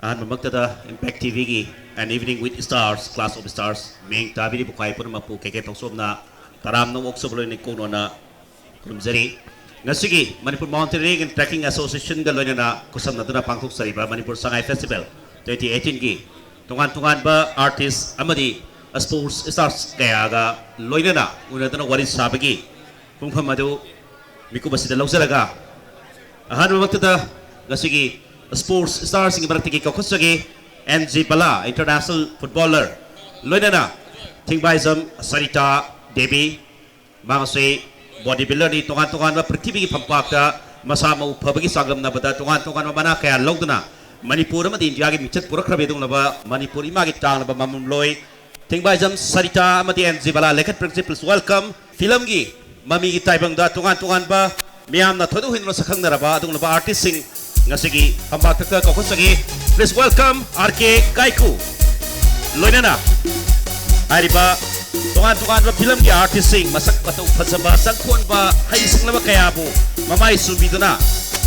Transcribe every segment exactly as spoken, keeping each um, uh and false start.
ꯑꯍꯥꯟꯕꯃꯛꯇꯗ Impact T ꯚꯤꯒꯤ An Evening with Stars, Clash of Stars ꯃꯤꯡ ꯇꯥꯕꯤꯔꯤꯕ ꯈ꯭ꯋꯥꯏ ꯄꯨꯝꯅꯃꯛꯄꯨ ꯀꯦ ꯀꯦ ꯊꯣꯡꯁꯣꯝꯅ ꯇꯔꯥꯝꯅ ꯑꯣꯛꯆꯕ ꯂꯣꯏꯅ ꯀꯣꯛꯅꯣꯅ ꯈꯨꯔꯨꯝꯖꯔꯤ꯫ ꯉꯁꯤꯒꯤ Manipur Mountaineering and Trekking Associationꯒ ꯂꯣꯏꯅꯅ ꯈꯨꯠꯁꯝꯅꯗꯨꯅ ꯄꯥꯡꯊꯣꯛꯆꯔꯤꯕ ꯃꯅꯤꯄꯨꯔ ꯁꯉꯥꯏ ꯐꯦꯁꯇꯤꯚꯦꯜ ꯇ꯭ꯋꯦꯟꯇꯤ ꯑꯩꯠꯇꯤꯟꯒꯤ ꯇꯣꯉꯥꯟ ꯇꯣꯉꯥꯟꯕ ꯑꯥꯔꯇꯤꯁ ꯑꯃꯗꯤ ꯁ꯭ꯄꯣꯔꯠꯁ ꯁ꯭ꯇꯥꯔꯁ ꯀꯌꯥꯒ ꯂꯣꯏꯅꯅ ꯎꯅꯗꯨꯅ ꯋꯥꯔꯤ ꯁꯥꯕꯒꯤ ꯄꯨꯡꯐꯝ ꯑꯗꯨ ꯃꯤꯀꯨꯞ ꯑꯁꯤꯗ ꯂꯧꯖꯔꯒ, ꯑꯍꯥꯟꯕꯃꯛꯇꯗ ꯉꯁꯤꯒꯤ ꯁ꯭ꯄꯣꯔꯠꯁ ꯁ꯭ꯇꯥꯔꯁꯤꯡꯒꯤ ꯃꯔꯛꯇꯒꯤ ꯀꯧꯈꯠꯆꯒꯦ, and G Bala, international footballer, ꯂꯣꯏꯅꯅ ꯊꯤꯡꯕꯥꯏꯖꯝ ꯁꯔꯤꯇꯥ ꯗꯦꯕꯤ, ꯃꯍꯥꯛ ꯑꯁꯤ ꯕꯣꯗꯤ ꯕꯤꯜꯗꯔꯅꯤ, ꯇꯣꯉꯥꯟ ꯇꯣꯉꯥꯟꯕ ꯄ꯭ꯔꯤꯊꯤꯕꯤꯒꯤ ꯐꯝꯄꯥꯛꯇ ꯃꯁꯥ ꯃꯎ ꯐꯕꯒꯤ ꯆꯥꯡꯗꯝꯅꯕꯗ ꯇꯣꯉꯥꯟ ꯇꯣꯉꯥꯟꯕ ꯃꯅꯥ ꯀꯌꯥ ꯂꯧꯗꯨꯅ ꯃꯅꯤꯄꯨꯔ ꯑꯃꯗꯤ ꯏꯟꯗꯤꯌꯥꯒꯤ ꯃꯤꯡꯆꯠ ꯄꯨꯔꯛꯈ꯭ꯔꯕ ꯑꯗꯨꯒꯨꯝꯂꯕ ꯃꯅꯤꯄꯨꯔ ꯏꯃꯥꯒꯤ ꯇꯥꯡꯂꯕ ꯃꯃꯝꯂꯣꯏ ꯊꯤꯡꯕꯥꯏꯖꯝ ꯁꯔꯤꯇꯥ ꯑꯃꯗꯤ and G Bala ꯂꯦꯈꯠ Premjit, please welcome꯫ ꯐꯤꯂꯝꯒꯤ ꯃꯃꯤꯒꯤ ꯇꯥꯏꯕꯪꯗ ꯇꯣꯉꯥꯟ ꯇꯣꯉꯥꯟꯕ ꯃꯤꯌꯥꯝꯅ ꯊꯣꯏꯗꯣꯛ ꯍꯦꯟꯗꯨꯅ ꯁꯛꯈꯪꯅꯔꯕ ꯑꯗꯨꯒꯨꯝꯂꯕ ꯑꯥꯔꯇꯤꯁꯁꯤꯡ ꯉꯁꯤꯒꯤ ꯐꯝꯄꯥꯛꯇ ꯀꯧꯈꯠꯆꯒꯦ꯫ Please welcome ꯑꯥꯔ ꯀꯦ ꯀꯥꯏꯀꯨ꯫ ꯂꯣꯏꯅꯅ ꯍꯥꯏꯔꯤꯕ ꯇꯣꯉꯥꯟ ꯇꯣꯉꯥꯟꯕ ꯐꯤꯂꯝꯒꯤ ꯑꯥꯔꯇꯤꯁꯁꯤꯡ, ꯃꯁꯛ ꯃꯇꯧ ꯐꯖꯕ, ꯆꯪꯈꯣꯟꯕ, ꯍꯩꯁꯤꯡꯂꯕ ꯀꯌꯥꯕꯨ ꯃꯃꯥꯏ ꯆꯨꯝꯕꯤꯗꯨꯅ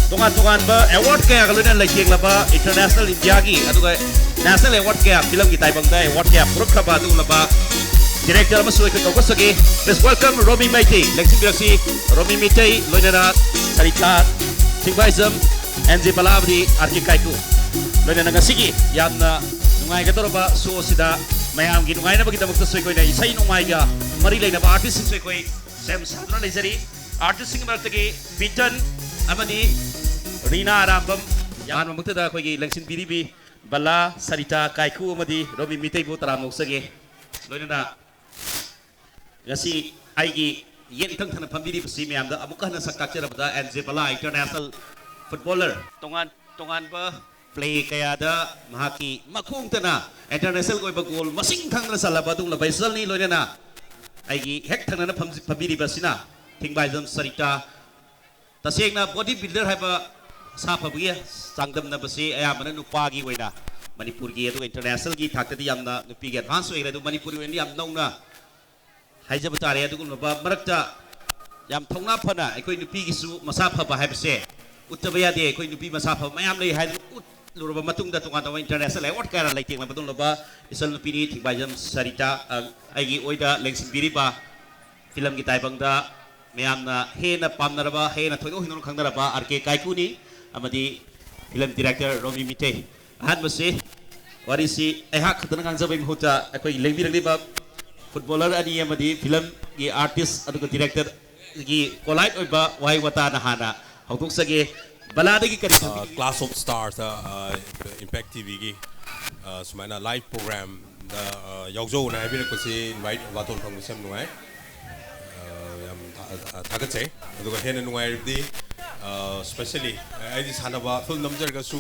ꯇꯣꯉꯥꯟ ꯇꯣꯉꯥꯟꯕ ꯑꯦꯋꯥꯔꯗ ꯀꯌꯥꯒ ꯂꯣꯏꯅꯅ ꯂꯩꯇꯦꯡꯂꯕ ꯏꯟꯇꯔꯅꯦꯁꯅꯦꯜ ꯏꯟꯗꯤꯌꯥꯒꯤ ꯑꯗꯨꯒ ꯅꯦꯁꯅꯦꯜ ꯑꯦꯋꯥꯔꯗ ꯀꯌꯥ, ꯐꯤꯂꯝꯒꯤ ꯇꯥꯏꯕꯪꯗ ꯑꯦꯋꯥꯔꯗ ꯀꯌꯥ ꯄꯨꯔꯛꯈ꯭ꯔꯕ ꯑꯗꯨꯒꯨꯝꯂꯕ ꯗꯤꯔꯦꯛꯇꯔ ꯑꯃꯁꯨ ꯑꯩꯈꯣꯏ ꯀꯧꯈꯠꯆꯒꯦ꯫ Please welcome ꯔꯣꯃꯤ ꯃꯩꯇꯩ꯫ ꯂꯦꯡꯁꯤꯟꯕꯤꯔꯛꯁꯤ ꯔꯣꯃꯤ ꯃꯩꯇꯩ, ꯂꯣꯏꯅꯅ ꯁꯔꯤꯇꯥ ꯊꯤꯡꯕꯥꯏꯖꯝ, ꯑꯦꯟ ꯖꯦ ꯕꯂꯥ ꯑꯃꯗꯤ ꯑꯥꯔ ꯀꯦ ꯀꯥꯏꯀꯨ꯫ ꯂꯣꯏꯅꯅ ꯉꯁꯤꯒꯤ ꯌꯥꯝꯅ ꯅꯨꯡꯉꯥꯏꯒꯗꯧꯔꯕ ꯁꯣ ꯑꯁꯤꯗ ꯃꯌꯥꯝꯒꯤ ꯅꯨꯡꯉꯥꯏꯅꯕꯒꯤꯗꯃꯛꯇꯁꯨ ꯑꯩꯈꯣꯏꯅ ꯏꯁꯩ ꯅꯣꯡꯃꯥꯏꯒ ꯃꯔꯤ ꯂꯩꯅꯕ ꯑꯥꯔꯇꯤꯁꯁꯤꯡꯁꯨ ꯑꯩꯈꯣꯏ ꯁꯦꯝ ꯁꯥꯗꯨꯅ ꯂꯩꯖꯔꯤ꯫ ꯑꯥꯔꯇꯤꯁꯁꯤꯡꯒꯤ ꯃꯔꯛꯇꯒꯤ ꯕꯤꯇꯟ ꯑꯃꯗꯤ ꯔꯤꯅꯥ ꯑꯔꯥꯝꯕꯝ, ꯑꯍꯥꯟꯕꯃꯛꯇꯗ ꯑꯩꯈꯣꯏꯒꯤ ꯂꯦꯡꯁꯤꯟꯕꯤꯔꯤꯕꯤ ꯕꯂꯥ, ꯁꯔꯤꯇꯥ ꯀꯥꯏꯀꯨ ꯑꯃꯗꯤ ꯔꯣꯃꯤ ꯃꯤꯇꯩꯕꯨ ꯇꯔꯥꯝꯅ ꯑꯣꯛꯆꯒꯦ꯫ ꯂꯣꯏꯅꯅ ꯉꯁꯤ ꯑꯩꯒꯤ ꯌꯦꯠ ꯏꯊꯪ ꯊꯪꯅ ꯐꯝꯕꯤꯔꯤꯕꯁꯤ ꯃꯌꯥꯝꯗ ꯑꯃꯨꯛꯀ ꯍꯟꯅ ꯁꯛ ꯇꯥꯛꯆꯔꯕꯗ and J Bala, international footballer, ꯇꯣꯉꯥꯟ ꯇꯣꯉꯥꯟꯕ ꯄ꯭ꯂꯦ ꯀꯌꯥꯗ ꯃꯍꯥꯛꯀꯤ ꯃꯈꯣꯡꯇꯅ ꯏꯟꯇꯔꯅꯦꯁꯅꯦꯜ ꯑꯣꯏꯕ ꯒꯣꯜ ꯃꯁꯤꯡ ꯈꯪꯗꯅ ꯆꯜꯂꯕ ꯑꯗꯨꯒꯨꯝꯂꯕ ꯏꯆꯜꯅꯤ꯫ ꯂꯣꯏꯅꯅ ꯑꯩꯒꯤ ꯍꯦꯛ ꯊꯪꯅꯅ ꯐꯝ-, ꯐꯝꯕꯤꯔꯤꯕ ꯑꯁꯤꯅ ꯊꯤꯡꯕꯥꯏꯖꯝ ꯁꯔꯤꯇꯥ꯫ ꯇꯁꯦꯡꯅ ꯕꯣꯗꯤ ꯕꯤꯜꯗꯔ ꯍꯥꯏꯕ ꯁꯥ ꯐꯕꯒꯤ ꯆꯥꯡꯗꯝꯅꯕꯁꯤ ꯑꯌꯥꯝꯕꯅ ꯅꯨꯄꯥꯒꯤ ꯑꯣꯏꯅ, ꯃꯅꯤꯄꯨꯔꯒꯤ ꯑꯗꯨꯒ ꯏꯟꯇꯔꯅꯦꯁꯅꯦꯜꯒꯤ ꯊꯥꯛꯇꯗꯤ ꯌꯥꯝꯅ ꯅꯨꯄꯤꯒꯤ ꯑꯦꯗꯚꯥꯟꯁ ꯑꯣꯏꯈ꯭ꯔꯦ꯫ ꯑꯗꯨ ꯃꯅꯤꯄꯨꯔꯒꯤ ꯑꯣꯏꯅꯗꯤ ꯌꯥꯝ ꯅꯧꯅ ꯍꯥꯏꯖꯕ ꯇꯥꯔꯦ꯫ ꯑꯗꯨꯒꯨꯝꯂꯕ ꯃꯔꯛꯇ ꯌꯥꯝ ꯊꯧꯅꯥ ꯐꯅ ꯑꯩꯈꯣꯏ ꯅꯨꯄꯤꯒꯤꯁꯨ ꯃꯁꯥ ꯐꯕ ꯍꯥꯏꯕꯁꯦ ꯎꯠꯇꯕ ꯌꯥꯗꯦ꯫ ꯑꯩꯈꯣꯏ ꯅꯨꯄꯤ ꯃꯁꯥ ꯐꯕ ꯃꯌꯥꯝ ꯂꯩ ꯍꯥꯏꯗꯨꯅ ꯎꯠ-, ꯂꯨꯔꯕ ꯃꯇꯨꯡꯗ ꯇꯣꯉꯥꯟ ꯇꯣꯉꯥꯟꯕ international award ꯀꯌꯥ ꯂꯩꯇꯦꯡꯂꯕ ꯃꯇꯨꯡꯗ ꯏꯆꯟ ꯅꯨꯄꯤꯅꯤ ꯊꯤꯡꯕꯥꯏꯖꯝ ꯁꯔꯤꯇꯥ, ꯑ, ꯑꯩꯒꯤ ꯑꯣꯏꯗ ꯂꯦꯡꯁꯤꯟꯕꯤꯔꯤꯕ ꯐꯤꯂꯝꯒꯤ ꯇꯥꯏꯕꯪꯗ ꯃꯌꯥꯝꯅ ꯍꯦꯟꯅ ꯄꯥꯝꯅꯔꯕ, ꯍꯦꯟꯅ ꯊꯣꯏꯗꯣꯛ ꯍꯦꯟꯗꯣꯛꯅ ꯈꯪꯅꯔꯕ ꯑꯥꯔ ꯀꯦ ꯀꯥꯏꯀꯨꯅꯤ ꯑꯃꯗꯤ ꯐꯤꯂꯝ director ꯔꯣꯃꯤ ꯃꯤꯇꯩ꯫ ꯑꯍꯥꯟꯕꯁꯤ ꯋꯥꯔꯤꯁꯤ ꯑꯩꯍꯥꯛ ꯈꯛꯇꯅ ꯉꯥꯡꯖꯕꯒꯤ ꯃꯍꯨꯠꯇ ꯑꯩꯈꯣꯏꯒꯤ ꯂꯦꯡꯕꯤꯔꯛꯂꯤꯕ footballer ꯑꯅꯤ ꯑꯃꯗꯤ ꯐꯤꯂꯝꯒꯤ artist ꯑꯗꯨꯒ director ꯒꯤ collide ꯑꯣꯏꯕ ꯋꯥꯍꯩ ꯋꯥꯇꯥꯅ ꯍꯥꯟꯅ ꯍꯧꯗꯣꯛꯆꯒꯦ꯫ ꯕꯂꯥꯗꯒꯤ ꯀꯔꯤ ꯈꯪꯕꯤꯅꯤꯡꯉꯤ? Clash of Stars ꯇ, ꯑ, Impact ꯇꯤ ꯚꯤꯒꯤ, ꯑ, ꯁꯨꯃꯥꯏꯅ live program ꯗ, ꯑ, ꯌꯥꯎꯖꯧꯅ ꯍꯥꯏꯕꯤꯔꯛꯄꯁꯤ invite ꯕꯥꯇꯣꯟ ꯐꯪꯕꯁꯤ ꯌꯥꯝ ꯅꯨꯡꯉꯥꯏ꯫ ꯑ, ꯌꯥꯝ ꯊꯥ-, ꯑ, ꯊꯥꯒꯠꯆꯩ꯫ ꯑꯗꯨꯒ ꯍꯦꯟꯅ ꯅꯨꯡꯉꯥꯏꯔꯤꯕꯗꯤ, ꯑ, specially ꯑꯩꯗꯤ ꯁꯥꯟꯅꯕ film ꯅꯝꯖꯔꯒꯁꯨ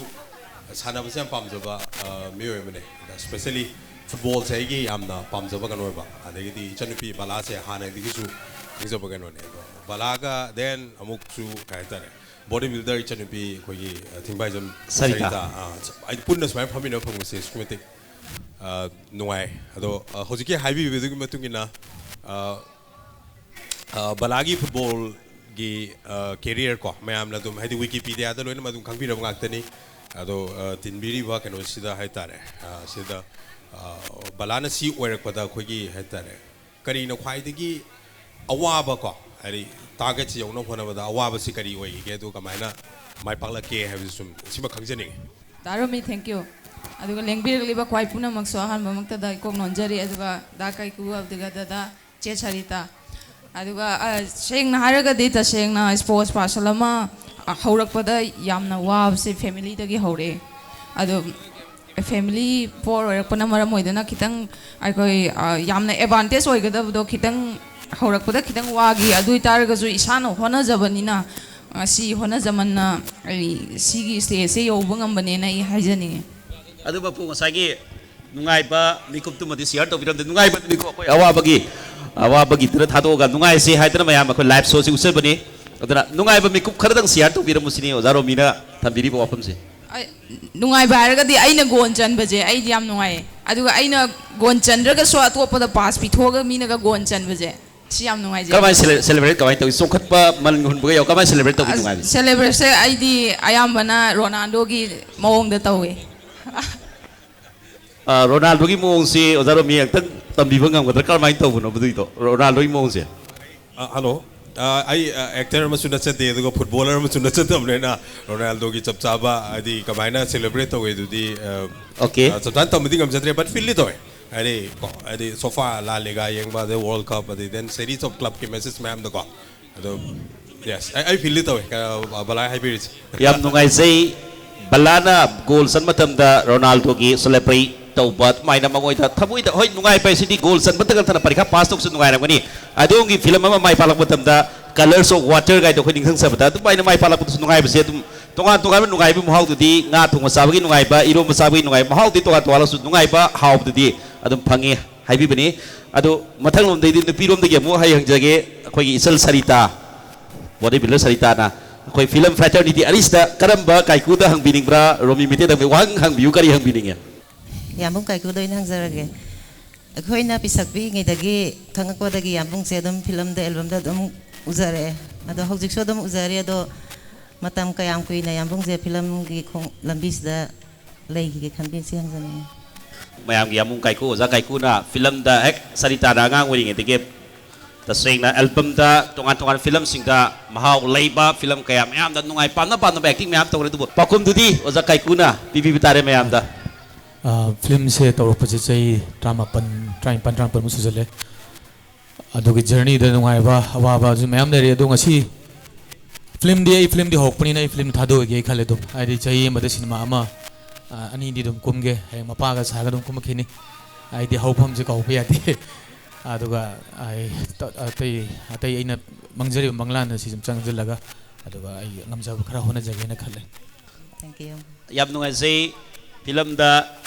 ꯁꯥꯟꯅꯕꯁꯦ ꯌꯥꯝ ꯄꯥꯝꯖꯕ, ꯑ, ꯃꯤꯑꯣꯏ ꯑꯃꯅꯦ꯫ Especially football ꯁꯦ ꯑꯩꯒꯤ ꯌꯥꯝꯅ ꯄꯥꯝꯖꯕ ꯀꯩꯅꯣ ꯑꯣꯏꯕ꯫ ꯑꯗꯒꯤꯗꯤ ꯏꯆꯟꯅꯨꯄꯤ ꯕꯂꯥꯁꯦ ꯍꯥꯟꯅꯗꯒꯤꯁꯨ ꯈꯪꯖꯕ ꯀꯩꯅꯣꯅꯦ꯫ ꯑꯗꯣ ꯕꯂꯥꯒ then ꯑꯃꯨꯛꯁꯨ ꯀꯩ ꯍꯥꯏꯇꯥꯔꯦ, body builder ꯏꯆꯟꯅꯨꯄꯤ ꯑꯩꯈꯣꯏꯒꯤ, ꯑ, ꯊꯤꯡꯕꯥꯏꯖꯝ ꯁꯔꯤꯇꯥ꯫ ꯁꯔꯤꯇꯥ, ꯑ, ꯑꯩ ꯄꯨꯟꯅ ꯁꯨꯃꯥꯏꯅ ꯐꯝꯃꯤꯟꯅꯕ ꯐꯪꯕꯁꯦ ꯑꯁꯨꯛꯀꯤ ꯃꯇꯤꯛ, ꯑ, ꯅꯨꯡꯉꯥꯏ꯫ ꯑꯗꯣ, ꯑ, ꯍꯧꯖꯤꯛꯀꯤ ꯍꯥꯏꯕꯤꯕꯗꯨꯒꯤ ꯃꯇꯨꯡ ꯏꯟꯅ, ꯑ, ꯑ, ꯕꯂꯥꯒꯤ football ꯒꯤ, ꯑ, career ꯀꯣ, ꯃꯌꯥꯝꯅ ꯑꯗꯨꯝ, ꯍꯥꯏꯗꯤ, Wikipedia ꯗ ꯂꯣꯏꯅꯃꯛ ꯑꯗꯨꯝ ꯈꯪꯕꯤꯔꯕ ꯉꯥꯛꯇꯅꯤ꯫ ꯑꯗꯣ, ꯑ, ꯇꯤꯟꯕꯤꯔꯤꯕ ꯀꯩꯅꯣꯁꯤꯗ ꯍꯥꯏꯇꯥꯔꯦ, ꯑ, ꯁꯤꯗ, ꯑ, ꯕꯂꯥꯅ ꯁꯤ ꯑꯣꯏꯔꯛꯄꯗ ꯑꯩꯈꯣꯏꯒꯤ ꯍꯥꯏꯇꯥꯔꯦ, ꯀꯔꯤꯅ ꯈ꯭ꯋꯥꯏꯗꯒꯤ ꯑꯋꯥꯕ ꯀꯣ, ꯍꯥꯏꯗꯤ, target ꯁꯤ ꯌꯧꯅꯕ ꯍꯣꯠꯅꯕꯗ ꯑꯋꯥꯕꯁꯤ ꯀꯔꯤ ꯑꯣꯏꯈꯤꯒꯦ, ꯑꯗꯨ ꯀꯃꯥꯏꯅ ꯃꯥꯏ ꯄꯥꯛꯂꯛꯀꯦ ꯍꯥꯏꯕꯁꯤ ꯁꯨꯝ ꯁꯤꯃ ꯈꯪꯖꯅꯤꯡꯉꯤ꯫ ꯗꯥ ꯔꯣꯃꯤ, thank you꯫ ꯑꯗꯨꯒ ꯂꯦꯡꯕꯤꯔꯛꯂꯤꯕ ꯈ꯭ꯋꯥꯏ ꯄꯨꯝꯅꯃꯛꯁꯨ ꯑꯍꯥꯟꯕꯃꯛꯇꯗ ꯏꯀꯣꯛ ꯅꯣꯟꯖꯔꯤ, ꯑꯗꯨꯒ ꯗꯥ ꯀꯥꯏꯀꯨ, ꯑꯗꯨꯒ ꯗꯗꯥ ꯆꯦ ꯁꯔꯤꯇꯥ꯫ ꯑꯗꯨꯒ, ꯑ, ꯁꯦꯡꯅ ꯍꯥꯏꯔꯒꯗꯤ, ꯇꯁꯦꯡꯅ sports person ꯑꯃ, ꯑ, ꯍꯧꯔꯛꯄꯗ ꯌꯥꯝꯅ ꯋꯥꯕꯁꯦ family ꯗꯒꯤ ꯍꯧꯔꯛꯑꯦ꯫ ꯑꯗꯣ family poor ꯑꯣꯏꯔꯛꯄꯅ ꯃꯔꯝ ꯑꯣꯏꯗꯨꯅ ꯈꯤꯇꯪ ꯑꯩꯈꯣꯏ, ꯑ, ꯌꯥꯝꯅ advantage ꯑꯣꯏꯒꯗꯕꯗꯣ ꯈꯤꯇꯪ ꯍꯧꯔꯛꯄꯗ ꯈꯤꯇꯪ ꯋꯥꯈꯤ꯫ ꯑꯗꯨ ꯑꯣꯏꯇꯥꯔꯒꯁꯨ ꯏꯁꯥꯅ ꯍꯣꯠꯅꯖꯕꯅꯤꯅ, ꯑ, ꯁꯤ ꯍꯣꯠꯅꯖꯃꯟꯅ ꯑꯩ ꯁꯤꯒꯤ stage ꯁꯦ ꯌꯧꯕ ꯉꯝꯕꯅꯦꯅ ꯑꯩ ꯍꯥꯏꯖꯅꯤꯡꯉꯤ꯫ ꯑꯗꯨ ꯃꯄꯨ ꯉꯁꯥꯏꯒꯤ ꯅꯨꯡꯉꯥꯏꯕ ꯃꯤꯀꯨꯞꯇꯨꯃꯗꯤ share ꯇꯧꯕꯤꯔꯝꯗꯦ꯫ ꯅꯨꯡꯉꯥꯏꯕ ꯃꯤꯀꯨꯞ ꯑꯩꯈꯣꯏ ꯑꯋꯥꯕꯒꯤ, ꯑꯋꯥꯕꯒꯤꯗꯨꯗ ꯊꯥꯗꯣꯛꯑꯒ ꯅꯨꯡꯉꯥꯏꯁꯤ ꯍꯥꯏꯗꯅ ꯃꯌꯥꯝ ꯑꯩꯈꯣꯏ live show ꯁꯤ ꯎꯠꯆꯕꯅꯤ꯫ ꯑꯗꯨꯅ ꯅꯨꯡꯉꯥꯏꯕ ꯃꯤꯀꯨꯞ ꯈꯔꯗꯪ share ꯇꯧꯕꯤꯔꯝꯃꯨꯁꯤꯅꯦ ꯑꯣꯖꯥ ꯔꯣꯃꯤꯅ ꯊꯝꯕꯤꯔꯤꯕ ꯋꯥꯐꯝꯁꯦ꯫ ꯑꯩ, ꯅꯨꯡꯉꯥꯏꯕ ꯍꯥꯏꯔꯒꯗꯤ ꯑꯩꯅ ꯒꯣꯜ ꯆꯟꯕꯁꯦ ꯑꯩꯗꯤ ꯌꯥꯝ ꯅꯨꯡꯉꯥꯏꯌꯦ꯫ ꯑꯗꯨꯒ ꯑꯩꯅ ꯒꯣꯜ ꯆꯟꯗ꯭ꯔꯒꯁꯨ ꯑꯇꯣꯞꯄꯗ pass ꯄꯤꯊꯣꯛꯑꯒ ꯃꯤꯅꯒ ꯒꯣꯜ ꯆꯟꯕꯁꯦ ꯁꯤ ꯌꯥꯝ ꯅꯨꯡꯉꯥꯏꯖꯩ꯫ ꯀꯃꯥꯏꯅ ꯁꯦꯂꯦꯕ꯭ꯔꯦꯠ ꯀꯃꯥꯏꯅ ꯇꯧꯏ? ꯆꯣꯡꯈꯠꯄ, ꯃꯟ ꯍꯨꯟꯕꯒ ꯌꯥꯎ, ꯀꯃꯥꯏꯅ ꯁꯦꯂꯦꯕ꯭ꯔꯦꯠ ꯇꯧꯏ? ꯅꯨꯡꯉꯥꯏꯕꯁꯦ? ꯁꯦꯂꯦꯕ꯭ꯔꯦꯠꯁꯦ ꯑꯩꯗꯤ ꯑꯌꯥꯝꯕꯅ ꯔꯣꯅꯥꯜꯗꯣꯒꯤ ꯃꯑꯣꯡꯗ ꯇꯧꯋꯦ꯫ ꯑ, ꯔꯣꯅꯥꯜꯗꯣꯒꯤ ꯃꯑꯣꯡꯁꯤ ꯑꯣꯖꯥ ꯔꯣꯃꯤ ꯑꯝꯇꯪ ꯇꯝꯕꯤꯕ ꯉꯝꯒꯗ꯭ꯔꯥ? ꯀꯔꯝꯍꯥꯏꯅ ꯇꯧꯕꯅꯣ ꯑꯗꯨꯏꯗꯣ, ꯔꯣꯅꯥꯜꯗꯣꯒꯤ ꯃꯑꯣꯡꯁꯦ? ꯑ, ꯍꯜꯂꯣ꯫ ꯑ, ꯑꯩ ꯑꯦꯛꯇꯔ ꯑꯃꯁꯨ ꯅꯠꯆꯗꯦ, ꯑꯗꯨꯒ ꯐꯨꯠꯕꯣꯂꯔ ꯑꯃꯁꯨ ꯅꯠꯆꯗꯕꯅꯤꯅ ꯔꯣꯅꯥꯜꯗꯣꯒꯤ ꯆꯞ ꯆꯥꯕ ꯍꯥꯏꯗꯤ ꯀꯃꯥꯏꯅ ꯁꯦꯂꯦꯕ꯭ꯔꯦꯠ ꯇꯧꯋꯦ ꯑꯗꯨꯗꯤ, ꯑ, Okay. ꯑ, ꯆꯞ ꯆꯥꯅ ꯇꯝꯕꯗꯤ ꯉꯝꯖꯗ꯭ꯔꯦ, ꯕꯠ ꯐꯤꯜꯗꯤ ꯇꯧꯋꯦ꯫ ꯍꯥꯏꯗꯤ ꯀꯣ, ꯍꯥꯏꯗꯤ ꯁꯣꯐꯥ, ꯂꯥ ꯂꯤꯒꯥ ꯌꯦꯡꯕ, ꯑꯗꯩ ꯋꯥꯔꯜ ꯀꯞ, ꯑꯗꯩ ꯗꯦꯟ ꯁꯦꯔꯤꯁ ꯑꯣꯐ ꯀ꯭ꯂꯕꯀꯤ ꯃꯦꯆꯦꯁ ꯃꯌꯥꯝꯗꯀꯣ꯫ ꯑꯗꯣ ꯌꯦꯁ, ꯑꯩ ꯑꯩ ꯐꯤꯜꯗꯤ ꯇꯧꯋꯦ꯫ ꯀ-, ꯕꯂꯥ ꯍꯥꯏꯕꯤꯔꯤꯁꯦ꯫ ꯌꯥꯝ ꯅꯨꯡꯉꯥꯏꯖꯩ꯫ ꯕꯂꯥꯅ ꯒꯣꯜ ꯆꯟꯕ ꯃꯇꯝꯗ ꯔꯣꯅꯥꯜꯗꯣꯒꯤ ꯁꯦꯂꯦꯕ꯭ꯔꯦꯠ ꯇꯧꯕ ꯑꯗꯨꯃꯥꯏꯅ ꯃꯉꯣꯏꯗ ꯊꯃꯣꯏꯗ, ꯍꯣꯏ, ꯅꯨꯡꯉꯥꯏꯕ ꯍꯥꯏꯁꯤꯗꯤ ꯒꯣꯜ ꯆꯟꯕꯇ ꯅꯠꯇꯅ ꯄꯔꯤꯈꯥ ꯄꯥꯁ ꯇꯧꯕꯁꯨ ꯅꯨꯡꯉꯥꯏꯔꯝꯒꯅꯤ꯫ ꯑꯗꯣꯝꯒꯤ ꯐꯤꯂꯝ ꯑꯃ ꯃꯥꯏ ꯄꯥꯛꯂꯛꯄ ꯃꯇꯝꯗ Colors of Water ꯀꯥꯏꯗꯣ ꯑꯩꯈꯣꯏ ꯅꯤꯡꯁꯤꯡꯖꯕꯗ ꯑꯗꯨꯃꯥꯏꯅ ꯃꯥꯏ ꯄꯥꯛꯂꯛꯄꯗꯁꯨ ꯅꯨꯡꯉꯥꯏꯕꯁꯦ ꯑꯗꯨꯝ ꯇꯣꯉꯥꯟ ꯇꯣꯉꯥꯟꯕ ꯅꯨꯡꯉꯥꯏꯕꯒꯤ ꯃꯍꯥꯎꯗꯨꯗꯤ, ꯉꯥ ꯊꯣꯡꯕ ꯆꯥꯕꯒꯤ ꯅꯨꯡꯉꯥꯏꯕ, ꯏꯔꯣꯝꯕ ꯆꯥꯕꯒꯤ ꯅꯨꯡꯉꯥꯏꯕ, ꯃꯍꯥꯎꯗꯤ ꯇꯣꯉꯥꯟ ꯇꯣꯉꯥꯟꯂꯁꯨ ꯅꯨꯡꯉꯥꯏꯕ ꯍꯥꯎꯕꯗꯨꯗꯤ ꯑꯗꯨꯝ ꯐꯪꯉꯤ ꯍꯥꯏꯕꯤꯕꯅꯤ꯫ ꯑꯗꯣ ꯃꯊꯪꯂꯣꯝꯗꯩꯗꯤ ꯅꯨꯄꯤꯔꯣꯝꯗꯒꯤ ꯑꯃꯨꯛ ꯍꯩ ꯍꯪꯖꯒꯦ꯫ ꯑꯩꯈꯣꯏꯒꯤ ꯏꯆꯜ ꯁꯔꯤꯇꯥ, ꯕꯣꯗꯤ ꯕꯤꯜꯗꯔ ꯁꯔꯤꯇꯥꯅ ꯑꯩꯈꯣꯏ ꯐꯤꯂꯝ ꯐ꯭ꯔꯦꯇꯔꯅꯤꯇꯤ ꯑꯔꯤꯁꯇ ꯀꯔꯝꯕ ꯀꯥꯏꯀꯨꯗ ꯍꯪꯕꯤꯅꯤꯡꯕ꯭ꯔꯥ? ꯔꯣꯃꯤ ꯃꯩꯇꯩꯗ ꯍꯪꯕꯤꯌꯨ, ꯋꯥꯍꯪ ꯍꯪꯕꯤꯌꯨ, ꯀꯔꯤ ꯍꯪꯕꯤꯅꯤꯡꯉꯦ? ꯌꯥꯝꯕꯨꯡ ꯀꯥꯏꯀꯨꯗ ꯑꯣꯏꯅ ꯍꯪꯖꯔꯒꯦ꯫ ꯑꯩꯈꯣꯏꯅ ꯄꯤꯁꯛ ꯄꯤꯛꯏꯉꯩꯗꯒꯤ ꯈꯪꯉꯛꯄꯗꯒꯤ ꯌꯥꯝꯕꯨꯡꯁꯦ ꯑꯗꯨꯝ ꯐꯤꯂꯝꯗ, ꯑꯦꯜꯕꯝꯗ ꯑꯗꯨꯝ ꯎꯖꯔꯛꯑꯦ꯫ ꯑꯗꯣ ꯍꯧꯖꯤꯛꯁꯨ ꯑꯗꯨꯝ ꯎꯖꯔꯤ꯫ ꯑꯗꯣ ꯃꯇꯝ ꯀꯌꯥꯝ ꯀꯨꯏꯅ ꯌꯥꯝꯕꯨꯡꯁꯦ ꯐꯤꯂꯝꯒꯤ ꯈꯣꯡ-, ꯂꯝꯕꯤꯁꯤꯗ ꯂꯩꯈꯤꯒꯦ ꯈꯟꯕꯤ, ꯁꯤ ꯍꯪꯖꯅꯤꯡꯉꯤ꯫ ꯃꯌꯥꯝꯒꯤ ꯌꯥꯝꯕꯨꯡ ꯀꯥꯏꯀꯨ, ꯑꯣꯖꯥ ꯀꯥꯏꯀꯨꯅ ꯐꯤꯂꯝꯗ ꯍꯦꯛ ꯁꯔꯤꯇꯥꯅ ꯑꯉꯥꯡ ꯑꯣꯏꯔꯤꯉꯩꯗꯒꯤ ꯇꯁꯦꯡꯅ ꯑꯦꯜꯕꯝꯗ, ꯇꯣꯉꯥꯟ ꯇꯣꯉꯥꯟꯕ ꯐꯤꯂꯝꯁꯤꯡꯗ ꯃꯍꯥꯎ ꯂꯩꯕ ꯐꯤꯂꯝ ꯀꯌꯥ ꯃꯌꯥꯝꯗ ꯅꯨꯡꯉꯥꯏ, ꯄꯥꯝꯅ ꯄꯥꯝꯅꯕ ꯑꯦꯛꯇꯤꯡ ꯃꯌꯥꯝ ꯇꯧꯔꯦ꯫ ꯑꯗꯨꯕꯨ ꯄꯥꯎꯈꯨꯝꯗꯨꯗꯤ ꯑꯣꯖꯥ ꯀꯥꯏꯀꯨꯅ ꯄꯤꯕꯤꯕ ꯇꯥꯔꯦ ꯃꯌꯥꯝꯗ꯫ ꯑ, ꯐꯤꯂꯝꯁꯦ ꯇꯧꯔꯛꯄꯁꯦ ꯆꯍꯤ ꯇꯔꯥꯃꯥꯄꯟ, ꯇꯔꯥꯅꯤꯄꯥꯟ, ꯇꯔꯥꯃꯥꯄꯟꯃꯨꯛ ꯁꯨꯖꯜꯂꯦ꯫ ꯑꯗꯨꯒꯤ ꯖꯔꯅꯤꯗ ꯅꯨꯡꯉꯥꯏꯕ, ꯑꯋꯥꯕꯁꯨ ꯃꯌꯥꯝ ꯂꯩꯔꯦ꯫ ꯑꯗꯣ ꯉꯁꯤ ꯐꯤꯂꯝꯗꯤ, ꯑꯩ ꯐꯤꯂꯝꯗꯤ ꯍꯧꯔꯛꯄꯅꯤꯅ ꯑꯩ ꯐꯤꯂꯝ ꯊꯥꯗꯣꯛꯑꯣꯏꯒꯦ ꯑꯩ ꯈꯜꯂꯦ꯫ ꯑꯗꯨꯝ ꯍꯥꯏꯗꯤ ꯆꯍꯤ ꯑꯃꯗ ꯁꯤꯅꯦꯃꯥ ꯑꯃ, ꯑ, ꯑꯅꯤꯗꯤ ꯑꯗꯨꯝ ꯀꯨꯝꯒꯦ꯫ ꯍꯌꯦꯡ ꯃꯄꯥꯒ ꯁꯥꯔꯒ ꯑꯗꯨꯝ ꯀꯨꯝꯃꯛꯈꯤꯅꯤ꯫ ꯑꯩꯗꯤ ꯍꯧꯐꯝꯁꯦ ꯀꯥꯎꯕ ꯌꯥꯗꯦ꯫ ꯑꯗꯨꯒ ꯑꯩ ꯇ-, ꯑꯇꯩ, ꯑꯇꯩ ꯑꯩꯅ ꯃꯪꯖꯔꯤꯕ ꯃꯪꯂꯥꯟ ꯑꯁꯤ ꯁꯨꯝ ꯆꯪꯁꯤꯜꯂꯒ, ꯑꯗꯨꯒ ꯑꯩ ꯉꯝꯖꯕ ꯈꯔ ꯍꯣꯠꯅꯖꯒꯦꯅ ꯈꯜꯂꯦ꯫ Thank you꯫ ꯌꯥꯝ ꯅꯨꯡꯉꯥꯏꯖꯩ꯫ ꯐꯤꯂꯝꯗ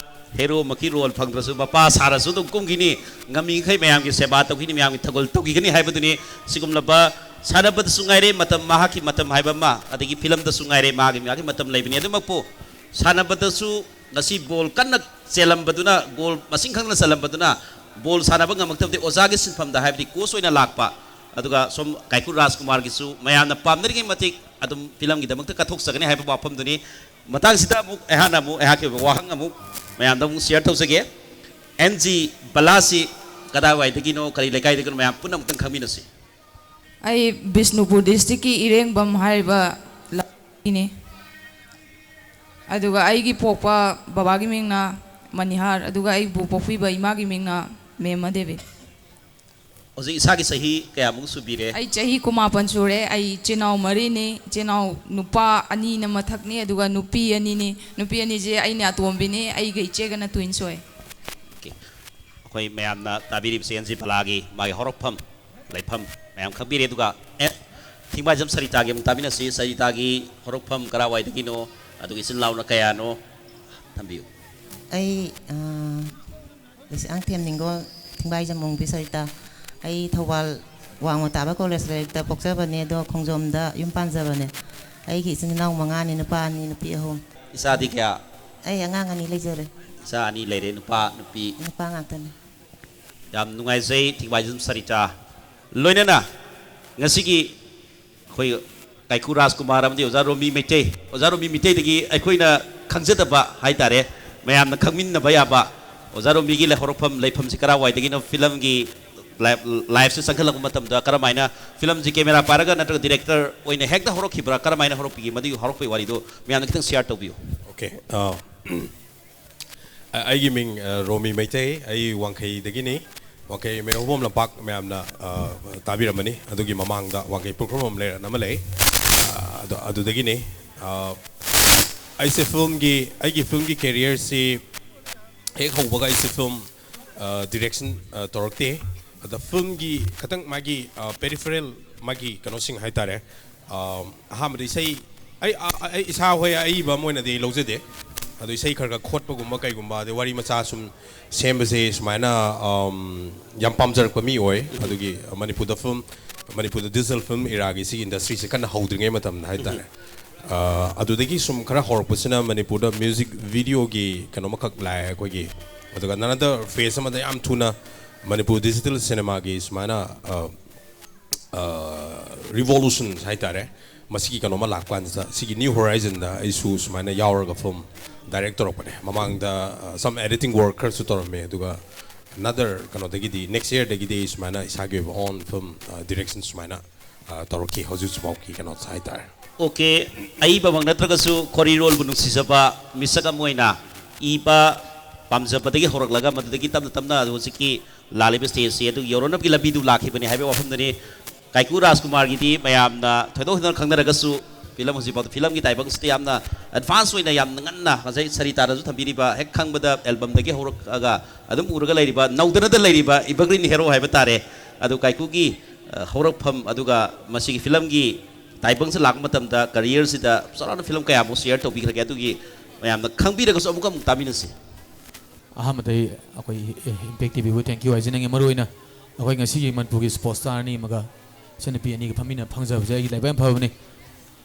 ꯍꯦꯔꯣꯃꯛꯀꯤ ꯔꯣꯜ ꯐꯪꯗ꯭ꯔꯁꯨ, ꯃꯄꯥ ꯁꯥꯔꯁꯨ ꯑꯗꯨꯝ ꯀꯨꯝꯈꯤꯅꯤ, ꯉꯝꯃꯤꯈꯩ ꯃꯌꯥꯝꯒꯤ ꯁꯦꯕꯥ ꯇꯧꯈꯤꯅꯤ, ꯃꯌꯥꯝꯒꯤ ꯊꯧꯒꯜ ꯇꯧꯈꯤꯒꯅꯤ ꯍꯥꯏꯕꯗꯨꯅꯤ꯫ ꯁꯤꯒꯨꯝꯂꯕ ꯁꯥꯟꯅꯕꯗꯁꯨ ꯉꯥꯏꯔꯦ, ꯃꯇꯝ, ꯃꯍꯥꯛꯀꯤ ꯃꯇꯝ ꯍꯥꯏꯕ ꯑꯃ, ꯑꯗꯒꯤ ꯐꯤꯂꯝꯗꯁꯨ ꯉꯥꯏꯔꯦ, ꯃꯥꯒꯤ, ꯃꯥꯒꯤ ꯃꯇꯝ ꯂꯩꯕꯅꯤ꯫ ꯑꯗꯨꯃꯛꯄꯨ ꯁꯥꯟꯅꯕꯗꯁꯨ ꯉꯁꯤ ꯕꯣꯜ ꯀꯟꯅ ꯆꯦꯜꯂꯝꯕꯗꯨꯅ, ꯒꯣꯜ ꯃꯁꯤꯡ ꯈꯪꯗꯅ ꯆꯜꯂꯝꯕꯗꯨꯅ ꯕꯣꯜ ꯁꯥꯟꯅꯕ ꯉꯝꯃꯛꯇꯕꯗꯤ ꯑꯣꯖꯥꯒꯤ ꯁꯤꯟꯐꯝꯗ, ꯍꯥꯏꯕꯗꯤ ꯀꯣꯆ ꯑꯣꯏꯅ ꯂꯥꯛꯄ, ꯑꯗꯨꯒ ꯁꯣꯝ ꯀꯥꯏꯀꯨ ꯔꯥꯖꯀꯨꯃꯥꯔꯒꯤꯁꯨ ꯃꯌꯥꯝꯅ ꯄꯥꯝꯅꯔꯤꯉꯩ ꯃꯇꯤꯛ ꯑꯗꯨꯝ ꯐꯤꯂꯝꯒꯤꯗꯃꯛꯇ ꯀꯠꯊꯣꯛꯆꯒꯅꯤ ꯍꯥꯏꯕ ꯋꯥꯐꯝꯗꯨꯅꯤ꯫ ꯃꯇꯥꯡꯁꯤꯗ ꯑꯃꯨꯛ ꯑꯩꯍꯥꯛꯅ ꯑꯃꯨꯛ ꯑꯩꯍꯥꯛꯀꯤ ꯑꯣꯏꯕ ꯋꯥꯍꯪ ꯑꯃꯨꯛ ꯃꯌꯥꯝꯗ ꯑꯃꯨꯛ ꯁꯤꯌꯔ ꯇꯧꯖꯒꯦ꯫ ꯑꯦꯟ ꯖꯤ ꯕꯂꯥꯁꯤ ꯀꯗꯥꯏꯋꯥꯏꯗꯒꯤꯅꯣ, ꯀꯔꯤ ꯂꯩꯀꯥꯏꯗꯒꯤꯅꯣ, ꯃꯌꯥꯝ ꯄꯨꯟꯅ ꯑꯃꯨꯛꯇꯪ ꯈꯪꯃꯤꯟꯅꯁꯤ꯫ ꯑꯩ ꯕꯤꯁꯅꯨꯄꯨꯔ ꯗꯤꯁꯇ꯭ꯔꯤꯛꯀꯤ ꯏꯔꯦꯡꯕꯝ ꯍꯥꯏꯔꯤꯕ ꯂꯝꯗꯒꯤꯅꯤ꯫ ꯑꯗꯨꯒ ꯑꯩꯒꯤ ꯄꯣꯛꯄ ꯕꯕꯥꯒꯤ ꯃꯤꯡꯅ ꯃꯅꯤꯍꯥꯔ, ꯑꯗꯨꯒ ꯑꯩꯕꯨ ꯄꯣꯛꯄꯤꯕ ꯏꯃꯥꯒꯤ ꯃꯤꯡꯅ ꯃꯦꯝꯃ ꯗꯦꯕꯤ꯫ ꯍꯧꯖꯤꯛ ꯏꯁꯥꯒꯤ ꯆꯍꯤ ꯀꯌꯥꯃꯨꯛ ꯁꯨꯕꯤꯔꯦ? ꯑꯩ ꯆꯍꯤ ꯀꯨꯟꯃꯥꯄꯟ ꯁꯨꯔꯦ꯫ ꯑꯩ ꯏꯆꯤꯟ ꯏꯅꯥꯎ ꯃꯔꯤꯅꯤ꯫ ꯏꯆꯤꯟ ꯏꯅꯥꯎ ꯅꯨꯄꯥ ꯑꯅꯤꯅ ꯃꯊꯛꯅꯤ, ꯑꯗꯨꯒ ꯅꯨꯄꯤ ꯑꯅꯤꯅꯤ꯫ ꯅꯨꯄꯤ ꯑꯅꯤꯁꯦ ꯑꯩꯅ ꯑꯇꯣꯝꯕꯤꯅꯤ, ꯑꯩꯒ ꯏꯆꯦꯒꯅ ꯇ꯭ꯋꯤꯟꯁ ꯑꯣꯏ꯫ ꯑꯣꯀꯦ꯫ ꯑꯩꯈꯣꯏ ꯃꯌꯥꯝꯅ ꯇꯥꯕꯤꯔꯤꯕꯁꯦ ꯑꯦꯟ ꯖꯤ ꯕꯂꯥꯒꯤ ꯃꯥꯒꯤ ꯍꯧꯔꯛꯐꯝ, ꯂꯩꯐꯝ ꯃꯌꯥꯝ ꯈꯪꯕꯤꯔꯦ꯫ ꯑꯗꯨꯒ ꯑꯦ, ꯊꯤꯡꯕꯥꯏꯖꯝ ꯁꯔꯤꯇꯥꯒꯤ ꯑꯃꯨꯛ ꯇꯥꯃꯤꯟꯅꯁꯤ꯫ ꯁꯔꯤꯇꯥꯒꯤ ꯍꯧꯔꯛꯐꯝ ꯀꯔꯥꯏꯋꯥꯏꯗꯒꯤꯅꯣ, ꯑꯗꯨꯒ ꯏꯆꯤꯟ ꯏꯅꯥꯎꯅ ꯀꯌꯥꯅꯣ? ꯊꯝꯕꯤꯌꯨ꯫ ꯑꯩ, ꯑ, ꯂꯤꯁꯥꯡꯊꯦꯝ ꯅꯤꯡꯒꯣꯜ, ꯊꯤꯡꯕꯥꯏꯖꯝ ꯃꯣꯡꯕꯤ ꯁꯔꯤꯇꯥ꯫ ꯑꯩ ꯊꯧꯕꯥꯜ ꯋꯥꯡꯃ ꯇꯥꯕ ꯀꯣꯂꯦꯖ ꯂꯩꯔꯛꯇ ꯄꯣꯛꯆꯕꯅꯦ, ꯑꯗꯣ ꯈꯣꯡꯖꯣꯝꯗ ꯌꯨꯝ ꯄꯥꯟꯖꯕꯅꯦ꯫ ꯑꯩꯒꯤ ꯏꯆꯤꯟ ꯏꯅꯥꯎ ꯃꯉꯥꯅꯤ, ꯅꯨꯄꯥ ꯑꯅꯤ, ꯅꯨꯄꯤ ꯑꯍꯨꯝ꯫ ꯏꯆꯥꯗꯤ ꯀꯌꯥ? ꯑꯩ ꯑꯉꯥꯡ ꯑꯅꯤ ꯂꯩꯖꯔꯦ꯫ ꯏꯆꯥ ꯑꯅꯤ ꯂꯩꯔꯦ, ꯅꯨꯄꯥ, ꯅꯨꯄꯤ? ꯅꯨꯄꯥ ꯉꯥꯛꯇꯅꯦ꯫ ꯌꯥꯝ ꯅꯨꯡꯉꯥꯏꯖꯩ, ꯊꯤꯡꯕꯥꯏꯖꯝ ꯁꯔꯤꯇꯥ꯫ ꯂꯣꯏꯅꯅ ꯉꯁꯤꯒꯤ ꯑꯩꯈꯣꯏ ꯀꯥꯏꯀꯨ ꯔꯥꯖꯀꯨꯃꯥꯔ ꯑꯃꯗꯤ ꯑꯣꯖꯥ ꯔꯣꯃꯤ ꯃꯩꯇꯩ, ꯑꯣꯖꯥ ꯔꯣꯃꯤ ꯃꯩꯇꯩꯗꯒꯤ ꯑꯩꯈꯣꯏꯅ ꯈꯪꯖꯗꯕ ꯍꯥꯏꯇꯥꯔꯦ, ꯃꯌꯥꯝꯅ ꯈꯪꯃꯤꯟꯅꯕ ꯌꯥꯕ, ꯑꯣꯖꯥ ꯔꯣꯃꯤꯒꯤ ꯂꯩ-, ꯍꯧꯔꯛꯐꯝ, ꯂꯩꯐꯝꯁꯤ ꯀꯔꯥꯏꯋꯥꯏꯗꯒꯤꯅꯣ, ꯐꯤꯂꯝꯒꯤ ꯂꯥꯏꯐ, ꯂꯥꯏꯐꯁꯦ ꯆꯪꯈꯠꯂꯛꯄ ꯃꯇꯝꯗ ꯀꯔꯝꯍꯥꯏꯅ ꯐꯤꯂꯝꯁꯤ ꯀꯦꯃꯦꯔꯥ ꯄꯥꯏꯔꯒ ꯅꯠꯇ꯭ꯔꯒ ꯗꯤꯔꯦꯛꯇꯔ ꯑꯣꯏꯅ ꯍꯦꯛꯇ ꯍꯧꯔꯛꯈꯤꯕ꯭ꯔꯥ, ꯀꯔꯝꯍꯥꯏꯅ ꯍꯧꯔꯛꯄꯤꯒꯦ, ꯃꯗꯨꯒꯤ ꯍꯧꯔꯛꯄꯒꯤ ꯋꯥꯔꯤꯗꯨ ꯃꯌꯥꯝꯅ ꯈꯤꯇꯪ ꯁꯤꯌꯥꯔ ꯇꯧꯕꯤꯌꯨ꯫ ꯑꯣꯀꯦ꯫ ꯑ, ꯑ-, ꯑꯩꯒꯤ ꯃꯤꯡ, ꯑ, ꯔꯣꯃꯤ ꯃꯩꯇꯩ, ꯑꯩ ꯋꯥꯡꯈꯩꯗꯒꯤꯅꯤ꯫ ꯋꯥꯡꯈꯩ ꯃꯩꯔꯧꯕꯣꯝ ꯂꯝꯄꯥꯛ ꯃꯌꯥꯝꯅ, ꯑ, ꯇꯥꯕꯤꯔꯝꯃꯅꯤ꯫ ꯑꯗꯨꯒꯤ ꯃꯃꯥꯡꯗ ꯋꯥꯡꯈꯩ ꯄꯨꯈ꯭ꯔꯣꯝ ꯂꯩꯔꯛ ꯑꯃ ꯂꯩ꯫ ꯑ, ꯑꯗꯨ, ꯑꯗꯨꯗꯒꯤꯅꯤ꯫ ꯑ, ꯑꯩꯁꯦ ꯐꯤꯂꯝꯒꯤ, ꯑꯩꯒꯤ ꯐꯤꯂꯝꯒꯤ ꯀꯦꯔꯤꯌꯔꯁꯤ ꯍꯦꯛ ꯍꯧꯕꯒ ꯑꯩꯁꯦ ꯐꯤꯂꯝ, ꯑ, ꯗꯤꯔꯦꯛꯁꯟ, ꯑ, ꯇꯧꯔꯛꯇꯦ꯫ ꯑꯗ ꯐꯤꯂꯝꯒꯤ ꯈꯇꯪ ꯃꯥꯒꯤ, ꯑ, ꯄꯦꯔꯤꯐꯦꯔꯦꯜ ꯃꯥꯒꯤ ꯀꯩꯅꯣꯁꯤꯡ ꯍꯥꯏꯇꯥꯔꯦ꯫ ꯑ, ꯑꯍꯥꯟꯕꯗ ꯏꯁꯩ, ꯑꯩ, ꯑ, ꯑ, ꯑꯩ ꯏꯁꯥ ꯍꯣꯏ ꯑꯏꯕ ꯑꯃ ꯑꯣꯏꯅꯗꯤ ꯑꯩ ꯂꯧꯖꯗꯦ꯫ ꯑꯗꯣ ꯏꯁꯩ ꯈꯔ ꯈꯔ ꯈꯣꯠꯄꯒꯨꯝꯕ ꯀꯩꯒꯨꯝꯕ, ꯑꯗꯩ ꯋꯥꯔꯤ ꯃꯆꯥ ꯁꯨꯝ ꯁꯦꯝꯕꯁꯦ ꯁꯨꯃꯥꯏꯅ, ꯑꯝ, ꯌꯥꯝ ꯄꯥꯝꯖꯔꯛꯄ ꯃꯤ ꯑꯣꯏ꯫ ꯑꯗꯨꯒꯤ ꯃꯅꯤꯄꯨꯔꯗ ꯐꯤꯂꯝ, ꯃꯅꯤꯄꯨꯔꯗ ꯗꯤꯖꯤꯇꯦꯜ ꯐꯤꯂꯝ ꯏꯔꯥꯒꯤ ꯁꯤꯒꯤ ꯏꯟꯗꯁꯇ꯭ꯔꯤꯁꯦ ꯀꯟꯅ ꯍꯧꯗ꯭ꯔꯤꯉꯩ ꯃꯇꯝꯗ ꯍꯥꯏꯇꯥꯔꯦ꯫ ꯑ, ꯑꯗꯨꯗꯒꯤ ꯁꯨꯝ ꯈꯔ ꯍꯧꯔꯛꯄꯁꯤꯅ ꯃꯅꯤꯄꯨꯔꯗ ꯃ꯭ꯌꯨꯖꯤꯛ ꯚꯤꯗꯤꯑꯣꯒꯤ ꯀꯩꯅꯣꯃꯈꯛ ꯂꯥꯛꯑꯦ, ꯑꯩꯈꯣꯏꯒꯤ ꯑꯗꯨꯒ another phase ꯑꯃꯗ ꯌꯥꯝ ꯊꯨꯅ ꯃꯅꯤꯄꯨꯔ digital cinemaꯒꯤ ꯁꯨꯃꯥꯏꯅ revolution ꯍꯥꯏꯇꯥꯔꯦ, ꯃꯁꯤꯒꯤ ꯀꯩꯅꯣꯝꯃ ꯂꯥꯛꯄ ꯀꯥꯟꯁꯤꯗ ꯁꯤꯒꯤ New Horizonꯗ ꯑꯩꯁꯨ ꯁꯨꯃꯥꯏꯅ ꯌꯥꯎꯔꯒ film direct ꯇꯧꯔꯛꯄꯅꯦ꯫ ꯃꯃꯥꯡꯗ some editing work ꯈꯔꯁꯨ ꯇꯧꯔꯝꯃꯦ, ꯑꯗꯨꯒ another ꯀꯩꯅꯣꯗꯒꯤꯗꯤ next yearꯗꯒꯤꯗꯤ ꯑꯩ ꯁꯨꯃꯥꯏꯅ ꯏꯁꯥꯒꯤ ꯑꯣꯏꯕ own film direction ꯁꯨꯃꯥꯏꯅ ꯇꯧꯔꯛꯈꯤ ꯍꯧꯖꯤꯛ ꯍꯧꯖꯤꯛꯐꯥꯎꯒꯤ ꯀꯩꯅꯣ ꯍꯥꯏꯇꯥꯔꯦ꯫ ꯑꯣꯀꯦ, ꯑꯏꯕꯃꯛ ꯅꯠꯇ꯭ꯔꯒꯁꯨ ꯈꯣꯔꯤꯔꯣꯜꯕꯨ ꯅꯨꯡꯁꯤꯖꯕ ꯃꯤꯁꯛ ꯑꯃ ꯑꯣꯏꯅ ꯏꯕ ꯄꯥꯝꯖꯕꯗꯒꯤ ꯍꯧꯔꯛꯂꯒ ꯃꯗꯨꯗꯒꯤ ꯇꯞꯅ ꯇꯞꯅ ꯑꯗꯨ ꯍꯧꯖꯤꯛꯀꯤ ꯂꯥꯛꯂꯤꯕ stageꯁꯤ ꯑꯗꯨ ꯌꯧꯔꯛꯅꯕꯒꯤ ꯂꯝꯕꯤꯗꯨ ꯂꯥꯛꯈꯤꯕꯅꯤ ꯍꯥꯏꯕꯒꯤ ꯋꯥꯐꯝꯗꯨꯅꯤ꯫ ꯀꯥꯏꯀꯨ ꯔꯥꯖꯀꯨꯃꯥꯔꯒꯤꯗꯤ ꯃꯌꯥꯝꯅ ꯊꯣꯏꯗꯣꯛ ꯍꯦꯟꯗꯣꯛꯅ ꯈꯪꯅꯔꯒꯁꯨ film ꯍꯧꯖꯤꯛꯐꯥꯎꯗ filmꯒꯤ ꯇꯥꯏꯕꯪꯁꯤꯗ ꯌꯥꯝꯅ advance ꯑꯣꯏꯅ ꯌꯥꯝꯅ ꯉꯟꯅ ꯉꯁꯥꯏ ꯁꯔꯤꯇꯥꯅꯁꯨ ꯊꯝꯕꯤꯔꯤꯕ ꯍꯦꯛ ꯈꯪꯕꯗ albumꯗꯒꯤ ꯍꯧꯔꯛꯑꯒ ꯑꯗꯨꯝ ꯎꯔꯒ ꯂꯩꯔꯤꯕ ꯅꯧꯗꯅꯗ ꯂꯩꯔꯤꯕ evergreen hero ꯍꯥꯏꯕ ꯇꯥꯔꯦ꯫ ꯑꯗꯨ ꯀꯥꯏꯀꯨꯒꯤ ꯍꯧꯔꯛꯐꯝ ꯑꯗꯨꯒ ꯃꯁꯤꯒꯤ filmꯒꯤ ꯇꯥꯏꯕꯪꯁꯤ ꯂꯥꯛꯄ ꯃꯇꯝꯗ careerꯁꯤꯗ ꯆꯥꯎꯔꯥꯛꯅ film ꯀꯌꯥꯃꯨꯛ share ꯇꯧꯕꯤꯈ꯭ꯔꯒꯦ ꯑꯗꯨꯒꯤ ꯃꯌꯥꯝꯅ ꯈꯪꯕꯤꯔꯒꯁꯨ ꯑꯃꯨꯛꯀ ꯑꯃꯨꯛ ꯇꯥꯃꯤꯟꯅꯁꯤ꯫ ꯑꯍꯥꯟꯕꯗ ꯑꯩ ꯑꯩꯈꯣꯏ Impact TVꯕꯨ thank you ꯍꯥꯏꯖꯅꯤꯡꯉꯤ꯫ ꯃꯔꯨꯑꯣꯏꯅ ꯑꯩꯈꯣꯏ ꯉꯁꯤꯒꯤ ꯃꯅꯤꯄꯨꯔꯒꯤ sports star ꯑꯅꯤ ꯑꯃꯒ ꯏꯆꯟꯅꯨꯄꯤ ꯑꯅꯤꯒ ꯐꯝꯃꯤꯟꯅ ꯐꯪꯖꯕꯁꯦ ꯑꯩꯒꯤ ꯂꯥꯏꯕꯛ ꯌꯥꯝ ꯐꯕꯅꯤ꯫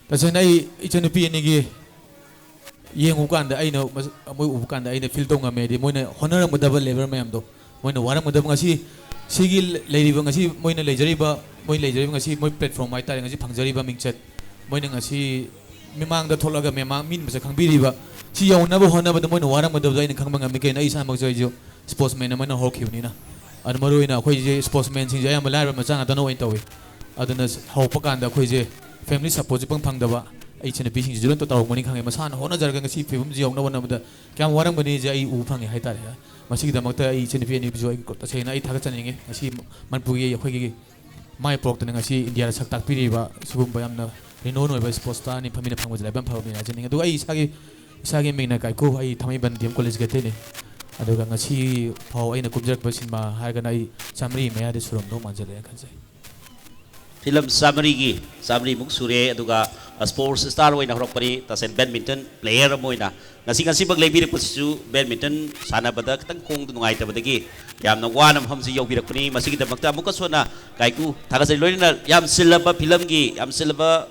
ꯇꯁꯦꯡꯅ ꯑꯩ ꯏꯆꯟꯅꯨꯄꯤ ꯑꯅꯤꯒꯤ ꯌꯦꯡꯉꯨ ꯀꯥꯟꯗ ꯑꯩꯅ ꯃꯣꯏ ꯎꯕ ꯀꯥꯟꯗ ꯑꯩꯅ feel ꯇꯧ ꯉꯝꯃꯦ꯫ ꯍꯥꯏꯗꯤ ꯃꯣꯏꯅ ꯍꯣꯠꯅꯔꯝꯒꯗꯕ level ꯃꯌꯥꯝꯗꯣ, ꯃꯣꯏꯅ ꯋꯥꯔꯝꯒꯗꯕ, ꯉꯁꯤ ꯁꯤꯒꯤ ꯂꯩꯔꯤꯕ, ꯉꯁꯤ ꯃꯣꯏꯅ ꯂꯩꯖꯔꯤꯕ, ꯃꯣꯏ ꯂꯩꯖꯔꯤꯕ ꯉꯁꯤ ꯃꯣꯏ platform ꯍꯥꯏꯇꯥꯔꯦ, ꯉꯁꯤ ꯐꯪꯖꯔꯤꯕ ꯃꯤꯡꯆꯠ, ꯃꯣꯏꯅ ꯉꯁꯤ ꯃꯤꯃꯥꯡꯗ ꯊꯣꯛꯂꯒ ꯃꯌꯥꯝ ꯃꯤ ꯃꯁꯛ ꯈꯪꯕꯤꯔꯤꯕ, ꯁꯤ ꯌꯧꯅꯕ ꯍꯣꯠꯅꯕꯗ ꯃꯣꯏꯅ ꯋꯥꯔꯝꯒꯗꯕꯗꯣ ꯑꯩꯅ ꯈꯪꯕ ꯉꯝꯃꯤ꯫ ꯀꯩꯅꯣ, ꯑꯩ ꯏꯁꯥꯃꯛꯁꯨ ꯑꯩꯁꯨ sportsman ꯑꯃꯅ ꯍꯧꯔꯛꯈꯤꯕꯅꯤꯅ꯫ ꯑꯗꯨ ꯃꯔꯨꯑꯣꯏꯅ ꯑꯩꯈꯣꯏꯁꯦ sportsmanꯁꯤꯡꯁꯦ ꯑꯌꯥꯝꯕ ꯂꯥꯏꯔꯕ ꯃꯆꯥ ꯉꯥꯛꯇꯅ ꯑꯣꯏꯅ ꯇꯧꯏ꯫ ꯑꯗꯨꯅ ꯍꯧꯔꯛꯄ ꯀꯥꯟꯗ ꯑꯩꯈꯣꯏꯁꯦ family supportꯁꯦ ꯏꯐꯪ ꯐꯪꯗꯕ, ꯑꯩ ꯏꯆꯟꯅꯨꯄꯤꯁꯤꯡꯁꯤꯁꯨ ꯂꯣꯏꯅ ꯇꯧꯔꯝꯒꯅꯤ ꯈꯪꯉꯦ꯫ ꯃꯁꯥꯅ ꯍꯣꯠꯅꯖꯔꯒ ꯉꯁꯤ ꯐꯤꯕꯝꯁꯤ ꯌꯧꯅꯕ ꯍꯣꯠꯅꯕꯗ ꯀꯌꯥꯝ ꯋꯥꯔꯝꯒꯅꯤꯁꯦ ꯑꯩ ꯎꯕ ꯐꯪꯉꯦ ꯍꯥꯏꯇꯥꯔꯦ꯫ ꯃꯁꯤꯒꯤꯗꯃꯛꯇ ꯑꯩ ꯏꯆꯟꯅꯨꯄꯤ ꯑꯅꯤꯕꯨꯁꯨ ꯑꯩ ꯇꯁꯦꯡꯅ ꯑꯩ ꯊꯥꯒꯠꯆꯅꯤꯡꯉꯤ꯫ ꯉꯁꯤ ꯃꯅꯤꯄꯨꯔꯒꯤ ꯑꯩꯈꯣꯏꯒꯤ ꯃꯥꯏ ꯄꯣꯛꯇꯅ ꯉꯁꯤ ꯏꯟꯗꯤꯌꯥꯗ ꯁꯛ ꯇꯥꯛꯄꯤꯔꯤꯕ ꯁꯤꯒꯨꯝꯕ ꯌꯥꯝꯅ renown ꯑꯣꯏꯕ sports star ꯑꯅꯤ ꯐꯝꯃꯤꯟꯅ ꯐꯪꯕꯁꯦ ꯂꯥꯏꯕꯛ ꯌꯥꯝ ꯐꯕꯅꯤ ꯍꯥꯏꯖꯅꯤꯡꯉꯤ꯫ ꯑꯗꯨꯒ ꯑꯩ ꯏꯁꯥꯒꯤ, ꯏꯁꯥꯒꯤ ꯃꯤꯡꯅ ꯀꯥꯏꯀꯨ, ꯑꯩ ꯊꯥꯡꯃꯩꯕꯟ D M Collegeꯀꯤ ꯑꯇꯩꯅꯤ꯫ ꯑꯗꯨꯒ ꯉꯁꯤ ꯐꯥꯎ ꯑꯩꯅ ꯀꯨꯝꯖꯔꯛꯄ ꯁꯤꯅꯦꯃꯥ ꯍꯥꯏꯔꯒꯅ ꯑꯩ ꯆꯥꯃꯔꯤ ꯃꯌꯥꯗꯤ ꯁꯨꯔꯝꯗꯧ ꯃꯥꯟꯖꯜꯂꯛꯑꯦ ꯈꯟꯖꯩ꯫ Film ꯆꯥꯃꯔꯤꯒꯤ, ꯆꯥꯃꯔꯤꯃꯨꯛ ꯁꯨꯔꯦ꯫ ꯑꯗꯨꯒ sports star ꯑꯣꯏꯅ ꯍꯧꯔꯛꯄꯅꯤ, ꯇꯁꯦꯡ badminton player ꯑꯃ ꯑꯣꯏꯅ꯫ ꯉꯁꯤ, ꯉꯁꯤꯃꯛ ꯂꯦꯡꯕꯤꯔꯛꯄꯁꯤꯁꯨ badminton ꯁꯥꯟꯅꯕꯗ ꯈꯤꯇꯪ ꯈꯣꯡꯗꯨ ꯅꯨꯡꯉꯥꯏꯇꯕꯗꯒꯤ ꯌꯥꯝꯅ ꯋꯥꯅ ꯃꯐꯝꯁꯤ ꯌꯧꯕꯤꯔꯛꯄꯅꯤ꯫ ꯃꯁꯤꯒꯤꯗꯃꯛꯇ ꯑꯃꯨꯛꯀꯁꯨ ꯍꯟꯅ ꯀꯥꯏꯀꯨ ꯊꯥꯒꯠꯆꯔꯤ꯫ ꯂꯣꯏꯅꯅ ꯌꯥꯝ ꯆꯤꯜꯂꯕ filmꯒꯤ, ꯌꯥꯝ ꯆꯤꯜꯂꯕ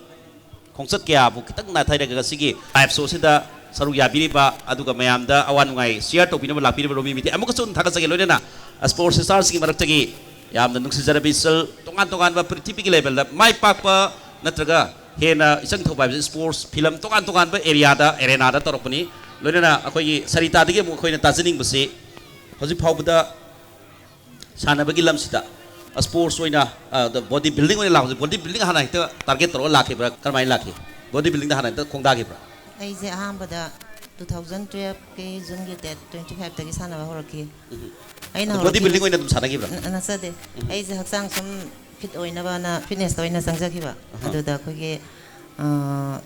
ꯈꯣꯡꯆꯠ ꯀꯌꯥꯕꯨ ꯈꯤꯇꯪ ꯅꯥꯊꯩꯔꯒ ꯉꯁꯤꯒꯤ live showꯁꯤꯗ ꯁꯔꯨꯛ ꯌꯥꯕꯤꯔꯤꯕ, ꯑꯗꯨꯒ ꯃꯌꯥꯝꯗ ꯑꯋꯥ ꯅꯨꯡꯉꯥꯏ ꯁꯤꯌꯥꯔ ꯇꯧꯕꯤꯅꯕ ꯂꯥꯛꯄꯤꯔꯤꯕ ꯔꯣꯃꯤ ꯃꯤꯇꯩ ꯑꯃꯨꯛꯀꯁꯨ ꯑꯗꯨꯝ ꯊꯥꯒꯠꯆꯒꯦ꯫ ꯂꯣꯏꯅꯅ ꯁ꯭ꯄꯣꯔꯠꯁ ꯁ꯭ꯇꯥꯔꯁꯤꯡꯒꯤ ꯃꯔꯛꯇꯒꯤ ꯌꯥꯝꯅ ꯅꯨꯡꯁꯤꯖꯔꯕ ꯏꯆꯜ, ꯇꯣꯉꯥꯟ ꯇꯣꯉꯥꯟꯕ ꯄ꯭ꯔꯤꯊꯤꯕꯤꯒꯤ ꯂꯦꯚꯦꯜꯗ ꯃꯥꯏ ꯄꯥꯛꯄ ꯅꯠꯇ꯭ꯔꯒ ꯍꯦꯟꯅ ꯏꯆꯪ ꯊꯧꯕ ꯍꯥꯏꯕꯁꯤ ꯁ꯭ꯄꯣꯔꯠꯁ ꯐꯤꯂꯝ ꯇꯣꯉꯥꯟ ꯇꯣꯉꯥꯟꯕ ꯑꯦꯔꯤꯌꯥꯗ, ꯑꯦꯔꯦꯅꯥꯗ ꯇꯧꯔꯛꯄꯅꯤ꯫ ꯂꯣꯏꯅꯅ ꯑꯩꯈꯣꯏꯒꯤ ꯁꯔꯤꯇꯥꯗꯒꯤ ꯑꯃꯨꯛ ꯑꯩꯈꯣꯏꯅ ꯇꯥꯖꯅꯤꯡꯕꯁꯤ ꯍꯧꯖꯤꯛ ꯐꯥꯎꯕꯗ ꯁꯥꯟꯅꯕꯒꯤ ꯂꯝꯁꯤꯗ ꯁ꯭ꯄꯣꯔꯠꯁ ꯑꯣꯏꯅ, ꯑ, ꯕꯣꯗꯤ ꯕꯤꯜꯗꯤꯡ ꯑꯣꯏꯅ ꯂꯥꯛꯄꯁꯦ, ꯕꯣꯗꯤ ꯕꯤꯜꯗꯤꯡ ꯍꯥꯟꯅ ꯍꯦꯛꯇ ꯇꯥꯔꯒꯦꯠ ꯇꯧꯔꯒ ꯂꯥꯛꯈꯤꯕ꯭ꯔꯥ? ꯀꯔꯝꯍꯥꯏꯅ ꯂꯥꯛꯈꯤ? ꯕꯣꯗꯤ ꯕꯤꯜꯗꯤꯡꯗ ꯍꯥꯟꯅ ꯍꯦꯛꯇ ꯈꯣꯡꯗꯥꯈꯤꯕ꯭ꯔꯥ? ꯑꯩꯁꯦ ꯑꯍꯥꯟꯕꯗ ꯇꯨ ꯊꯥꯎꯖꯟ ꯇꯨꯌꯦꯜꯐꯀꯤ ꯖꯨꯟꯒꯤ ꯗꯦꯠ ꯇ꯭ꯋꯦꯟꯇꯤ ꯐꯥꯏꯚꯇꯒꯤ ꯁꯥꯟꯅꯕ ꯍꯧꯔꯛꯈꯤ꯫ ꯑꯩꯅ ꯑꯗꯣ ꯕꯣꯗꯤ ꯍꯧꯔꯛꯈꯤꯕ ꯕꯤꯜꯗꯤꯡ ꯑꯣꯏꯅ ꯑꯗꯨꯝ ꯁꯥꯟꯅꯈꯤꯕ꯭ꯔꯥ? ꯅ- ꯅꯠꯆꯗꯦ꯫ ꯑꯩꯁꯦ ꯍꯛꯆꯥꯡ ꯁꯨꯝ ꯐꯤꯠ ꯑꯣꯏꯅꯕꯅ ꯐꯤꯠꯅꯦꯁꯇ ꯑꯣꯏꯅ ꯆꯪꯖꯈꯤꯕ꯫ ꯑꯗꯨꯗ ꯑꯩꯈꯣꯏꯒꯤ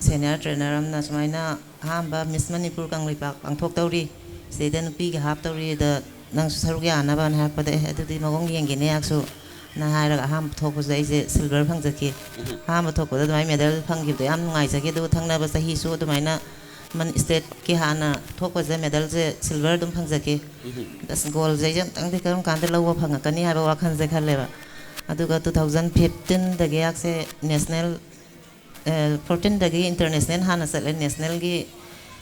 ꯁꯦꯅꯤꯌꯔ ꯇ꯭ꯔꯦꯅꯔ ꯑꯃꯅ ꯁꯨꯃꯥꯏꯅ ꯑꯍꯥꯟꯕ ꯃꯤꯁ ꯃꯅꯤꯄꯨꯔ ꯀꯪꯂꯩꯄꯥꯛ ꯄꯥꯡꯊꯣꯛꯇꯧꯔꯤ, ꯁꯤꯗꯩꯗ ꯅꯨꯄꯤꯒꯤ ꯍꯥꯞꯇꯧꯔꯤ, ꯑꯗ ꯅꯪꯁꯨ ꯁꯔꯨꯛ ꯌꯥꯅꯕꯅ ꯍꯥꯏꯔꯛꯄꯗ, "ꯑꯦ, ꯑꯗꯨꯗꯤ ꯃꯑꯣꯡ ꯌꯦꯡꯒꯦꯅꯦ ꯑꯩꯍꯥꯛꯁꯨ"ꯅ ꯍꯥꯏꯔꯒ ꯑꯍꯥꯟꯕ ꯊꯣꯛꯄꯁꯤꯗ ꯑꯩꯁꯦ ꯁꯤꯜꯚꯔ ꯐꯪꯖꯈꯤ꯫ ꯑꯍꯥꯟꯕ ꯊꯣꯛꯄꯗ ꯑꯗꯨꯃꯥꯏꯅ ꯃꯦꯗꯜ ꯐꯪꯈꯤꯕꯗꯣ ꯌꯥꯝ ꯅꯨꯡꯉꯥꯏꯖꯈꯤ꯫ ꯑꯗꯨꯒ ꯊꯪꯅꯕ ꯆꯍꯤꯁꯨ ꯑꯗꯨꯃꯥꯏꯅ ꯃꯟ ꯁ꯭ꯇꯦꯠꯀꯤ ꯍꯥꯟꯅ ꯊꯣꯛꯄꯁꯦ ꯃꯦꯗꯜꯁꯦ ꯁꯤꯜꯚꯔ ꯑꯗꯨꯝ ꯐꯪꯖꯈꯤ꯫ ꯑꯁ, ꯒꯣꯜꯁꯦ ꯑꯩꯁꯦ ꯑꯃꯨꯛꯇꯪꯗꯤ ꯀꯔꯝ ꯀꯥꯟꯗ ꯂꯧꯕ ꯐꯪꯉꯛꯀꯅꯤ ꯍꯥꯏꯕ ꯋꯥꯈꯜꯁꯦ ꯈꯜꯂꯦꯕ꯫ ꯑꯗꯨꯒ ꯇꯨ ꯊꯥꯎꯖꯟ ꯐꯤꯐꯇꯤꯟꯗꯒꯤ ꯑꯩꯍꯥꯛꯁꯦ ꯅꯦꯁꯅꯦꯜ, ꯐꯣꯔꯇꯤꯟꯗꯒꯤ ꯏꯟꯇꯔꯅꯦꯁꯅꯦꯜ ꯍꯥꯟꯅ ꯆꯠꯂꯦ꯫ ꯅꯦꯁꯅꯦꯜꯒꯤ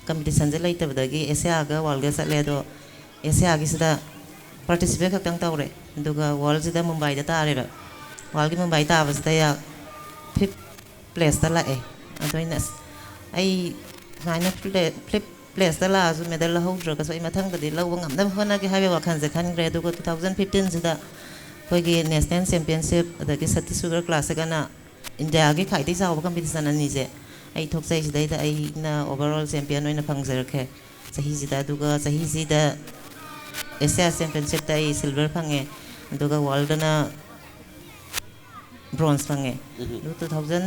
ꯀꯝꯄꯤꯇꯤꯁꯟꯁꯦ ꯂꯩꯇꯕꯗꯒꯤ ꯑꯦꯁꯤꯌꯥꯒ ꯋꯥꯔꯜꯒ ꯆꯠꯂꯦ꯫ ꯑꯗꯣ ꯑꯦꯁꯤꯌꯥꯒꯤꯁꯤꯗ ꯄꯥꯔꯇꯤꯁꯤꯄꯦꯠ ꯈꯛꯇꯪ ꯇꯧꯔꯦ꯫ ꯑꯗꯨꯒ ꯋꯥꯔꯜꯁꯤꯗ ꯃꯨꯝꯕꯥꯏꯗ ꯇꯥꯔꯦꯕ꯫ ꯋꯥꯔꯜꯒꯤ ꯃꯨꯝꯕꯥꯏ ꯇꯥꯕꯁꯤꯗ ꯐꯤꯐ ꯄ꯭ꯂꯦꯁꯇ ꯂꯥꯛꯑꯦ꯫ ꯑꯗꯣ ꯑꯩꯅ, "ꯑꯁ, ꯑꯩ ꯁꯨꯃꯥꯏꯅ ꯐꯤꯐ ꯄ꯭ꯂꯦꯁꯇ ꯂꯥꯛꯑꯁꯨ ꯃꯦꯗꯜ ꯂꯧꯍꯧꯗ꯭ꯔꯒꯁꯨ ꯑꯩ ꯃꯊꯪꯗꯗꯤ ꯂꯧꯕ ꯉꯝꯅꯕ ꯍꯣꯠꯅꯒꯦ" ꯍꯥꯏꯕꯒꯤ ꯋꯥꯈꯜꯁꯦ ꯈꯟꯈ꯭ꯔꯦ꯫ ꯑꯗꯨꯒ ꯇꯨ ꯊꯥꯎꯖꯟ ꯐꯤꯐꯇꯤꯟꯁꯤꯗ ꯑꯩꯈꯣꯏꯒꯤ ꯅꯦꯁꯅꯦꯜ ꯆꯦꯝꯄꯤꯌꯟꯁꯤꯞ, ꯑꯗꯒꯤ ꯁꯠꯇꯤꯁꯒꯔ ꯀ꯭ꯂꯥꯁꯤꯛ ꯑꯅ ꯏꯟꯗꯤꯌꯥꯒꯤ ꯈ꯭ꯋꯥꯏꯗꯒꯤ ꯆꯥꯎꯕ ꯀꯝꯄꯤꯇꯤꯁꯟ ꯑꯅꯤꯁꯦ ꯑꯩ ꯊꯣꯛꯆꯩ꯫ ꯁꯤꯗꯩꯗ ꯑꯩꯅ ꯑꯣꯚꯔ ꯑꯣꯜ ꯆꯦꯝꯄꯤꯌꯟ ꯑꯣꯏꯅ ꯐꯪꯖꯔꯛꯈ꯭ꯔꯦ ꯆꯍꯤꯁꯤꯗ꯫ ꯑꯗꯨꯒ ꯆꯍꯤꯁꯤꯗ ꯑꯦꯁꯤꯌꯥ ꯆꯦꯝꯄꯤꯌꯟꯁꯤꯞꯇ ꯑꯩ ꯁꯤꯜꯚꯔ ꯐꯪꯉꯦ꯫ ꯑꯗꯨꯒ ꯋꯥꯔꯜꯗꯅ ꯕ꯭ꯔꯣꯟꯖ ꯐꯪꯉꯦ꯫ ꯑꯗꯨ ꯇꯨ ꯊꯥꯎꯖꯟ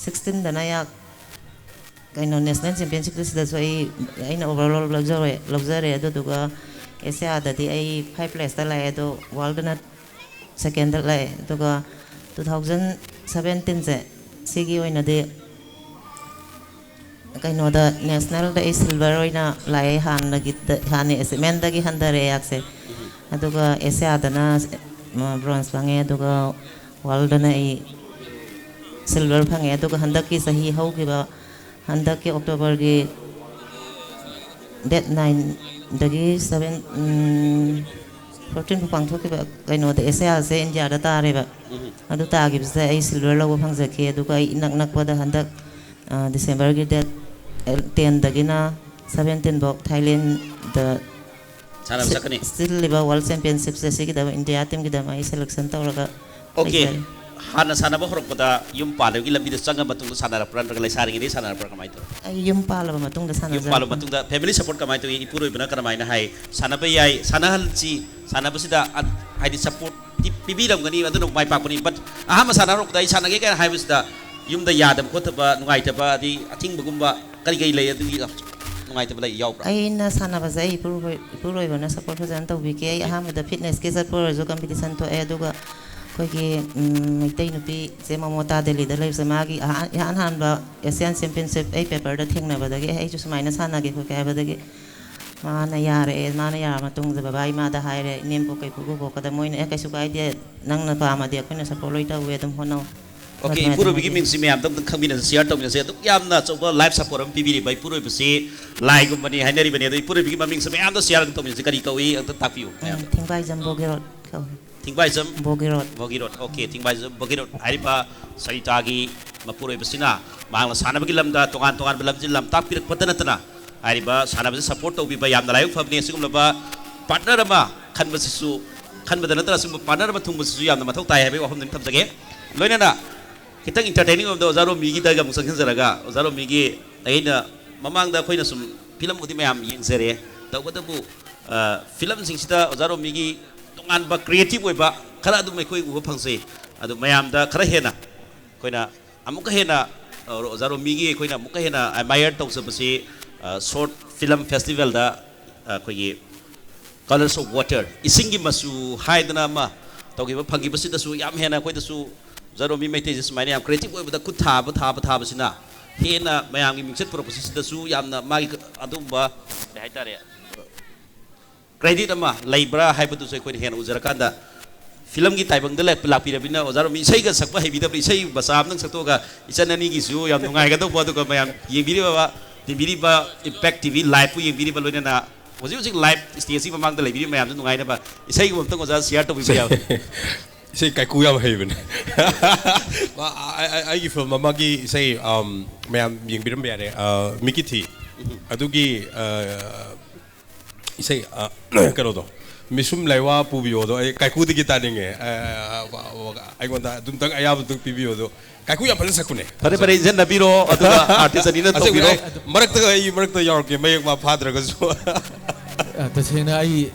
ꯁꯤꯛꯁꯇꯤꯟꯗꯅ ꯌꯥ-, ꯀꯩꯅꯣ, ꯅꯦꯁꯅꯦꯜ ꯆꯦꯝꯄꯤꯌꯟꯁꯤꯞꯇ ꯁꯤꯗꯁꯨ ꯑꯩ, ꯑꯩꯅ ꯑꯣꯚꯔ ꯑꯣꯜ ꯂꯧꯖꯔꯦ, ꯂꯧꯖꯔꯦ꯫ ꯑꯗꯨꯗꯨꯒ ꯑꯦꯁꯤꯌꯥꯗꯗꯤ ꯑꯩ ꯐꯥꯏꯚ ꯄ꯭ꯂꯦꯁꯇ ꯂꯥꯛꯑꯦ, ꯑꯗꯣ ꯋꯥꯔꯜꯗꯅ ꯁꯦꯀꯦꯟꯗ ꯂꯥꯛꯑꯦ꯫ ꯑꯗꯨꯒ ꯇꯨ ꯊꯥꯎꯖꯟ ꯁꯕꯦꯟꯇꯤꯟꯁꯦ, ꯁꯤꯒꯤ ꯑꯣꯏꯅꯗꯤ ꯀꯩꯅꯣꯗ, ꯅꯦꯁꯅꯦꯜꯗ ꯑꯩ ꯁꯤꯜꯚꯔ ꯑꯣꯏꯅ ꯂꯥꯛꯑꯦ꯫ ꯍꯥꯟꯅꯒꯤ, ꯍꯥꯟꯅ ꯑꯦꯆꯤꯞꯃꯦꯟꯗꯒꯤ ꯍꯟꯊꯔꯦ ꯑꯩꯍꯥꯛꯁꯦ꯫ ꯑꯗꯨꯒ ꯑꯦꯁꯤꯌꯥꯗꯅ ꯕ꯭ꯔꯣꯟꯖ ꯐꯪꯉꯦ, ꯑꯗꯨꯒ ꯋꯥꯔꯜꯗꯅ ꯑꯩ ꯁꯤꯜꯚꯔ ꯐꯪꯉꯦ꯫ ꯑꯗꯨꯒ ꯍꯟꯗꯛꯀꯤ ꯆꯍꯤ ꯍꯧꯈꯤꯕ, ꯍꯟꯗꯛꯀꯤ ꯑꯣꯛꯇꯣꯕꯔꯒꯤ ꯗꯦꯠ ꯅꯥꯏꯟꯗꯒꯤ ꯁꯕꯦꯟ, ꯐꯣꯔꯇꯤꯟ ꯐꯥꯎ ꯄꯥꯡꯊꯣꯛꯈꯤꯕ ꯀꯩꯅꯣꯗ, ꯑꯦꯁ ꯑꯦ ꯑꯥꯔꯁꯦ ꯏꯟꯗꯤꯌꯥꯗ ꯇꯥꯔꯦꯕ꯫ ꯑꯗꯨ ꯇꯥꯈꯤꯕꯁꯤꯗ ꯑꯩ ꯁꯤꯜꯚꯔ ꯂꯧꯕ ꯐꯪꯖꯈꯤ꯫ ꯑꯗꯨꯒ ꯑꯩ ꯏꯅꯛ ꯅꯛꯄꯗ ꯍꯟꯗꯛ, ꯑ, ꯗꯤꯁꯦꯝꯕꯔꯒꯤ ꯗꯦꯠ ꯇꯦꯟꯗꯒꯤꯅ ꯁꯕꯦꯟꯇꯤꯟ ꯐꯥꯎ ꯊꯥꯏꯂꯦꯟꯗ ꯁꯥꯟꯅꯕ ꯁꯤ-, ꯆꯠꯀꯅꯤ꯫ ꯁꯤꯜꯂꯤꯕ ꯋꯥꯔꯜ ꯆꯦꯝꯄꯤꯌꯟꯁꯤꯞꯁꯦ ꯁꯤꯒꯤꯗꯃꯛ ꯏꯟꯗꯤꯌꯥ ꯇꯤꯝꯒꯤꯗꯃꯛ ꯑꯩ ꯁꯦꯂꯦꯛꯁꯟ ꯇꯧꯔꯒ ꯑꯣꯀꯦ꯫ ꯂꯩꯖꯔꯦ꯫ ꯍꯥꯟꯅ ꯁꯥꯟꯅꯕ ꯍꯧꯔꯛꯄꯗ ꯌꯨꯝ ꯄꯥꯟꯕꯒꯤ ꯂꯝꯕꯤꯗ ꯆꯪꯉ ꯃꯇꯨꯡꯗ ꯁꯥꯟꯅꯔꯛꯄ꯭ꯔꯥ, ꯅꯠꯇ꯭ꯔꯒ ꯂꯩꯁꯥꯔꯤꯉꯩꯗꯒꯤ ꯁꯥꯟꯅꯔꯛꯄ꯭ꯔꯥ, ꯀꯃꯥꯏꯅ ꯇꯧꯋꯤ? ꯑꯩ ꯌꯨꯝ ꯄꯥꯜꯂꯕ ꯃꯇꯨꯡꯗ ꯌꯨꯝ ꯁꯥꯟꯅꯖꯔꯛꯄꯅꯤ꯫ ꯄꯥꯜꯂꯕ ꯃꯇꯨꯡꯗ ꯐꯦꯃꯤꯂꯤ ꯁꯄꯣꯔꯠ ꯀꯃꯥꯏꯅ ꯇꯧꯏ? ꯏꯄꯨꯔꯣꯏꯕꯅ ꯀꯔꯝꯍꯥꯏꯅ ꯍꯥꯏ? ꯁꯥꯟꯅꯕ ꯌꯥꯏ, ꯁꯥꯟꯅꯍꯜꯁꯤ, ꯁꯥꯟꯅꯕꯁꯤꯗ ꯑ-, ꯍꯥꯏꯗꯤ ꯁꯄꯣꯔꯠꯇꯤ ꯄꯤꯕꯤꯔꯝꯒꯅꯤ, ꯑꯗꯨꯅ ꯃꯥꯏ ꯄꯥꯛꯄꯅꯤ꯫ But ꯑꯍꯥꯟꯕ ꯁꯥꯟꯅ ꯍꯧꯔꯛꯄꯗ ꯑꯩ ꯁꯥꯟꯅꯒꯦ ꯀꯥꯏꯅ ꯍꯥꯏꯕꯁꯤꯗ ꯌꯨꯝꯗ ꯌꯥꯗꯕ ꯈꯣꯠꯇꯕ, ꯅꯨꯡꯉꯥꯏꯇꯕ, ꯑꯗꯩ ꯑꯊꯤꯡꯕꯒꯨꯝꯕ ꯀꯔꯤ ꯀꯔꯤ ꯂꯩ? ꯑꯗꯨꯒꯤ ꯅꯨꯡꯉꯥꯏꯇꯕ ꯂꯩ, ꯌꯥꯎꯕ꯭ꯔꯥ? ꯑꯩꯅ ꯁꯥꯟꯅꯕꯁꯦ ꯑꯩ ꯏꯄꯨꯔꯣꯏ-, ꯏꯄꯨꯔꯣꯏꯕꯅ ꯁꯄꯣꯔꯠ ꯐꯖꯅ ꯇꯧꯕꯤꯈꯤ꯫ ꯑꯩ ꯑꯍꯥꯟꯕꯗ ꯐꯤꯠꯅꯦꯁꯀꯤ ꯆꯠꯄ ꯑꯣꯏꯔꯁꯨ ꯀꯝꯄꯤꯇꯤꯁꯟ ꯊꯣꯛꯑꯦ, ꯑꯗꯨꯒ ꯑꯩꯈꯣꯏꯒꯤ, ꯎꯝ, ꯃꯩꯇꯩ ꯅꯨꯄꯤ ꯆꯦ ꯃꯃꯣꯇꯥ ꯗꯦꯜꯂꯤꯗ ꯂꯩꯕꯁꯦ, ꯃꯥꯒꯤ ꯑꯍꯥꯟ-, ꯏꯍꯥꯟ ꯍꯥꯟꯕ ꯑꯦꯁꯤꯌꯥꯟ ꯆꯦꯝꯄꯤꯌꯟꯁꯤꯞ ꯑꯩ ꯄꯦꯄꯔꯗ ꯊꯦꯡꯅꯕꯗꯒꯤ, "ꯑꯦ, ꯑꯩꯁꯨ ꯁꯨꯃꯥꯏꯅ ꯁꯥꯟꯅꯒꯦ ꯈꯣꯠꯀꯦ" ꯍꯥꯏꯕꯗꯒꯤ ꯃꯥꯅ ꯌꯥꯔꯛꯑꯦ꯫ ꯃꯥꯅ ꯌꯥꯔꯕ ꯃꯇꯨꯡꯗ ꯕꯕꯥ ꯏꯃꯥꯗ ꯍꯥꯏꯔꯦ, ꯏꯅꯦꯝꯄꯣꯛ ꯀꯩꯄꯨ ꯕꯣꯕꯣꯛꯀꯗ꯫ ꯃꯣꯏꯅ, "ꯑꯦ, ꯀꯩꯁꯨ ꯀꯥꯏꯗꯦ, ꯅꯪꯅ ꯄꯥꯝꯃꯗꯤ ꯑꯩꯈꯣꯏꯅ ꯁꯄꯣꯔꯠ ꯂꯣꯏ ꯇꯧꯋꯦ, ꯑꯗꯨꯝ ꯍꯣꯠꯅꯧ"꯫ ꯑꯣꯀꯦ, ꯑꯗꯨꯃꯥꯏꯅ ꯏꯄꯨꯔꯣꯏꯕꯒꯤ ꯍꯥꯏꯅꯈꯤ꯫ ꯃꯤꯡꯁꯤ ꯃꯌꯥꯝꯗ ꯑꯝꯇꯪ ꯈꯪꯃꯤꯟꯅꯁꯤ, ꯁꯤꯌꯥꯔ ꯇꯧꯃꯤꯟꯅꯁꯤ꯫ ꯑꯗꯨꯛ ꯌꯥꯝꯅ ꯑꯆꯧꯕ ꯂꯥꯏꯐ ꯁꯄꯣꯔꯠ ꯑꯃ ꯄꯤꯕꯤꯔꯤꯕ ꯏꯄꯨꯔꯣꯏꯕꯁꯤ ꯂꯥꯏꯒꯨꯝꯕꯅꯤ ꯍꯥꯏꯅꯔꯤꯕꯅꯤ꯫ ꯑꯗꯣ ꯏꯄꯨꯔꯣꯏꯕꯒꯤ ꯃꯃꯤꯡꯁꯦ ꯃꯌꯥꯝꯗ ꯁꯤꯌꯥꯔ ꯑꯗꯨꯝ ꯇꯧꯃꯤꯟꯅꯁꯤ꯫ ꯀꯔꯤ ꯀꯧꯏ ꯑꯝꯇ ꯇꯥꯛꯄꯤꯌꯨ ꯎꯝ, ꯃꯌꯥꯝꯗ꯫ ꯊꯤꯡꯕꯥꯏꯖꯝ ꯕꯣꯒꯤꯔꯣꯠ ꯀꯧꯏ꯫ ꯊꯤꯡꯕꯥꯏꯖꯝ ꯕꯣꯒꯤꯔꯣꯠ꯫ ꯕꯣꯒꯤꯔꯣꯠ꯫ ꯑꯣꯀꯦ, ꯊꯤꯡꯕꯥꯏꯖꯝ ꯕꯣꯒꯤꯔꯣꯠ ꯍꯥꯏꯔꯤꯕ ꯁꯔꯤꯇꯥꯒꯤ ꯃꯄꯨꯔꯣꯏꯕꯁꯤꯅ ꯃꯍꯥꯛꯅ ꯁꯥꯟꯅꯕꯒꯤ ꯂꯝꯗ ꯇꯣꯉꯥꯟ ꯇꯣꯉꯥꯟꯕ ꯂꯝꯁꯤ ꯂꯝ ꯇꯥꯛꯄꯤꯔꯛꯄꯇ ꯅꯠꯇꯅ ꯍꯥꯏꯔꯤꯕ ꯁꯥꯟꯅꯕꯁꯤ ꯁꯄꯣꯔꯠ ꯇꯧꯕꯤꯕ ꯌꯥꯝꯅ ꯂꯥꯏꯕꯛ ꯐꯕꯅꯤ꯫ ꯑꯁꯤꯒꯨꯝꯂꯕ ꯄꯥꯔꯠꯅꯔ ꯑꯃ ꯈꯟꯕꯁꯤꯁꯨ, ꯈꯟꯕꯗ ꯅꯠꯇꯅ ꯑꯁꯤꯒꯨꯝꯕ ꯄꯥꯔꯠꯅꯔ ꯑꯃ ꯊꯨꯡꯕꯁꯤꯁꯨ ꯌꯥꯝꯅ ꯃꯊꯧ ꯇꯥꯏ ꯍꯥꯏꯕꯒꯤ ꯋꯥꯐꯝꯗꯨ ꯑꯃ ꯊꯝꯖꯒꯦ꯫ ꯂꯣꯏꯅꯅ ꯈꯤꯇꯪ ꯏꯟꯇꯔꯇꯦꯅꯤꯡ ꯑꯣꯏꯕꯗ ꯑꯣꯖꯥ ꯔꯣꯃꯤꯒꯤꯗꯒ ꯑꯃꯨꯛ ꯆꯪꯁꯤꯟꯖꯔꯒ, ꯑꯣꯖꯥ ꯔꯣꯃꯤꯒꯤ ꯑꯩꯅ ꯃꯃꯥꯡꯗ ꯑꯩꯈꯣꯏꯅ ꯁꯨꯝ ꯐꯤꯂꯝꯕꯨꯗꯤ ꯃꯌꯥꯝ ꯌꯦꯡꯖꯔꯦ, ꯇꯧꯕꯇꯕꯨ, ꯑ, ꯐꯤꯂꯝꯁꯤꯡꯁꯤꯗ ꯑꯣꯖꯥ ꯔꯣꯃꯤꯒꯤ ꯇꯣꯉꯥꯟꯕ ꯀ꯭ꯔꯤꯌꯦꯇꯤꯞ ꯑꯣꯏꯕ ꯈꯔ ꯑꯗꯨꯝ ꯑꯩꯈꯣꯏ ꯎꯕ ꯐꯪꯖꯩ꯫ ꯑꯗꯨ ꯃꯌꯥꯝꯗ ꯈꯔ ꯍꯦꯟꯅ ꯑꯩꯈꯣꯏꯅ ꯑꯃꯨꯛꯀ ꯍꯦꯟꯅ, ꯑ, ꯑꯣꯖꯥ ꯔꯣꯃꯤꯒꯤ ꯑꯩꯈꯣꯏꯅ ꯑꯃꯨꯛꯀ ꯍꯦꯟꯅ ꯑꯦꯗꯃꯥꯏꯌꯔ ꯇꯧꯖꯕꯁꯤ, ꯑ, ꯁꯣꯔꯠ ꯐꯤꯂꯝ ꯐꯦꯁꯇꯤꯚꯦꯜꯗ, ꯑ, ꯑꯩꯈꯣꯏꯒꯤ Colours of Water, ꯏꯁꯤꯡꯒꯤ ꯃꯆꯨ ꯍꯥꯏꯗꯅ ꯑꯃ ꯇꯧꯈꯤꯕ, ꯐꯪꯈꯤꯕꯁꯤꯗꯁꯨ ꯌꯥꯝ ꯍꯦꯟꯅ ꯑꯩꯈꯣꯏꯗꯁꯨ ꯑꯣꯖꯥ ꯔꯣꯃꯤ ꯃꯩꯇꯩꯁꯦ ꯁꯨꯃꯥꯏꯅ ꯌꯥꯝ ꯀ꯭ꯔꯤꯌꯦꯇꯤꯞ ꯑꯣꯏꯕꯗ ꯈꯨꯠ ꯊꯥꯕ, ꯊꯥꯕ, ꯊꯥꯕꯁꯤꯅ ꯍꯦꯟꯅ ꯃꯌꯥꯝꯒꯤ ꯃꯤꯡꯆꯠ ꯄꯨꯔꯛꯄꯁꯤꯗꯁꯨ ꯌꯥꯝꯅ ꯃꯥꯒꯤ ꯑꯗꯨꯒꯨꯝꯕ, ꯀꯔꯤ ꯍꯥꯏꯇꯥꯔꯦ, ꯀ꯭ꯔꯦꯗꯤꯠ ꯑꯃ ꯂꯩꯕ꯭ꯔꯥ ꯍꯥꯏꯕꯗꯨꯁꯨ ꯑꯩꯈꯣꯏꯅ ꯍꯦꯟꯅ ꯎꯖꯔꯀꯥꯟꯗ, ꯐꯤꯂꯝꯒꯤ ꯇꯥꯏꯕꯪꯗ ꯂꯥꯛ-, ꯂꯥꯛꯄꯤꯔꯕꯅꯤꯅ ꯑꯣꯖꯥ ꯔꯣꯃꯤ ꯏꯁꯩꯒ ꯁꯛꯄ ꯍꯩꯕꯤꯗꯕꯅꯤ, ꯏꯁꯩ ꯃꯆꯥ ꯑꯃꯇꯪ ꯁꯛꯇꯣꯛꯑꯒ ꯏꯆꯟ ꯑꯅꯤꯒꯤꯁꯨ ꯌꯥꯝ ꯅꯨꯡꯉꯥꯏꯒꯗꯧꯕ, ꯑꯗꯨꯒ ꯃꯌꯥꯝ ꯌꯦꯡꯕꯤꯔꯤꯕ ꯌꯦꯡꯕꯤꯔꯤꯕ Impact T V live-ꯄꯨ ꯌꯦꯡꯕꯤꯔꯤꯕ, ꯂꯣꯏꯅꯅ ꯍꯧꯖꯤꯛ ꯍꯧꯖꯤꯛ live stage-ꯀꯤ ꯃꯃꯥꯡꯗ ꯂꯩꯕꯤꯔꯤꯕ ꯃꯌꯥꯝꯗꯨ ꯅꯨꯡꯉꯥꯏꯅꯕ ꯏꯁꯩꯒꯨꯝꯕ ꯑꯝꯇꯪ ꯑꯣꯖꯥ share ꯇꯧꯕꯤꯕ ꯌꯥꯕ꯭ꯔꯥ? ꯏꯁꯩ ꯀꯥꯏꯀꯨ ꯌꯥꯝ ꯍꯩꯕꯅꯦ꯫ ꯑ, ꯑ, ꯑ, ꯑꯩꯒꯤ film ꯑꯃꯒꯤ ꯏꯁꯩ, ꯑꯝ, ꯃꯌꯥꯝ ꯌꯦꯡꯕꯤꯔꯝꯕ ꯌꯥꯔꯦ꯫ ꯑ, ꯃꯤꯀꯤ ꯊꯤ꯫ ꯑꯗꯨꯒꯤ, ꯑ, ꯏꯁꯩ, ꯑ, ꯀꯩꯅꯣꯗꯣ, ꯃꯤꯁꯨꯝ ꯂꯥꯏꯋꯥ ꯄꯨꯕꯤꯌꯣꯗꯣ ꯑꯩ ꯀꯥꯏꯀꯨꯗꯒꯤ ꯇꯥꯅꯤꯡꯉꯦ꯫ ꯑ, ꯑ, ꯑ, ꯑ, ꯑꯩꯉꯣꯟꯗ ꯑꯗꯨꯝꯇꯪ ꯑꯌꯥꯕꯗꯨ ꯄꯤꯕꯤꯌꯣ꯫ ꯑꯗꯣ ꯀꯥꯏꯀꯨ ꯌꯥꯝ ꯐꯖꯅ ꯁꯛꯄꯅꯦ꯫ ꯐꯔꯦ, ꯐꯔꯦ, ꯏꯟꯖꯟꯅꯕꯤꯔꯣ, ꯑꯗꯨꯒ artist ꯑꯅꯤꯅ ꯑꯁꯦꯡꯕꯅꯦ, ꯇꯧꯕꯤꯔꯣ꯫ ꯑꯩ ꯃꯔꯛꯇꯒ, ꯑꯩ ꯃꯔꯛꯇ ꯌꯥꯎꯔꯛꯀꯦ, ꯃꯌꯦꯛ ꯃꯥ ꯐꯥꯗ꯭ꯔꯒꯁꯨ꯫ ꯑ, ꯇꯁꯦꯡꯅ ꯑꯩ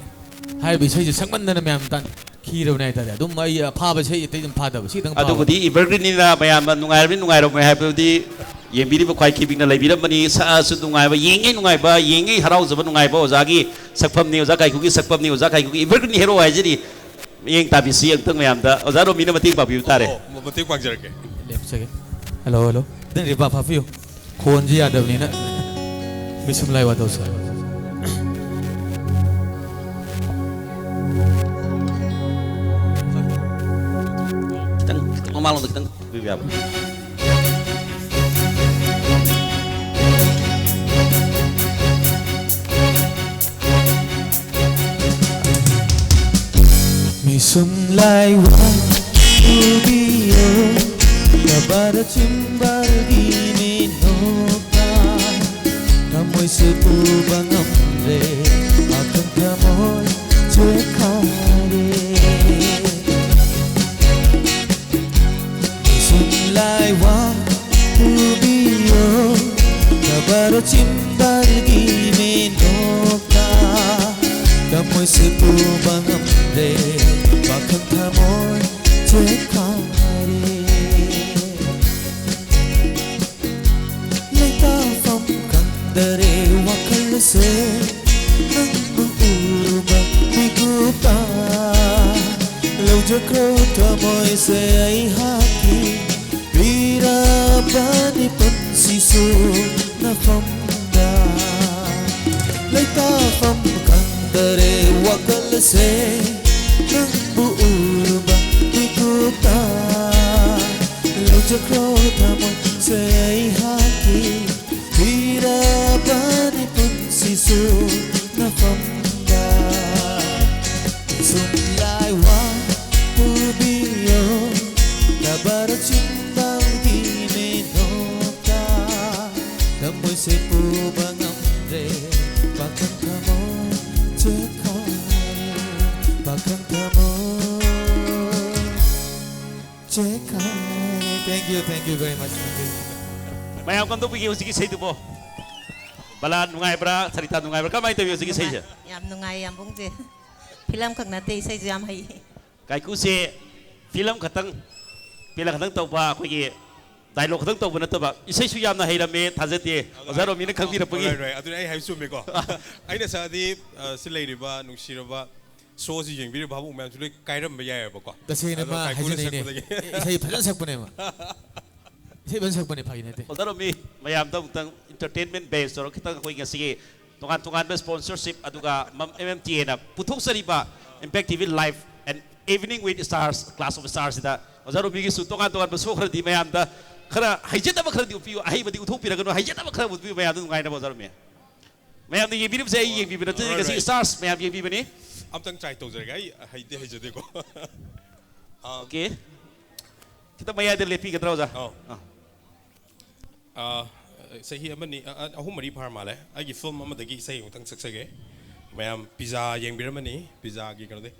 ꯍꯥꯏꯔꯤꯕ ꯏꯁꯩꯁꯦ ꯁꯛꯃꯟꯗꯅ ꯃꯌꯥꯝ ꯇꯥꯟ-, ꯈꯤꯔꯕꯅꯦ ꯍꯥꯏꯇꯥꯔꯦ꯫ ꯑꯗꯨꯝ ꯑꯩ ꯑꯐꯥꯕ ꯏꯁꯩ ꯑꯇꯩ ꯑꯗꯨꯝ ꯐꯥꯗꯕ, ꯁꯤ ꯈꯤꯇꯪ ꯐꯥꯕ꯫ ꯑꯗꯨꯕꯨꯗꯤ evergreen-ꯅꯤꯅ ꯃꯌꯥꯝꯅ ꯅꯨꯡꯉꯥꯏꯔꯕꯅꯤ ꯅꯨꯡꯉꯥꯏꯔꯝꯃꯣꯏ ꯍꯥꯏꯕꯗꯨꯗꯤ ꯌꯦꯡꯕꯤꯔꯤꯕ ꯈ꯭ꯋꯥꯏ ꯈꯤꯕꯤꯛꯅ ꯂꯩꯕꯤꯔꯝꯕꯅꯤ꯫ ꯁꯛꯑꯁꯨ ꯅꯨꯡꯉꯥꯏꯕ, ꯌꯦꯡꯉꯦ ꯅꯨꯡꯉꯥꯏꯕ, ꯌꯦꯡꯉꯦ ꯍꯔꯥꯎꯖꯕ ꯅꯨꯡꯉꯥꯏꯕ ꯑꯣꯖꯥꯒꯤ ꯁꯛꯐꯝꯅꯤ, ꯑꯣꯖꯥ ꯀꯥꯏꯀꯨꯒꯤ ꯁꯛꯐꯝꯅꯤ, ꯑꯣꯖꯥ ꯀꯥꯏꯀꯨꯒꯤ evergreen hero ꯍꯥꯏꯖꯔꯤ꯫ ꯃꯤꯠꯌꯦꯡ ꯇꯥꯕꯤꯁꯤ ꯑꯃꯨꯛꯇꯪ ꯃꯌꯥꯝꯗ꯫ ꯑꯣꯖꯥ ꯔꯣꯃꯤꯅ ꯃꯇꯦꯡ ꯄꯥꯡꯕꯤꯕ ꯇꯥꯔꯦ꯫ ꯑꯣ, ꯃ-, ꯃꯇꯦꯡ ꯄꯥꯡꯖꯔꯛꯀꯦ꯫ ꯂꯦꯞꯆꯒꯦ꯫ Hello, hello꯫ ꯈꯤꯇꯪ reverb ꯍꯥꯞꯄꯤꯌꯨ꯫ ꯈꯣꯟꯁꯤ ꯌꯥꯗꯕꯅꯤꯅ꯫ ꯃꯤꯁꯨꯝ ꯂꯥꯏ ꯋꯥ ꯇꯧꯁꯦ꯫ ꯈꯤꯇꯪ, ꯈꯤꯇꯪ ꯃꯃꯥꯡꯂꯣꯝꯗ ꯈꯤꯇꯪ ꯄꯤꯕ ꯌꯥꯕ꯭ꯔꯥ? ꯃꯤꯁꯨꯝ ꯂꯥꯏꯋꯥ ꯎꯕꯤꯌꯣ, ꯀꯕꯥꯔ ꯆꯤꯝꯕꯥꯜꯒꯤ ꯃꯤꯅꯣꯛꯇ ꯊꯃꯣꯏꯁꯦ ꯄꯨꯕ ꯉꯝꯗ꯭ꯔꯦ, ꯑꯈꯪ ꯊꯃꯣꯏ ꯆꯦꯈꯥꯏꯔꯦ꯫ ꯁꯨꯝ ꯂꯥꯏꯋꯥ ꯄꯨꯕꯤꯌꯣ, ꯀꯕꯔ ꯆꯤꯝꯕꯥꯜꯒꯤ ꯃꯤꯅꯣꯛꯇ ꯊꯃꯣꯏꯁꯦ ꯄꯨꯕ ꯉꯝꯗ꯭ꯔꯦ, ꯋꯥꯈꯜ ꯊꯃꯣꯏ ꯆꯦꯈꯥꯏꯔꯦ꯫ ꯂꯩꯇꯥꯐꯝ ꯈꯪꯗꯔꯦ ꯋꯥꯈꯜꯁꯦ, ꯅꯪꯕꯨ ꯎꯔꯨꯕ ꯃꯤꯀꯨꯞꯇ ꯂꯧꯖꯈ꯭ꯔꯣ ꯊꯃꯣꯏꯁꯦ ꯑꯩꯍꯥꯛꯀꯤ꯫ ꯄꯤꯔꯕꯅꯤ ꯄꯨꯟꯁꯤꯁꯨ ꯅꯐꯝꯗ꯫ ꯂꯩꯇꯥꯐꯝ ꯈꯪꯗꯔꯦ ꯋꯥꯈꯜꯁꯦ, ꯅꯪꯕꯨ ꯎꯔꯨꯕ ꯃꯤꯀꯨꯞꯇ ꯂꯧꯖꯈ꯭ꯔꯣ ꯊꯃꯣꯏꯁꯦ ꯑꯩꯍꯥꯛꯀꯤ꯫ ꯄꯤꯔꯕꯅꯤ ꯄꯨꯟꯁꯤꯁꯨ ꯅꯐꯝꯗ꯫ ꯁꯨꯝ ꯂꯥꯏꯋꯥ ꯄꯨꯕꯤꯌꯣ꯫ ꯀꯕꯔ ꯆꯤꯟꯕꯒꯤ ꯃꯤꯅꯣꯛꯇ ꯊꯃꯣꯏꯁꯦ ꯄꯨꯕ ꯉꯝꯗ꯭ꯔꯦ꯫ ꯄꯥꯈꯪ ꯊꯃꯣꯏ ꯆꯦꯈꯥꯏꯔꯦ꯫ ꯄꯥꯈꯪ ꯊꯃꯣꯏ ꯆꯦꯈꯥꯏꯔꯦ꯫ Thank you, thank you very much. Thank you. ꯃꯌꯥꯝ ꯀꯝꯗꯧꯕꯤꯒꯦ ꯍꯧꯖꯤꯛꯀꯤ ꯏꯁꯩꯗꯨꯕꯣ? ꯕꯂꯥ ꯅꯨꯡꯉꯥꯏꯕ꯭ꯔꯥ? ꯁꯔꯤꯇꯥ ꯅꯨꯡꯉꯥꯏꯕ꯭ꯔꯥ? ꯀꯃꯥꯏꯅ ꯇꯧꯏ ꯍꯧꯖꯤꯛꯀꯤ ꯏꯁꯩꯁꯦ? ꯌꯥꯝ ꯅꯨꯡꯉꯥꯏ, ꯌꯥꯝꯕꯨꯡꯁꯦ꯫ ꯐꯤꯂꯝ ꯈꯛ ꯅꯠꯇꯦ, ꯏꯁꯩꯁꯨ ꯌꯥꯝ ꯍꯩ꯫ ꯀꯥꯏꯀꯨꯁꯦ ꯐꯤꯂꯝ ꯈꯛꯇꯪ, ꯄꯦꯂꯥ ꯈꯛꯇꯪ ꯇꯧꯕ, ꯑꯩꯈꯣꯏꯒꯤ ꯗꯥꯏꯂꯣꯛ ꯈꯛꯇꯪ ꯇꯧꯕ ꯅꯠꯇꯕ, ꯏꯁꯩꯁꯨ ꯌꯥꯝꯅ ꯍꯩꯔꯝꯃꯦ, ꯊꯥꯖꯗꯦ꯫ ꯑꯗꯣ ꯑꯣꯖꯥ ꯑꯩ, ꯔꯣꯃꯤꯅ ꯈꯪꯕꯤꯔꯛꯄꯒꯤ꯫ Right, right. ꯑꯗꯨꯅꯦ ꯑꯩ ꯍꯥꯏꯕ ꯆꯨꯝꯃꯦꯀꯣ꯫ ꯑꯩꯅ ꯁꯛꯑꯗꯤ, ꯑ, ꯁꯤ ꯂꯩꯔꯤꯕ ꯅꯨꯡꯁꯤꯔꯕ ꯁꯣꯁꯤ ꯌꯦꯡꯕꯤꯔꯤꯕ ꯚꯥꯕꯣꯛ ꯃꯌꯥꯝꯁꯨ ꯂꯣꯏ ꯀꯥꯏꯔꯝꯕ ꯌꯥꯏꯑꯕꯀꯣ꯫ ꯇꯁꯦꯡꯅ ꯑꯗꯣ ꯃꯥ ꯀꯥꯏꯀꯨꯅ ꯍꯥꯏꯖꯅꯤꯡꯅꯦ꯫ ꯁꯛꯄꯗꯒꯤ꯫ ꯑꯦ, ꯏꯁꯩ ꯐꯖꯅ ꯁꯛꯄꯅꯦ ꯃꯥ꯫ ꯏꯁꯩ ꯐꯖꯅ ꯁꯛꯄꯅꯦ, ꯐꯥꯒꯤ ꯅꯠꯇꯦ꯫ ꯑꯣꯖꯥ ꯔꯣꯃꯤ, ꯃꯌꯥꯝꯗ ꯑꯃꯨꯛꯇꯪ entertainment base ꯇꯧꯔꯒ ꯈꯤꯇꯪ ꯑꯩꯈꯣꯏ ꯉꯁꯤꯒꯤ ꯇꯣꯉꯥꯟ ꯇꯣꯉꯥꯟꯕ sponsorship, ꯑꯗꯨꯒ ꯃꯝ-, M M T Aꯅ ꯄꯨꯊꯣꯛꯆꯔꯤꯕ Impact T V Live and Evening with Stars, Clash of Stars ꯁꯤꯗ ꯑꯣꯖꯥ ꯔꯣꯃꯤꯒꯤꯁꯨ ꯇꯣꯉꯥꯟ ꯇꯣꯉꯥꯟꯕ ꯁꯣ ꯈꯔꯗꯤ ꯃꯌꯥꯝꯗ ꯈꯔ ꯍꯩꯖꯗꯕ ꯈꯔꯗꯤ ꯎꯠꯄꯤꯌꯨ, ꯑꯍꯩꯕꯗꯤ ꯎꯠꯊꯣꯛꯄꯤꯔꯒꯅꯨ, ꯍꯩꯖꯗꯕ ꯈꯔ ꯎꯠꯄꯤꯌꯨ, ꯃꯌꯥꯝꯗ ꯅꯨꯡꯉꯥꯏꯅꯕ ꯑꯣꯖꯥ ꯔꯣꯃꯤ꯫ ꯃꯌꯥꯝꯅ ꯌꯦꯡꯕꯤꯔꯤꯕꯁꯦ ꯑꯩ ꯌꯦꯡꯕꯤꯕ ꯅꯠꯇꯦ, right, ꯉꯁꯤ right. Stars ꯃꯌꯥꯝ ꯌꯦꯡꯕꯤꯕꯅꯤ꯫ ꯑꯝꯇꯪ try ꯇꯧꯖꯔꯒꯦ, ꯑꯩ ꯍꯩꯗꯤ ꯍꯩꯖꯗꯦꯀꯣ꯫ ꯑꯥ, OK꯫ ꯈꯤꯇꯪ ꯃꯌꯥꯏꯗ ꯂꯦꯞꯄꯤꯒꯗ꯭ꯔꯥ ꯑꯣꯖꯥ? ꯑꯧ꯫ ꯑꯥ꯫ ꯑꯥ, ꯆꯍꯤ ꯑꯃꯅꯤ, ꯑ, ꯑ, ꯑꯍꯨꯝ ꯃꯔꯤ ꯐꯥꯔ ꯃꯥꯜꯂꯦ꯫ ꯑꯩꯒꯤ ꯐꯤꯂꯝ ꯑꯃꯗꯒꯤ ꯏꯁꯩ ꯑꯃꯨꯛꯇꯪ ꯁꯛꯆꯒꯦ꯫ ꯃꯌꯥꯝ ꯄꯤꯖꯥ ꯌꯦꯡꯕꯤꯔꯝꯃꯅꯤ, ꯄꯤꯖꯥꯒꯤ ꯀꯩꯅꯣꯗꯤ꯫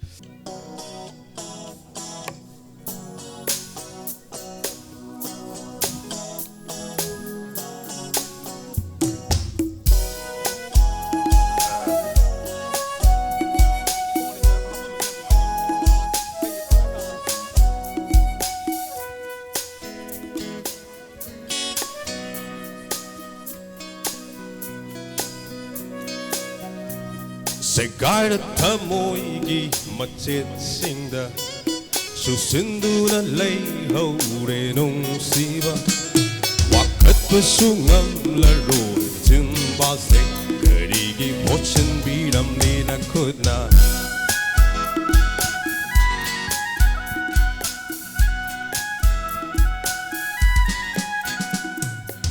ꯁꯦꯒꯥꯏꯔ ꯊꯃꯣꯏꯒꯤ ꯃꯆꯦꯠꯁꯤꯡꯗ ꯆꯨꯁꯤꯟꯗꯨꯅ ꯂꯩꯍꯧꯔꯦ ꯅꯨꯡꯁꯤꯕ꯫ ꯋꯥꯀꯠꯄꯁꯨ ꯉꯝꯂꯔꯣꯏ ꯆꯤꯟꯕꯥꯜꯁꯦ, ꯀꯔꯤꯒꯤ ꯄꯣꯠꯁꯤꯟꯕꯤꯔꯝꯂꯤ ꯅꯈꯨꯠꯅ?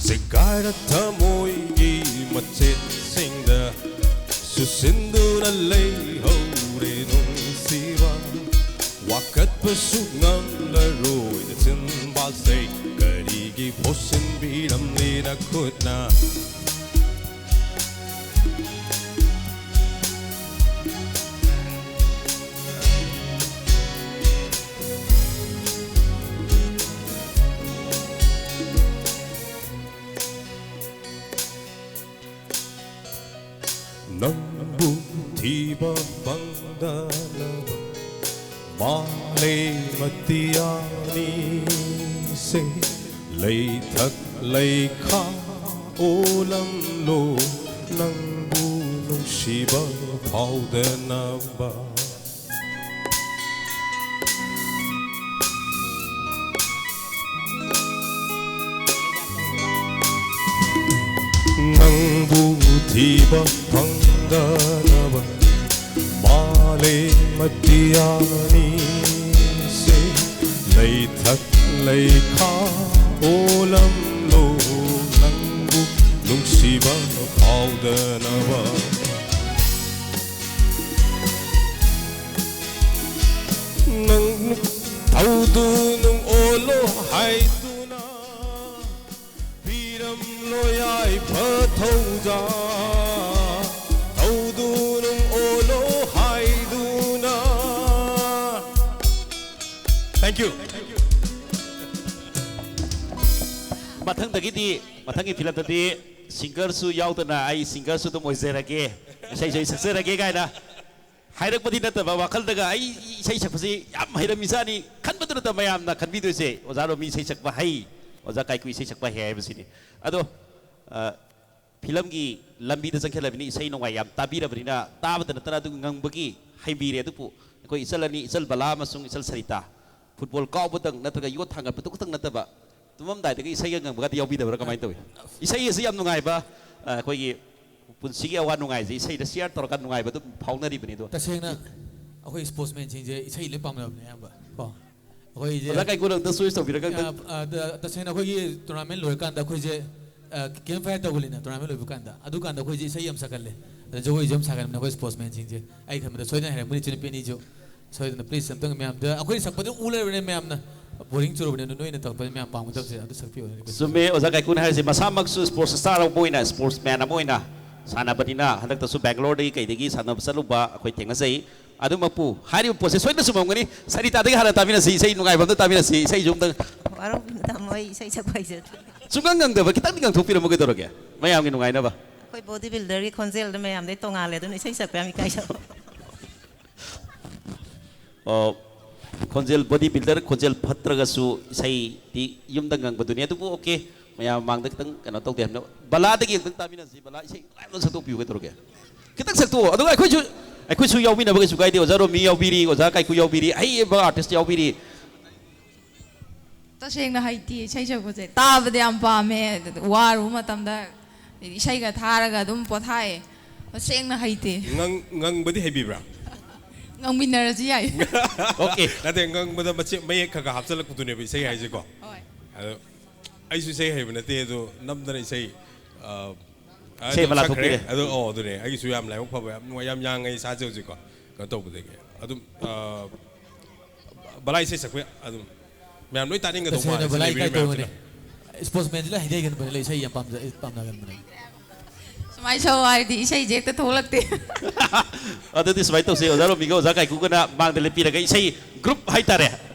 ꯁꯦꯒꯥꯏꯔ ꯊꯃꯣꯏ ꯁꯤꯠꯁꯤꯡꯗ ꯆꯨꯁꯤꯟꯗꯨꯅ ꯂꯩꯍꯧꯔꯦ ꯅꯨꯡꯁꯤꯕ꯫ ꯋꯥꯀꯠꯄꯁꯨ ꯉꯝꯂꯔꯣꯏ ꯅꯆꯤꯟꯕꯥꯜꯁꯦ꯫ ꯀꯔꯤꯒꯤ ꯄꯣꯠꯁꯤꯟꯕꯤꯔꯝꯂꯤ ꯅꯈꯨꯠꯅ? ꯅꯪꯕꯨ ꯊꯤꯕ ꯐꯪꯗꯅꯕ ꯃꯥꯂꯦꯝ ꯑꯇꯤꯌꯥꯅꯤꯁꯦ ꯂꯩꯊꯛ ꯂꯩꯈꯥ ꯑꯣꯜꯂꯝꯂꯣ ꯅꯪꯕꯨ ꯅꯨꯡꯁꯤꯕ ꯐꯥꯎꯗꯅꯕ꯫ ꯅꯪꯕꯨ ꯊꯤꯕ ꯐꯪꯗꯅꯕ ꯃꯥꯂꯦꯝ ꯑꯇꯤꯌꯥꯅꯤꯁꯦ ꯂꯩꯊꯛ ꯂꯩꯈꯥ ꯑꯣꯜꯂꯝꯂꯣ ꯅꯪꯕꯨ ꯅꯨꯡꯁꯤꯕ ꯐꯥꯎꯗꯅꯕ꯫ ꯅꯪ ꯊꯧꯗꯨ ꯅꯨꯡ ꯑꯣꯜꯂꯣ ꯍꯥꯏꯗꯨꯅ ꯄꯤꯔꯝꯂꯣ ꯌꯥꯏꯐ ꯊꯧꯖꯥ꯫ ꯊꯧꯗꯨ ꯅꯨꯡ ꯑꯣꯜꯂꯣ ꯍꯥꯏꯗꯨꯅ꯫ Thank you. ꯃꯊꯪꯗꯒꯤꯗꯤ, ꯃꯊꯪꯒꯤ ꯐꯤꯂꯝꯗꯗꯤ ꯁꯤꯡꯒꯔꯁꯨ ꯌꯥꯎꯗꯅ ꯑꯩ ꯁꯤꯡꯒꯔꯁꯨ ꯑꯗꯨꯝ ꯑꯣꯏꯖꯔꯒꯦ, ꯏꯁꯩꯁꯨ ꯑꯩ ꯁꯛꯆꯔꯒꯦ ꯀꯥꯏꯅ ꯍꯥꯏꯔꯛꯄꯗꯤ ꯅꯠꯇꯕ, ꯋꯥꯈꯜꯗꯒ ꯑꯩ ꯏꯁꯩ ꯁꯛꯄꯁꯤ ꯌꯥꯝ ꯍꯩꯔꯝꯃꯤꯖꯥꯠꯅꯤ ꯈꯟꯕꯗꯨ ꯅꯠꯇꯕ, ꯃꯌꯥꯝꯅ ꯈꯟꯕꯤꯗꯣꯏꯁꯦ ꯑꯣꯖꯥ ꯔꯣꯃꯤ ꯏꯁꯩ ꯁꯛꯄ ꯍꯩ, ꯑꯣꯖꯥ ꯀꯥꯏꯀꯨ ꯏꯁꯩ ꯁꯛꯄ ꯍꯩ ꯍꯥꯏꯕꯁꯤꯅꯤ꯫ ꯑꯗꯣ, ꯑ, ꯐꯤꯂꯝꯒꯤ ꯂꯝꯕꯤꯗ ꯆꯪꯁꯤꯜꯂꯕꯅꯤ, ꯏꯁꯩ ꯅꯣꯡꯃꯥꯏ ꯌꯥꯝ ꯇꯥꯕꯤꯔꯕꯅꯤꯅ, ꯇꯥꯕꯇ ꯅꯠꯇꯅ ꯑꯗꯨꯝ ꯉꯪꯕꯒꯤ ꯍꯩꯕꯤꯔꯦ꯫ ꯑꯗꯨꯕꯨ ꯑꯩꯈꯣꯏ ꯏꯆꯜ ꯑꯅꯤ, ꯏꯆꯜ ꯕꯂꯥ ꯑꯃꯁꯨꯡ ꯏꯆꯜ ꯁꯔꯤꯇꯥ, ꯐꯨꯠꯕꯣꯜ ꯀꯥꯎꯕꯗꯪ ꯅꯠꯇ꯭ꯔꯒ ꯌꯣꯠ ꯊꯥꯡꯒꯠꯄꯗꯨ ꯈꯛꯇꯪ ꯅꯠꯇꯕ, ꯇꯨꯝꯃꯝꯗꯥꯏꯗꯒ ꯏꯁꯩꯒ ꯉꯪꯕꯒꯗꯤ ꯌꯥꯎꯕꯤꯗꯕ꯭ꯔꯥ? ꯀꯃꯥꯏꯅ ꯇꯧꯏ? ꯏꯁꯩ ꯑꯁꯤ ꯌꯥꯝ ꯅꯨꯡꯉꯥꯏꯕ, ꯑ, ꯑꯩꯈꯣꯏꯒꯤ ꯄꯨꯟꯁꯤꯒꯤ ꯑꯋꯥ ꯅꯨꯡꯉꯥꯏꯁꯦ ꯏꯁꯩꯗ ꯁꯤꯌꯥꯔ ꯇꯧꯔꯒ ꯅꯨꯡꯉꯥꯏꯕ ꯑꯗꯨꯝ ꯐꯥꯎꯅꯔꯤꯕꯅꯤ꯫ ꯑꯗꯣ ꯇꯁꯦꯡꯅ ꯑꯩꯈꯣꯏ ꯁ꯭ꯄꯣꯔꯠꯁꯃꯦꯟꯁꯤꯡꯁꯦ ꯏꯁꯩ ꯂꯣꯏ ꯄꯥꯝꯅꯕꯅꯦ ꯑꯌꯥꯝꯕ ꯀꯣ꯫ ꯑꯩꯈꯣꯏꯁꯦ ꯑꯣꯖꯥ ꯀꯥꯏꯀꯨꯅ ꯑꯝꯇ ꯆꯣꯏꯁ ꯇꯧꯕꯤꯔꯒ ꯑꯝꯇ ꯑ, ꯑ, ꯇ-, ꯇꯁꯦꯡꯅ ꯑꯩꯈꯣꯏꯒꯤ ꯇꯣꯔꯅꯥꯃꯦꯟ ꯂꯣꯏꯔꯀꯥꯟꯗ ꯑꯩꯈꯣꯏꯁꯦ ꯀꯦꯝ ꯐꯥꯏꯌꯔ ꯇꯧꯒꯜꯂꯤꯅ ꯇꯣꯔꯅꯥꯃꯦꯟ ꯂꯣꯏꯕ ꯀꯥꯟꯗ, ꯑꯗꯨꯀꯥꯟꯗ ꯑꯩꯈꯣꯏꯁꯦ ꯏꯁꯩ ꯌꯥꯝ ꯁꯛꯀꯜꯂꯦ꯫ ꯑꯗ ꯖꯒꯣꯏꯁꯨ ꯌꯥꯝ ꯁꯥꯒꯟꯕꯅꯦ ꯑꯩꯈꯣꯏ ꯁ꯭ꯄꯣꯔꯠꯁꯃꯦꯟꯁꯤꯡꯁꯦ꯫ ꯑꯩ ꯈꯟꯕꯗ ꯁꯣꯏꯗꯅ ꯍꯩꯔꯝꯒꯅꯤ ꯏꯆꯟꯅꯨꯄꯤ ꯑꯅꯤꯁꯨ꯫ ꯁꯣꯏꯗꯅ ꯄ꯭ꯂꯤꯖ ꯑꯝꯇꯪ ꯃꯌꯥꯝꯗ ꯑꯩꯈꯣꯏ ꯁꯛꯄꯗ ꯎ ꯂꯩꯔꯕꯅꯦ ꯃꯌꯥꯝꯅ꯫ ꯕꯣꯔꯤꯡ ꯆꯨꯔꯕꯅꯦ, ꯑꯗꯨ ꯅꯣꯏꯅ ꯇꯧꯔꯛꯄꯗ ꯃꯌꯥꯝ ꯄꯥꯝꯒꯗꯕꯁꯦ ꯑꯗꯨ ꯁꯛꯄꯤꯌꯣ꯫ ꯆꯨꯝꯃꯦ ꯑꯣꯖꯥ ꯀꯥꯏꯀꯨꯅ ꯍꯥꯏꯔꯤꯁꯦ, ꯃꯁꯥꯃꯛꯁꯨ ꯁ꯭ꯄꯣꯔꯠꯁ ꯁ꯭ꯇꯥꯔ ꯑꯃ ꯑꯣꯏꯅ, ꯁ꯭ꯄꯣꯔꯠꯁꯃꯦꯟ ꯑꯃ ꯑꯣꯏꯅ ꯁꯥꯟꯅꯕꯅꯤꯅ, ꯍꯟꯗꯛꯇꯁꯨ ꯕꯦꯡꯒ꯭ꯂꯣꯔꯗꯒꯤ ꯀꯩꯗꯒꯤ ꯁꯥꯟꯅꯕ ꯆꯠꯂꯨꯕ ꯑꯩꯈꯣꯏ ꯊꯦꯡꯅꯖꯩ꯫ ꯑꯗꯨꯃꯛꯄꯨ ꯍꯥꯏꯔꯤꯕ ꯄꯣꯠꯁꯦ ꯁꯣꯏꯗꯅ ꯆꯨꯝꯃꯝꯒꯅꯤ꯫ ꯁꯔꯤꯇꯥꯗꯒꯤ ꯍꯥꯟꯅ ꯇꯥꯕꯤꯔꯁꯤ, ꯏꯁꯩ ꯅꯨꯡꯉꯥꯏꯕ ꯑꯝꯇ ꯇꯥꯕꯤꯔꯁꯤ, ꯏꯁꯩꯁꯨ ꯑꯝꯇꯪ꯫ ꯋꯥꯔꯧꯕꯤꯅꯨ ꯇꯥꯃꯣ, ꯑꯩ ꯏꯁꯩ ꯁꯛꯄ ꯍꯩꯖꯗ꯭ꯔꯦ꯫ ꯁꯨꯡꯉꯪ ꯉꯪꯗꯕ, ꯈꯤꯇꯪꯗꯤ ꯉꯪꯊꯣꯛꯄꯤꯔꯝꯃꯨ ꯀꯩꯗꯧꯔꯒꯦ, ꯃꯌꯥꯝꯒꯤ ꯅꯨꯡꯉꯥꯏꯅꯕ꯫ ꯑꯩꯈꯣꯏ ꯕꯣꯗꯤ ꯕꯤꯜꯗꯔꯒꯤ ꯈꯣꯟꯖꯦꯜꯗ ꯃꯌꯥꯝꯗꯩ ꯇꯣꯉꯥꯜꯂꯦ, ꯑꯗꯨꯅ ꯏꯁꯩ ꯁꯛꯄ ꯌꯥꯝ ꯏꯀꯥꯏꯖꯕ꯫ ꯑꯣ, ꯈꯣꯟꯖꯦꯜ, ꯕꯣꯗꯤ ꯕꯤꯜꯗꯔ ꯈꯣꯟꯖꯦꯜ ꯐꯠꯇ꯭ꯔꯒꯁꯨ ꯏꯁꯩꯗꯤ ꯌꯨꯝꯗ ꯉꯪꯕꯗꯨꯅꯤ꯫ ꯑꯗꯨꯕꯨ ꯑꯣꯀꯦ, ꯃꯌꯥꯝ ꯃꯃꯥꯡꯗ ꯈꯤꯇꯪ ꯀꯩꯅꯣ ꯇꯧꯗꯦ ꯍꯥꯏꯕꯅ, ꯕꯂꯥꯗꯒꯤ ꯑꯝꯇꯪ ꯇꯥꯃꯤꯟꯅꯁꯤ꯫ ꯕꯂꯥ, ꯏꯁꯩ ꯅꯨꯡꯉꯥꯏꯕ ꯑꯃ ꯁꯛꯇꯣꯛꯄꯤꯌꯨ ꯀꯩꯗꯧꯔꯒꯦ? ꯈꯤꯇꯪ ꯁꯛꯇꯣꯛꯑꯣ꯫ ꯑꯗꯨꯒ ꯑꯩꯈꯣꯏꯁꯨ, ꯑꯩꯈꯣꯏꯁꯨ ꯌꯥꯎꯃꯤꯟꯅꯕ ꯀꯩꯁꯨ ꯀꯥꯏꯗꯦ꯫ ꯑꯣꯖꯥ ꯔꯣꯃꯤ ꯌꯥꯎꯕꯤꯔꯤ, ꯑꯣꯖꯥ ꯀꯥꯏꯀꯨ ꯌꯥꯎꯕꯤꯔꯤ, ꯑꯍꯩꯕ ꯑꯥꯔꯇꯤꯁ ꯌꯥꯎꯕꯤꯔꯤ꯫ ꯇꯁꯦꯡꯅ ꯍꯩꯇꯦ ꯏꯁꯩ ꯁꯛꯄꯁꯦ꯫ ꯇꯥꯕꯗꯤ ꯌꯥꯝ ꯄꯥꯝꯃꯦ, ꯋꯥꯔꯨꯕ ꯃꯇꯝꯗ ꯏꯁꯩꯒ ꯊꯥꯔꯒ ꯑꯗꯨꯝ ꯄꯣꯊꯥꯏꯌꯦ꯫ ꯇꯁꯦꯡꯅ ꯍꯩꯇꯦ꯫ ꯉꯪ-, ꯉꯪꯕꯗꯤ ꯍꯩꯕꯤꯕ꯭ꯔꯥ? ꯉꯪꯃꯤꯟꯅꯔꯁꯨ ꯌꯥꯏ꯫ ꯑꯣꯀꯦ꯫ ꯅꯠꯇꯦ, ꯉꯪꯕꯗ ꯃꯆꯦ-, ꯃꯌꯦꯛ ꯈꯔ ꯈꯔ ꯍꯥꯞꯆꯤꯜꯂꯛꯄꯗꯨꯅꯦꯕ ꯏꯁꯩ ꯍꯥꯏꯁꯦꯀꯣ꯫ ꯍꯣꯏ꯫ ꯑꯗꯣ ꯑꯩꯁꯨ ꯏꯁꯩ ꯍꯩꯕ ꯅꯠꯇꯦ, ꯑꯗꯣ ꯅꯝꯗꯅ ꯏꯁꯩ, ꯑ, ꯏꯁꯩ ꯑꯗꯨꯝ ꯑꯃ ꯁꯛꯈ꯭ꯔꯦ꯫ ꯂꯥꯊꯣꯛꯄꯤꯔꯦ꯫ ꯑꯗꯣ, ꯑꯣ, ꯑꯗꯨꯅꯦ, ꯑꯩꯒꯤꯁꯨ ꯌꯥꯝ ꯂꯥꯏꯕꯛ ꯐꯕ, ꯌꯥꯝ ꯅꯨꯡꯉꯥꯏ, ꯌꯥꯝ ꯌꯥꯡꯉꯦ ꯏꯁꯥꯁꯦ ꯍꯧꯖꯤꯛꯀꯣ, ꯀꯩꯅꯣ ꯇꯧꯕꯗꯒꯤ꯫ ꯑꯗꯨꯝ, ꯑ, ꯕꯂꯥ ꯏꯁꯩ ꯁꯛꯄ ꯑꯗꯨꯝ ꯃꯌꯥꯝ ꯂꯣꯏ ꯇꯥꯅꯤꯡꯒꯗꯧ ꯇꯁꯦꯡꯅ ꯃꯥꯜꯂꯦ, ꯁꯤ ꯕꯂꯥ ꯂꯩꯕꯤꯔꯤ ꯏꯀꯥꯏ ꯃꯌꯥꯝꯁꯤꯅ꯫ ꯇꯧꯕꯅꯦ꯫ ꯁ꯭ꯄꯣꯔꯠꯁꯃꯦꯟꯁꯤꯅ ꯍꯩꯗꯤ ꯍꯩꯒꯟꯕꯅꯦ, ꯂꯩ ꯏꯁꯩ ꯌꯥꯝ ꯄꯥꯝꯖ-, ꯄꯥꯝꯅꯒꯟꯕꯅꯦ꯫ ꯁꯨꯃꯥꯏꯅ ꯁꯛꯑꯣ ꯍꯥꯏꯔꯗꯤ ꯏꯁꯩꯁꯦ ꯍꯦꯛꯇ ꯊꯣꯛꯂꯛꯇꯦ꯫ ꯑꯗꯨꯗꯤ ꯁꯨꯃꯥꯏꯅ ꯇꯧꯁꯦ, ꯑꯣꯖꯥ ꯔꯣꯃꯤꯒ ꯑꯣꯖꯥ ꯀꯥꯏꯀꯨꯒꯅ ꯃꯥꯡꯗ ꯂꯦꯞꯄꯤꯔꯒ ꯏꯁꯩ ꯒ꯭ꯔꯨꯞ ꯍꯥꯏꯇꯥꯔꯦ,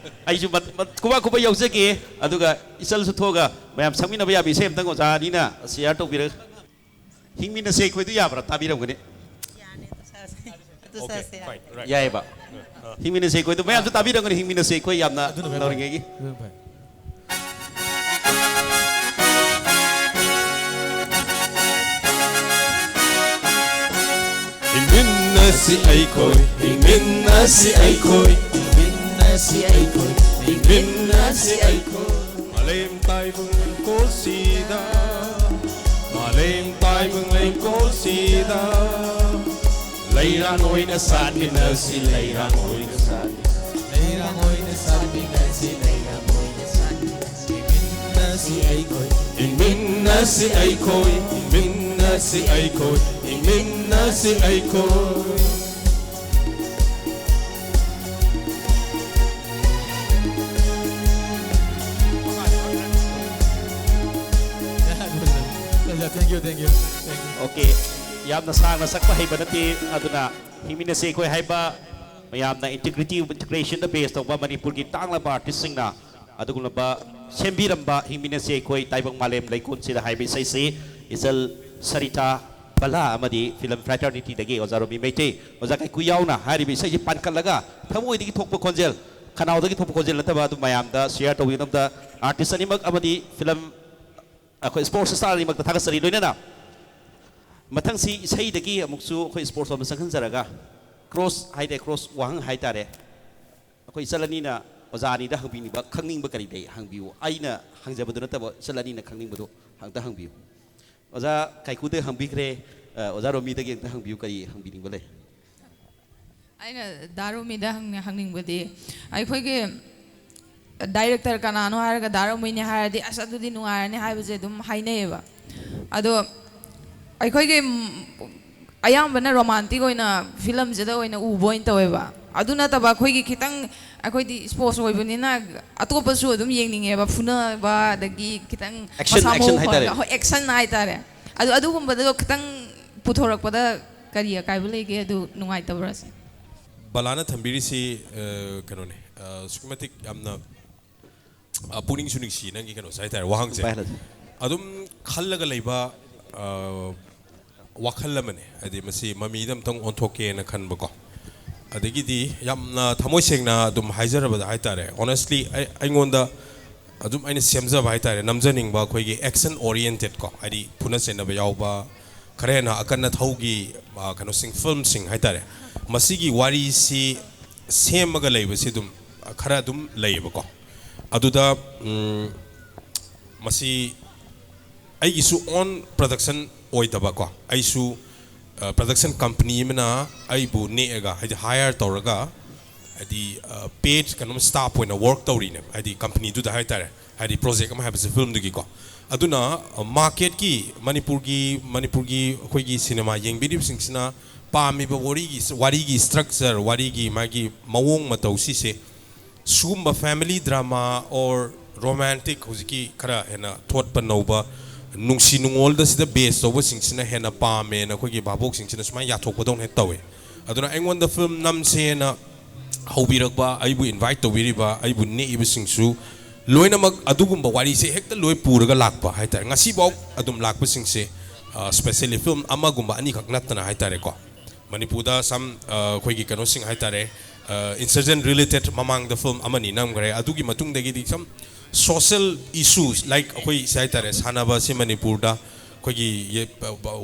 ꯑꯩꯁꯨ ꯃꯠ-, ꯃꯠ-, ꯈꯨꯕꯥꯛ ꯈꯨꯕꯥꯛ ꯌꯥꯎꯖꯒꯦ, ꯑꯗꯨꯒ ꯏꯆꯜꯁꯨ ꯊꯣꯛꯑꯒ ꯃꯌꯥꯝ ꯁꯛꯃꯤꯟꯅꯕ ꯌꯥꯕ ꯏꯁꯩ ꯑꯝꯇꯪ ꯑꯣꯖꯥ ꯑꯅꯤꯅ ꯁꯤꯌꯥꯔ ꯇꯧꯕꯤꯔꯒ꯫ ꯍꯤꯡꯃꯤꯟꯅꯁꯦ ꯑꯩꯈꯣꯏꯗꯨ ꯌꯥꯕ꯭ꯔꯥ? ꯇꯥꯕꯤꯔꯝꯒꯅꯤ꯫ ꯌꯥꯅꯤ, ꯑꯗꯨ ꯁꯥꯁꯦ꯫ ꯑꯗꯨ ꯑꯣꯀꯦ, ꯁꯥꯁꯦ, ꯌꯥꯅꯤ꯫ ꯐꯥꯏꯟ, ꯔꯥꯏꯠ꯫ ꯌꯥꯏꯑꯕ꯫ ꯑ꯫ ꯍꯤꯡꯃꯤꯟꯅꯁꯦ ꯑꯩꯈꯣꯏꯗꯨ꯫ ꯃꯌꯥꯝꯁꯨ ꯇꯥꯕꯤꯔꯝꯒꯅꯤ, ꯍꯤꯡꯃꯤꯟꯅꯁꯦ ꯑꯩꯈꯣꯏ ꯌꯥꯝꯅ ꯑꯗꯨꯅ ꯐꯩ꯫ ꯅꯧꯔꯤꯉꯩꯒꯤ꯫ ꯑꯗꯨꯅ ꯐꯩ꯫ ꯍꯤꯡꯃꯤꯟꯅꯁꯤ ꯑꯩꯈꯣꯏ, ꯍꯤꯡꯃꯤꯟꯅꯁꯤ ꯑꯩꯈꯣꯏ, ꯍꯤꯡꯃꯤꯟꯅꯁꯤ ꯑꯩꯈꯣꯏ, ꯍꯤꯡꯃꯤꯟꯅꯁꯤ ꯑꯩꯈꯣꯏ꯫ ꯃꯥꯂꯦꯝ ꯇꯥꯏꯕꯪ ꯂꯩꯀꯣꯜꯁꯤꯗ, ꯃꯥꯂꯦꯝ ꯇꯥꯏꯕꯪ ꯂꯩꯀꯣꯜꯁꯤꯗ, ꯂꯩꯔꯥꯡ ꯑꯣꯏꯅ ꯁꯥꯠꯃꯤꯟꯅꯁꯤ, ꯂꯩꯔꯥꯡ ꯑꯣꯏꯅ ꯁꯥꯠꯃꯤꯟꯅꯁꯤ, ꯂꯩꯔꯥꯡ ꯑꯣꯏꯅ ꯁꯥꯠꯃꯤꯟꯅꯁꯤ, ꯂꯩꯔꯥꯡ ꯑꯣꯏꯅ ꯁꯥꯠꯃꯤꯟꯅꯁꯤ ꯑꯩꯈꯣꯏ꯫ ꯍꯤꯡꯃꯤꯟꯅ ꯏꯪꯃꯤꯟꯅꯁꯤ ꯑꯩꯈꯣꯏ, ꯏꯪꯃꯤꯟꯅꯁꯤ ꯑꯩꯈꯣꯏ, ꯏꯪꯃꯤꯟꯅꯁꯤ ꯑꯩꯈꯣꯏ꯫ Thank you, thank you, thank you. Okay, ꯌꯥꯝꯅ ꯁꯥꯡꯅ ꯁꯛꯄ ꯍꯩꯕ ꯅꯠꯇꯦ꯫ ꯑꯗꯨꯅ ꯍꯤꯡꯃꯤꯟꯅꯁꯤ ꯑꯩꯈꯣꯏ ꯍꯥꯏꯕ ꯃꯌꯥꯝꯅ ꯏꯟꯇꯤꯒ꯭ꯔꯤꯇꯤ, ꯏꯟꯇꯤꯒ꯭ꯔꯦꯁꯟꯗ ꯕꯦꯁ ꯇꯧꯕ ꯃꯅꯤꯄꯨꯔꯒꯤ ꯇꯥꯡꯂꯕ ꯑꯥꯔꯇꯤꯁꯁꯤꯡꯅ ꯑꯗꯨꯒꯨꯝꯂꯕ ꯁꯦꯝꯕꯤꯔꯝꯕ ꯍꯤꯡꯃꯤꯟꯅꯁꯤ ꯑꯩꯈꯣꯏ ꯇꯥꯏꯕꯪ ꯃꯥꯂꯦꯝ ꯂꯩꯀꯣꯜꯁꯤꯗ ꯍꯥꯏꯕ ꯏꯁꯩꯁꯤ ꯏꯆꯜ ꯁꯔꯤꯇꯥ ꯕꯂꯥ ꯑꯃꯗꯤ ꯐꯤꯂꯝ ꯐ꯭ꯔꯦꯇꯔꯅꯤꯇꯤꯗꯒꯤ ꯑꯣꯖꯥ ꯔꯣꯃꯤ ꯃꯩꯇꯩ, ꯑꯣꯖꯥ ꯀꯥꯏꯀꯨ ꯌꯥꯎꯅ ꯍꯥꯏꯔꯤꯕ ꯏꯁꯩꯁꯤ ꯄꯥꯟꯈꯠꯂꯒ ꯊꯃꯣꯏꯗꯒꯤ ꯊꯣꯛꯄ ꯈꯣꯟꯖꯦꯜ, ꯈꯅꯥꯎꯗꯒꯤ ꯊꯣꯛꯄ ꯈꯣꯟꯖꯦꯜ ꯅꯠꯇꯕ ꯑꯗꯨ ꯃꯌꯥꯝꯗ ꯁꯤꯌꯥꯔ ꯇꯧꯕꯤꯅꯕꯗ ꯑꯥꯔꯇꯤꯁ ꯑꯅꯤꯃꯛ ꯑꯃꯗꯤ ꯐꯤꯂꯝ ꯑꯩꯈꯣꯏ ꯁ꯭ꯄꯣꯔꯠꯁ ꯁ꯭ꯇꯥꯔ ꯑꯅꯤꯃꯛꯇ ꯊꯥꯒꯠꯆꯔꯤ꯫ ꯂꯣꯏꯅꯅ ꯃꯊꯪꯁꯤ ꯏꯁꯩꯗꯒꯤ ꯑꯃꯨꯛꯁꯨ ꯑꯩꯈꯣꯏ ꯁ꯭ꯄꯣꯔꯠꯁ ꯂꯣꯝꯗ ꯆꯪꯁꯤꯟꯖꯔꯒ ꯀ꯭ꯔꯣꯁ ꯍꯥꯏꯇꯥꯔꯦ, ꯀ꯭ꯔꯣꯁ ꯋꯥꯍꯪ ꯍꯥꯏꯇꯥꯔꯦ꯫ ꯑꯩꯈꯣꯏ ꯏꯆꯜ ꯑꯅꯤꯅ ꯑꯣꯖꯥ ꯑꯅꯤꯗ ꯍꯪꯕꯤꯅꯤꯡꯕ, ꯈꯪꯅꯤꯡꯕ ꯀꯔꯤ ꯂꯩ ꯍꯪꯕꯤꯌꯨ꯫ ꯑꯩꯅ ꯍꯪꯖꯕꯗꯨ ꯅꯠꯇꯕ ꯏꯆꯜ ꯑꯅꯤꯅ ꯈꯪꯅꯤꯡꯕꯗꯨ ꯑꯝꯇ ꯍꯪꯕꯤꯌꯨ꯫ ꯑꯣꯖꯥ ꯀꯥꯏꯀꯨꯗ ꯍꯪꯕꯤꯈ꯭ꯔꯦ, ꯑ, ꯑꯣꯖꯥ ꯔꯣꯃꯤꯗꯒꯤ ꯑꯝꯇ ꯍꯪꯕꯤꯌꯨ, ꯀꯔꯤ ꯍꯪꯕꯤꯅꯤꯡꯕ ꯂꯩ? ꯑꯩꯅ ꯗꯥ ꯔꯣꯃꯤꯗ ꯍꯪꯅ- ꯍꯪꯅꯤꯡꯕꯗꯤ, ꯑꯩꯈꯣꯏꯒꯤ ꯗꯥꯏꯔꯦꯛꯇꯔ ꯀꯅꯥꯅꯣ ꯍꯥꯏꯔꯒ ꯗꯥ ꯔꯣꯃꯤꯅꯤ ꯍꯥꯏꯔꯗꯤ ꯑꯁ ꯑꯗꯨꯗꯤ ꯅꯨꯡꯉꯥꯏꯔꯅꯤ ꯍꯥꯏꯕꯁꯦ ꯑꯗꯨꯝ ꯍꯥꯏꯅꯩꯌꯦꯕ꯫ ꯑꯗꯣ ꯑꯩꯈꯣꯏꯒꯤ ꯎꯝ, ꯑꯌꯥꯝꯕꯅ ꯔꯣꯃꯥꯟꯇꯤꯛ ꯑꯣꯏꯅ ꯐꯤꯂꯝꯁꯤꯗ ꯑꯣꯏꯅ ꯎꯕ ꯑꯣꯏꯅ ꯇꯧꯋꯦꯕ꯫ ꯑꯗꯨ ꯅꯠꯇꯕ ꯑꯩꯈꯣꯏꯒꯤ ꯈꯤꯇꯪ, ꯑꯩꯈꯣꯏꯗꯤ ꯁ꯭ꯄꯣꯔꯠꯁ ꯑꯣꯏꯕꯅꯤꯅ ꯑꯇꯣꯞꯄꯁꯨ ꯑꯗꯨꯝ ꯌꯦꯡꯅꯤꯡꯉꯦꯕ, ꯐꯨꯅꯕ ꯑꯗꯒꯤ ꯈꯤꯇꯪ Action, ꯃꯁꯥ ꯃꯎ action ꯍꯥꯏꯇꯥꯔꯦ꯫ ꯈꯣꯟꯒ, ꯍꯣꯏ, ꯑꯦꯛꯁꯟ ꯍꯥꯏꯇꯥꯔꯦ꯫ ꯑꯗꯨ ꯑꯗꯨꯒꯨꯝꯕꯗꯣ ꯈꯤꯇꯪ ꯄꯨꯊꯣꯔꯛꯄꯗ ꯀꯔꯤ ꯑꯀꯥꯏꯕ ꯂꯩꯒꯦ? ꯑꯗꯨ ꯅꯨꯡꯉꯥꯏꯇꯕ꯭ꯔꯥ ꯁꯤꯅꯤ꯫ ꯕꯂꯥꯅ ꯊꯝꯕꯤꯔꯤꯁꯤ ꯑ, ꯀꯩꯅꯣꯅꯦ, ꯑ, ꯑꯁꯨꯛꯀꯤ ꯃꯇꯤꯛ ꯌꯥꯝꯅ ꯑ, ꯄꯨꯛꯅꯤꯡꯁꯨ ꯅꯨꯡꯁꯤ ꯅꯪꯒꯤ ꯀꯩꯅꯣꯁꯦ ꯍꯥꯏꯇꯥꯔꯦ, ꯋꯥꯍꯪꯁꯦ꯫ ꯄꯥꯏꯍꯜꯂꯁꯤ꯫ ꯑꯗꯨꯝ ꯈꯜꯂꯒ ꯂꯩꯕ ꯑ, ꯋꯥꯈꯜ ꯑꯃꯅꯦ꯫ ꯍꯥꯏꯗꯤ ꯃꯁꯤ ꯃꯃꯤꯗ ꯑꯝꯇꯪ ꯑꯣꯟꯊꯣꯛꯀꯦꯅ ꯈꯟꯕꯀꯣ꯫ ꯑꯗꯒꯤꯗꯤ ꯌꯥꯝꯅ ꯊꯃꯣꯏ ꯁꯦꯡꯅ ꯑꯗꯨꯝ ꯍꯥꯏꯖꯔꯕꯗ ꯍꯥꯏꯇꯥꯔꯦ, honestly ꯑꯩ ꯑꯩꯉꯣꯟꯗ ꯑꯗꯨꯝ ꯑꯩꯅ ꯁꯦꯝꯖꯕ ꯍꯥꯏꯇꯥꯔꯦ, ꯅꯝꯖꯅꯤꯡꯕ ꯑꯩꯈꯣꯏꯒꯤ action oriented ꯀꯣ, ꯍꯥꯏꯗꯤ ꯐꯨꯅ ꯆꯩꯅꯕ ꯌꯥꯎꯕ, ꯈꯔ ꯍꯦꯟꯅ ꯑꯀꯟ ꯑꯊꯧꯒꯤ ꯑ, ꯀꯩꯅꯣꯁꯤꯡ, ꯐꯤꯂꯝꯁꯤꯡ ꯍꯥꯏꯇꯥꯔꯦ꯫ ꯃꯁꯤꯒꯤ ꯋꯥꯔꯤꯁꯤ ꯁꯦꯝꯃꯒ ꯂꯩꯕꯁꯤ ꯑꯗꯨꯝ ꯈꯔ ꯑꯗꯨꯝ ꯂꯩꯌꯦꯕꯀꯣ꯫ ꯑꯗꯨꯗ ꯎꯝ, ꯃꯁꯤ ꯑꯩꯒꯤꯁꯨ own production ꯑꯣꯏꯗꯕꯀꯣ, ꯑꯩꯁꯨ production company ꯑꯃꯅ ꯑꯩꯕꯨ ꯅꯦꯛꯑꯒ, ꯍꯥꯏꯗꯤ hire ꯇꯧꯔꯒ, ꯍꯥꯏꯗꯤ paid ꯀꯩꯅꯣꯝ staff ꯑꯣꯏꯅ work ꯇꯧꯔꯤꯅꯦꯕ, ꯍꯥꯏꯗꯤ companyꯗꯨꯗ ꯍꯥꯏꯇꯥꯔꯦ, ꯍꯥꯏꯗꯤ project ꯑꯃ ꯍꯥꯏꯕꯁꯦ filmꯗꯨꯒꯤꯀꯣ꯫ ꯑꯗꯨꯅ ꯃꯥꯔꯀꯦꯠꯀꯤ, ꯃꯅꯤꯄꯨꯔꯒꯤ ꯃꯅꯤꯄꯨꯔꯒꯤ ꯑꯩꯈꯣꯏꯒꯤ ꯁꯤꯅꯦꯃꯥ ꯌꯦꯡꯕꯤꯔꯤꯕꯁꯤꯡꯁꯤꯅ ꯄꯥꯝꯃꯤꯕ ꯋꯥꯔꯤꯒꯤ ꯋꯥꯔꯤꯒꯤ ꯁ꯭ꯇ꯭ꯔꯛꯆꯔ, ꯋꯥꯔꯤꯒꯤ ꯃꯥꯒꯤ ꯃꯑꯣꯡ ꯃꯇꯧ ꯁꯤꯁꯦ, ꯁꯤꯒꯨꯝꯕ ꯐꯦꯃꯤꯂꯤ ꯗ꯭ꯔꯃꯥ ꯑꯣꯔ ꯔꯣꯃꯥꯟꯇꯤꯛ, ꯍꯧꯖꯤꯛꯀꯤ ꯈꯔ ꯍꯦꯟꯅ ꯊꯣꯠꯄ ꯅꯧꯕ ꯅꯨꯡꯁꯤ ꯅꯨꯡꯉꯣꯜꯗ ꯁꯤꯗ ꯕꯦꯁ ꯇꯧꯕꯁꯤꯡꯁꯤꯅ ꯍꯦꯟꯅ ꯄꯥꯝꯃꯦꯅ ꯑꯩꯈꯣꯏꯒꯤ ꯚꯥꯕꯣꯛꯁꯤꯡꯁꯤꯅ ꯁꯨꯃꯥꯏꯅ ꯌꯥꯊꯣꯛꯄꯗꯧꯅ ꯍꯦꯛ ꯇꯧꯋꯦ꯫ ꯑꯗꯨꯅ ꯑꯩꯉꯣꯟꯗ ꯐꯤꯂꯝ ꯅꯝꯁꯦꯅ ꯍꯧꯕꯤꯔꯛꯄ, ꯑꯩꯕꯨ ꯏꯟꯚꯥꯏꯠ ꯇꯧꯕꯤꯔꯤꯕ, ꯑꯩꯕꯨ ꯅꯦꯛꯏꯕꯁꯤꯡꯁꯨ ꯂꯣꯏꯅꯃꯛ ꯑꯗꯨꯒꯨꯝꯕ ꯋꯥꯔꯤꯁꯦ ꯍꯦꯛꯇ ꯂꯣꯏ ꯄꯨꯔꯒ ꯂꯥꯛꯄ ꯍꯥꯏꯇꯥꯔꯦ꯫ ꯉꯁꯤꯐꯥꯎ ꯑꯗꯨꯝ ꯂꯥꯛꯄꯁꯤꯡꯁꯦ, ꯁ꯭ꯄꯦꯁꯦꯜꯂꯤ ꯐꯤꯂꯝ ꯑꯃꯒꯨꯝꯕ ꯑꯅꯤꯈꯛ ꯅꯠꯇꯅ ꯍꯥꯏꯇꯥꯔꯦꯀꯣ, ꯃꯅꯤꯄꯨꯔꯗ ꯁꯝ ꯑꯩꯈꯣꯏꯒꯤ ꯀꯩꯅꯣꯁꯤꯡ ꯍꯥꯏꯇꯥꯔꯦ, ꯏꯟꯁꯔꯖꯦꯟ ꯔꯤꯂꯦꯇꯦꯠ ꯃꯃꯥꯡꯗ ꯐꯤꯂꯝ ꯑꯃꯅꯤ ꯅꯝꯈ꯭ꯔꯦ꯫ ꯑꯗꯨꯒꯤ ꯃꯇꯨꯡꯗꯒꯤꯗꯤ ꯁꯝ ꯁꯣꯁꯦꯜ ꯏꯁꯨꯁ, ꯂꯥꯏꯛ ꯑꯩꯈꯣꯏ ꯁꯤ ꯍꯥꯏꯇꯥꯔꯦ, ꯁꯥꯟꯅꯕ ꯑꯁꯤ ꯃꯅꯤꯄꯨꯔꯗ ꯑꯩꯈꯣꯏꯒꯤ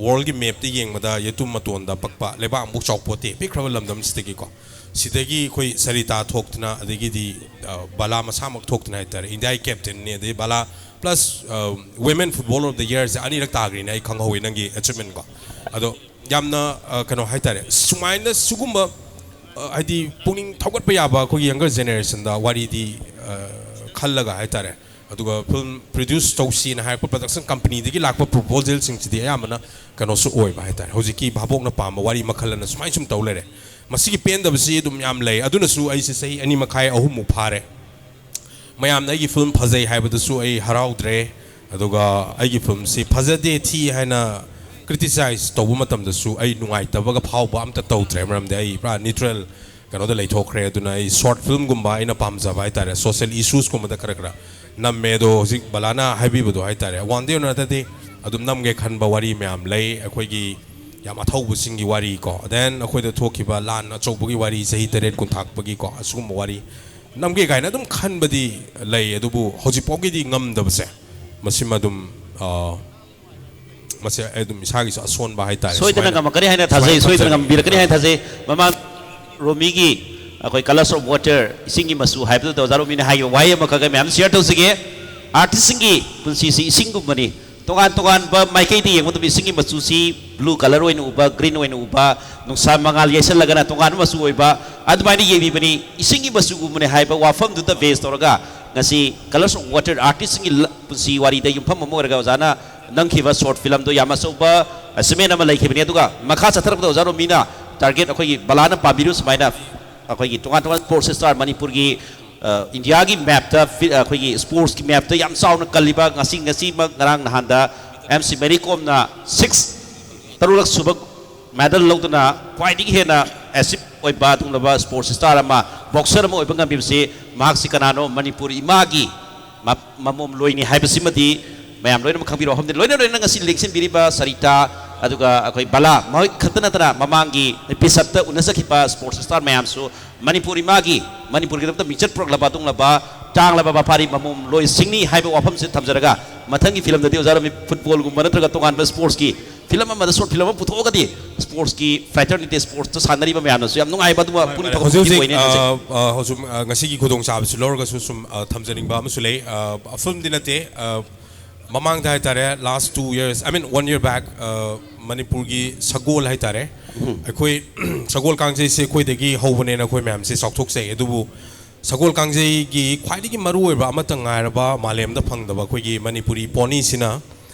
ꯋꯥꯔꯜꯒꯤ ꯃꯦꯞꯇ ꯌꯦꯡꯕꯗ ꯌꯦꯇꯨꯝ ꯃꯇꯣꯟꯗ ꯄꯛꯄ ꯂꯩꯕꯥꯛ ꯑꯃꯨꯛ ꯆꯥꯎꯄꯣꯠꯇꯦ, ꯄꯤꯛꯈ꯭ꯔꯕ ꯂꯝꯗꯝꯁꯤꯗꯒꯤꯀꯣ꯫ ꯁꯤꯗꯒꯤ ꯑꯩꯈꯣꯏ ꯁꯔꯤꯇꯥ ꯊꯣꯛꯇꯅ, ꯑꯗꯒꯤꯗꯤ ꯕꯂꯥ ꯃꯁꯥꯃꯛ ꯊꯣꯛꯇꯅ ꯍꯥꯏꯇꯥꯔꯦ, ꯏꯟꯗꯤꯌꯥꯒꯤ ꯀꯦꯞꯇꯦꯟꯅꯤ, ꯑꯗꯩ Bala plus women footballer of the ꯌꯔꯁꯦ ꯑꯅꯤꯔꯛ ꯇꯥꯈ꯭ꯔꯤꯅꯦ꯫ ꯑꯩ ꯈꯪꯍꯧꯋꯤ ꯅꯪꯒꯤ ꯑꯦꯆꯤꯞꯃꯦꯟꯀꯣ꯫ ꯑꯗꯣ ꯌꯥꯝꯅ ꯀꯩꯅꯣ ꯍꯥꯏꯇꯥꯔꯦ, ꯁꯨꯃꯥꯏꯅ ꯁꯤꯒꯨꯝꯕ ꯍꯥꯏꯗꯤ ꯄꯨꯛꯅꯤꯡ ꯊꯧꯒꯠꯄ ꯌꯥꯕ ꯑꯩꯈꯣꯏꯒꯤ ꯌꯪꯒꯔ ꯖꯦꯅꯦꯔꯦꯁꯟꯗ ꯋꯥꯔꯤꯗꯤ ꯈꯜꯂꯒ ꯍꯥꯏꯇꯥꯔꯦ꯫ ꯑꯗꯨꯒ ꯐꯤꯂꯝ ꯄ꯭ꯔꯣꯗ꯭ꯌꯨꯁ ꯇꯧꯁꯤꯅ ꯍꯥꯏꯔꯛꯄ ꯄ꯭ꯔꯗꯛꯁꯟ ꯀꯝꯄꯅꯤꯗꯒꯤ ꯂꯥꯛꯄ ꯄ꯭ꯔꯣꯄꯣꯖꯦꯜꯁꯤꯡꯁꯤꯗꯤ ꯑꯌꯥꯝꯕꯅ ꯀꯩꯅꯣꯁꯨ ꯑꯣꯏꯕ ꯍꯥꯏꯇꯥꯔꯦ, ꯍꯧꯖꯤꯛꯀꯤ ꯚꯥꯕꯣꯛꯅ ꯄꯥꯝꯕ ꯋꯥꯔꯤ ꯃꯈꯜ ꯑꯅ ꯁꯨꯃꯥꯏꯅ ꯁꯨꯝ ꯇꯧ ꯂꯩꯔꯦ꯫ ꯃꯁꯤꯒꯤ ꯄꯦꯟꯗꯕꯁꯤ ꯑꯗꯨꯝ ꯌꯥꯝ ꯂꯩ꯫ ꯑꯗꯨꯅꯁꯨ ꯑꯩꯁꯦ ꯆꯍꯤ ꯑꯅꯤ ꯃꯈꯥꯏ ꯑꯍꯨꯝꯃꯨꯛ ꯐꯥꯔꯦ꯫ ꯃꯌꯥꯝꯅ ꯑꯩꯒꯤ ꯐꯤꯂꯝ ꯐꯖꯩ ꯍꯥꯏꯕꯗꯁꯨ ꯑꯩ ꯍꯔꯥꯎꯗ꯭ꯔꯦ꯫ ꯑꯗꯨꯒ ꯑꯩꯒꯤ ꯐꯤꯂꯝꯁꯤ ꯐꯖꯗꯦ, ꯊꯤ ꯍꯥꯏꯅ ꯀ꯭ꯔꯤꯇꯤꯁꯥꯏꯖ ꯇꯧꯕ ꯃꯇꯝꯗꯁꯨ ꯑꯩ ꯅꯨꯡꯉꯥꯏꯇꯕꯒ ꯐꯥꯎꯕ ꯑꯝꯇ ꯇꯧꯗ꯭ꯔꯦ꯫ ꯃꯔꯝꯗꯤ ꯑꯩ ꯄꯨꯔꯥ ꯅ꯭ꯌꯨꯇ꯭ꯔꯦꯜ ꯀꯩꯅꯣꯗ ꯂꯩꯊꯣꯛꯈ꯭ꯔꯦ꯫ ꯑꯗꯨꯅ ꯑꯩ ꯁꯣꯔꯠ ꯐꯤꯂꯝꯒꯨꯝꯕ ꯑꯩꯅ ꯄꯥꯝꯖꯕ ꯍꯥꯏꯇꯥꯔꯦ, ꯁꯣꯁꯦꯜ ꯏꯁꯨꯁꯀꯨꯝꯕꯗ ꯈꯔ ꯈꯔ ꯅꯝꯃꯦ꯫ ꯑꯗꯣ ꯍꯧꯖꯤꯛ ꯕꯂꯥꯅ ꯍꯥꯏꯕꯤꯕꯗꯣ ꯍꯥꯏꯇꯥꯔꯦ, ꯋꯥꯟ ꯗꯦ ꯑꯣꯔ ꯑꯅꯗꯔ ꯗꯦ ꯑꯗꯨꯝ ꯅꯝꯒꯦ ꯈꯟꯕ ꯋꯥꯔꯤ ꯃꯌꯥꯝ ꯂꯩ꯫ ꯑꯩꯈꯣꯏꯒꯤ ꯌꯥꯝ ꯑꯊꯧꯕꯁꯤꯡꯒꯤ ꯋꯥꯔꯤ ꯀꯣ, ꯗꯦꯟ ꯑꯩꯈꯣꯏꯗ ꯊꯣꯛꯈꯤꯕ ꯂꯥꯟ ꯑꯆꯧꯕꯒꯤ ꯋꯥꯔꯤ, ꯆꯍꯤ ꯇꯔꯦꯠ ꯀꯨꯟꯊꯥꯛꯄꯒꯤ ꯀꯣ, ꯑꯁꯤꯒꯨꯝꯕ ꯋꯥꯔꯤ ꯅꯝꯒꯦ ꯀꯥꯏꯅ ꯑꯗꯨꯝ ꯈꯟꯕꯗꯤ ꯂꯩ, ꯑꯗꯨꯕꯨ ꯍꯧꯖꯤꯛꯐꯥꯎꯒꯤꯗꯤ ꯉꯝꯗꯕꯁꯦ, ꯃꯁꯤꯃ ꯑꯗꯨꯝ, ꯑ, ꯃꯁꯤ ꯑꯩ ꯑꯗꯨꯝ ꯏꯁꯥꯒꯤꯁꯨ ꯑꯁꯣꯟꯕ ꯍꯥꯏꯇꯥꯔꯦ꯫ ꯁꯣꯏꯗꯅ ꯁꯨꯃꯥꯏꯅ, ꯉꯝꯃꯛꯀꯅꯤ ꯍꯥꯏꯅ ꯁꯨꯃꯥꯏꯅ ꯊꯥꯖꯩ, ꯁꯣꯏꯗꯅ ꯊꯝꯖꯒꯦ꯫ ꯉꯝꯕꯤꯔꯛꯀꯅꯤ ꯍꯥꯏꯅ ꯊꯥꯖꯩ꯫ ꯃꯃꯥꯡ ꯔꯣꯃꯤꯒꯤ ꯑꯩꯈꯣꯏ Colours of Water, ꯏꯁꯤꯡꯒꯤ ꯃꯆꯨ ꯍꯥꯏꯕꯗꯨꯗ ꯑꯣꯖꯥ ꯔꯣꯃꯤꯅ ꯍꯥꯏꯈꯤꯕ ꯋꯥꯍꯩ ꯑꯃꯈꯛ ꯑꯩ ꯃꯌꯥꯝ ꯁꯤꯌꯔ ꯇꯧꯖꯒꯦ꯫ ꯑꯥꯔꯇꯤꯁꯁꯤꯡꯒꯤ ꯄꯨꯟꯁꯤꯁꯤ ꯏꯁꯤꯡꯒꯨꯝꯕꯅꯤ꯫ ꯇꯣꯉꯥꯟ ꯇꯣꯉꯥꯟꯕ ꯃꯥꯏꯀꯩꯗ ꯌꯦꯡꯕ ꯃꯇꯝꯗ ꯏꯁꯤꯡꯒꯤ ꯃꯆꯨꯁꯤ ꯕ꯭ꯂꯨ ꯀꯂꯔ ꯑꯣꯏꯅ ꯎꯕ, ꯒ꯭ꯔꯤꯟ ꯑꯣꯏꯅ ꯎꯕ, ꯅꯨꯡꯁꯥ ꯃꯉꯥꯜ ꯌꯩꯁꯜꯂꯒꯅ ꯇꯣꯉꯥꯟꯕ ꯃꯆꯨ ꯑꯣꯏꯕ, ꯑꯗꯨꯃꯥꯏꯅ ꯌꯦꯡꯕꯤꯕꯅꯤ꯫ ꯏꯁꯤꯡꯒꯤ ꯃꯆꯨꯒꯨꯝꯕꯅꯤ ꯍꯥꯏꯕ ꯋꯥꯐꯝꯗꯨꯗ ꯕꯦꯖ ꯇꯧꯔꯒ ꯉꯁꯤ Colours of Water artistꯁꯤꯡꯒꯤ ꯂ-, ꯄꯨꯟꯁꯤ ꯋꯥꯔꯤꯗ ꯌꯨꯝꯐꯝ ꯑꯃ ꯑꯣꯏꯔꯒ ꯑꯣꯖꯥꯅ ꯅꯝꯈꯤꯕ short filmꯗꯣ ꯌꯥꯝ ꯑꯆꯧꯕ achievement ꯑꯃ ꯂꯩꯈꯤꯕꯅꯤ꯫ ꯑꯗꯨꯒ ꯃꯈꯥ ꯆꯠꯊꯔꯛꯄꯗ ꯑꯣꯖꯥ ꯔꯣꯃꯤꯅ target ꯑꯩꯈꯣꯏꯒꯤ ꯕꯂꯥꯅ ꯄꯥꯝꯕꯤꯔꯤꯕ ꯁꯨꯃꯥꯏꯅ ꯑꯩꯈꯣꯏꯒꯤ ꯇꯣꯉꯥꯟ ꯇꯣꯉꯥꯟꯕ sports star ꯃꯅꯤꯄꯨꯔꯒꯤ, ꯑ, ꯏꯟꯗꯤꯌꯥꯒꯤ mapꯇ ꯐꯤ-, ꯑ, ꯑꯩꯈꯣꯏꯒꯤ sportsꯀꯤ mapꯇ ꯌꯥꯝ ꯆꯥꯎꯅ ꯀꯜꯂꯤꯕ, ꯉꯁꯤ, ꯉꯁꯤꯃꯛ, ꯉꯔꯥꯡ ꯅꯍꯥꯟꯗ ꯑꯦꯝ ꯁꯤ ꯃꯦꯔꯤ ꯀꯣꯝꯅ six, ꯇꯔꯨꯛꯂꯛ ꯁꯨꯕ medal ꯂꯧꯗꯨꯅ ꯈ꯭ꯋꯥꯏꯗꯒꯤ ꯍꯦꯟꯅ achieve ꯑꯣꯏꯕ ꯑꯗꯨꯒꯨꯝꯂꯕ sports star ꯑꯃ, boxer ꯑꯃ ꯑꯣꯏꯕ ꯉꯝꯃꯤꯕꯁꯤ ꯃꯍꯥꯛꯁꯤ ꯀꯅꯥꯅꯣ? ꯃꯅꯤꯄꯨꯔ ꯏꯃꯥꯒꯤ ꯃ-, ꯃꯃꯣꯝ ꯂꯣꯏꯅꯤ ꯍꯥꯏꯕꯁꯤꯃꯗꯤ ꯃꯌꯥꯝ ꯂꯣꯏꯅꯃꯛ ꯈꯪꯕꯤꯔꯣ ꯍꯥꯏꯕꯅꯤ꯫ ꯂꯣꯏꯅ ꯂꯣꯏꯅꯅ ꯉꯁꯤ ꯂꯦꯡꯁꯤꯟꯕꯤꯔꯤꯕ ꯁꯔꯤꯇꯥ, ꯑꯗꯨꯒ ꯑꯩꯈꯣꯏ ꯕꯂꯥ, ꯃꯈꯣꯏ ꯈꯛꯇ ꯅꯠꯇꯅ ꯃꯃꯥꯡꯒꯤ ꯄꯤꯁꯞꯇ ꯎꯅꯖꯈꯤꯕ sports star ꯃꯌꯥꯝꯁꯨ ꯃꯅꯤꯄꯨꯔ ꯏꯃꯥꯒꯤ, ꯃꯅꯤꯄꯨꯔꯒꯤꯗꯃꯛꯇ ꯃꯤꯡꯆꯠ ꯄꯨꯔꯛꯂꯕ ꯑꯗꯨꯒꯨꯝꯂꯕ ꯇꯥꯡꯂꯕ ꯃꯄꯥꯔꯤ ꯃꯃꯣꯝ ꯂꯣꯏꯁꯤꯡꯅꯤ ꯍꯥꯏꯕ ꯋꯥꯐꯝꯁꯤ ꯊꯝꯖꯔꯒ, ꯃꯊꯪꯒꯤ filmꯗꯗꯤ ꯑꯣꯖꯥ ꯔꯣꯃꯤ footballꯒꯨꯝꯕ ꯅꯠꯇ꯭ꯔꯒ ꯇꯣꯉꯥꯟꯕ sportsꯀꯤ film ꯑꯃꯗ short film ꯑꯃ ꯄꯨꯊꯣꯛꯑꯒꯗꯤ sportsꯀꯤ fraternity, sportsꯇ ꯁꯥꯟꯅꯔꯤꯕ ꯃꯌꯥꯝꯅꯁꯨ ꯌꯥꯝ ꯅꯨꯡꯉꯥꯏꯕ ꯑꯗꯨꯒ ꯃꯥꯅꯦ, ꯄꯨꯛꯅꯤꯡ ꯃꯥꯅꯦ꯫ ꯊꯧꯒꯠꯄ ꯍꯧꯖꯤꯛ ꯍꯧꯖꯤꯛ, ꯑꯣꯏꯅꯦꯅ ꯈꯟꯖꯩ꯫ ꯑ, ꯑ, ꯍꯧꯖꯤꯛ, ꯑ, ꯉꯁꯤꯒꯤ ꯈꯨꯗꯣꯡꯆꯥꯕꯁꯤ ꯂꯧꯔꯒꯁꯨ ꯁꯨꯝ, ꯑ, ꯊꯝꯖꯅꯤꯡꯕ ꯑꯃꯁꯨ ꯂꯩ꯫ ꯑ, filmꯗꯤ ꯅꯠꯇꯦ, ꯑ, ꯃꯃꯥꯡꯗ ꯍꯥꯏꯇꯥꯔꯦ, last two years, I mean, one year back, ꯑ, ꯃꯅꯤꯄꯨꯔꯒꯤ ꯁꯒꯣꯜ ꯍꯥꯏꯇꯥꯔꯦ, ꯑꯩꯈꯣꯏ ꯁꯒꯣꯜ ꯀꯥꯡꯖꯩꯁꯦ ꯑꯩꯈꯣꯏꯗꯒꯤ ꯍꯧꯕꯅꯦꯅ ꯑꯩꯈꯣꯏ ꯃꯌꯥꯝꯁꯦ ꯆꯥꯎꯊꯣꯛꯆꯩ꯫ ꯑꯗꯨꯕꯨ ꯁꯒꯣꯜ ꯀꯥꯡꯖꯩꯒꯤ ꯈ꯭ꯋꯥꯏꯗꯒꯤ ꯃꯔꯨꯑꯣꯏꯕ ꯑꯃꯠꯇ ꯉꯥꯏꯔꯕ ꯃꯥꯂꯦꯝꯗ ꯐꯪꯗꯕ ꯑꯩꯈꯣꯏꯒꯤ ꯃꯅꯤꯄꯨꯔꯤ ponyꯁꯤꯅ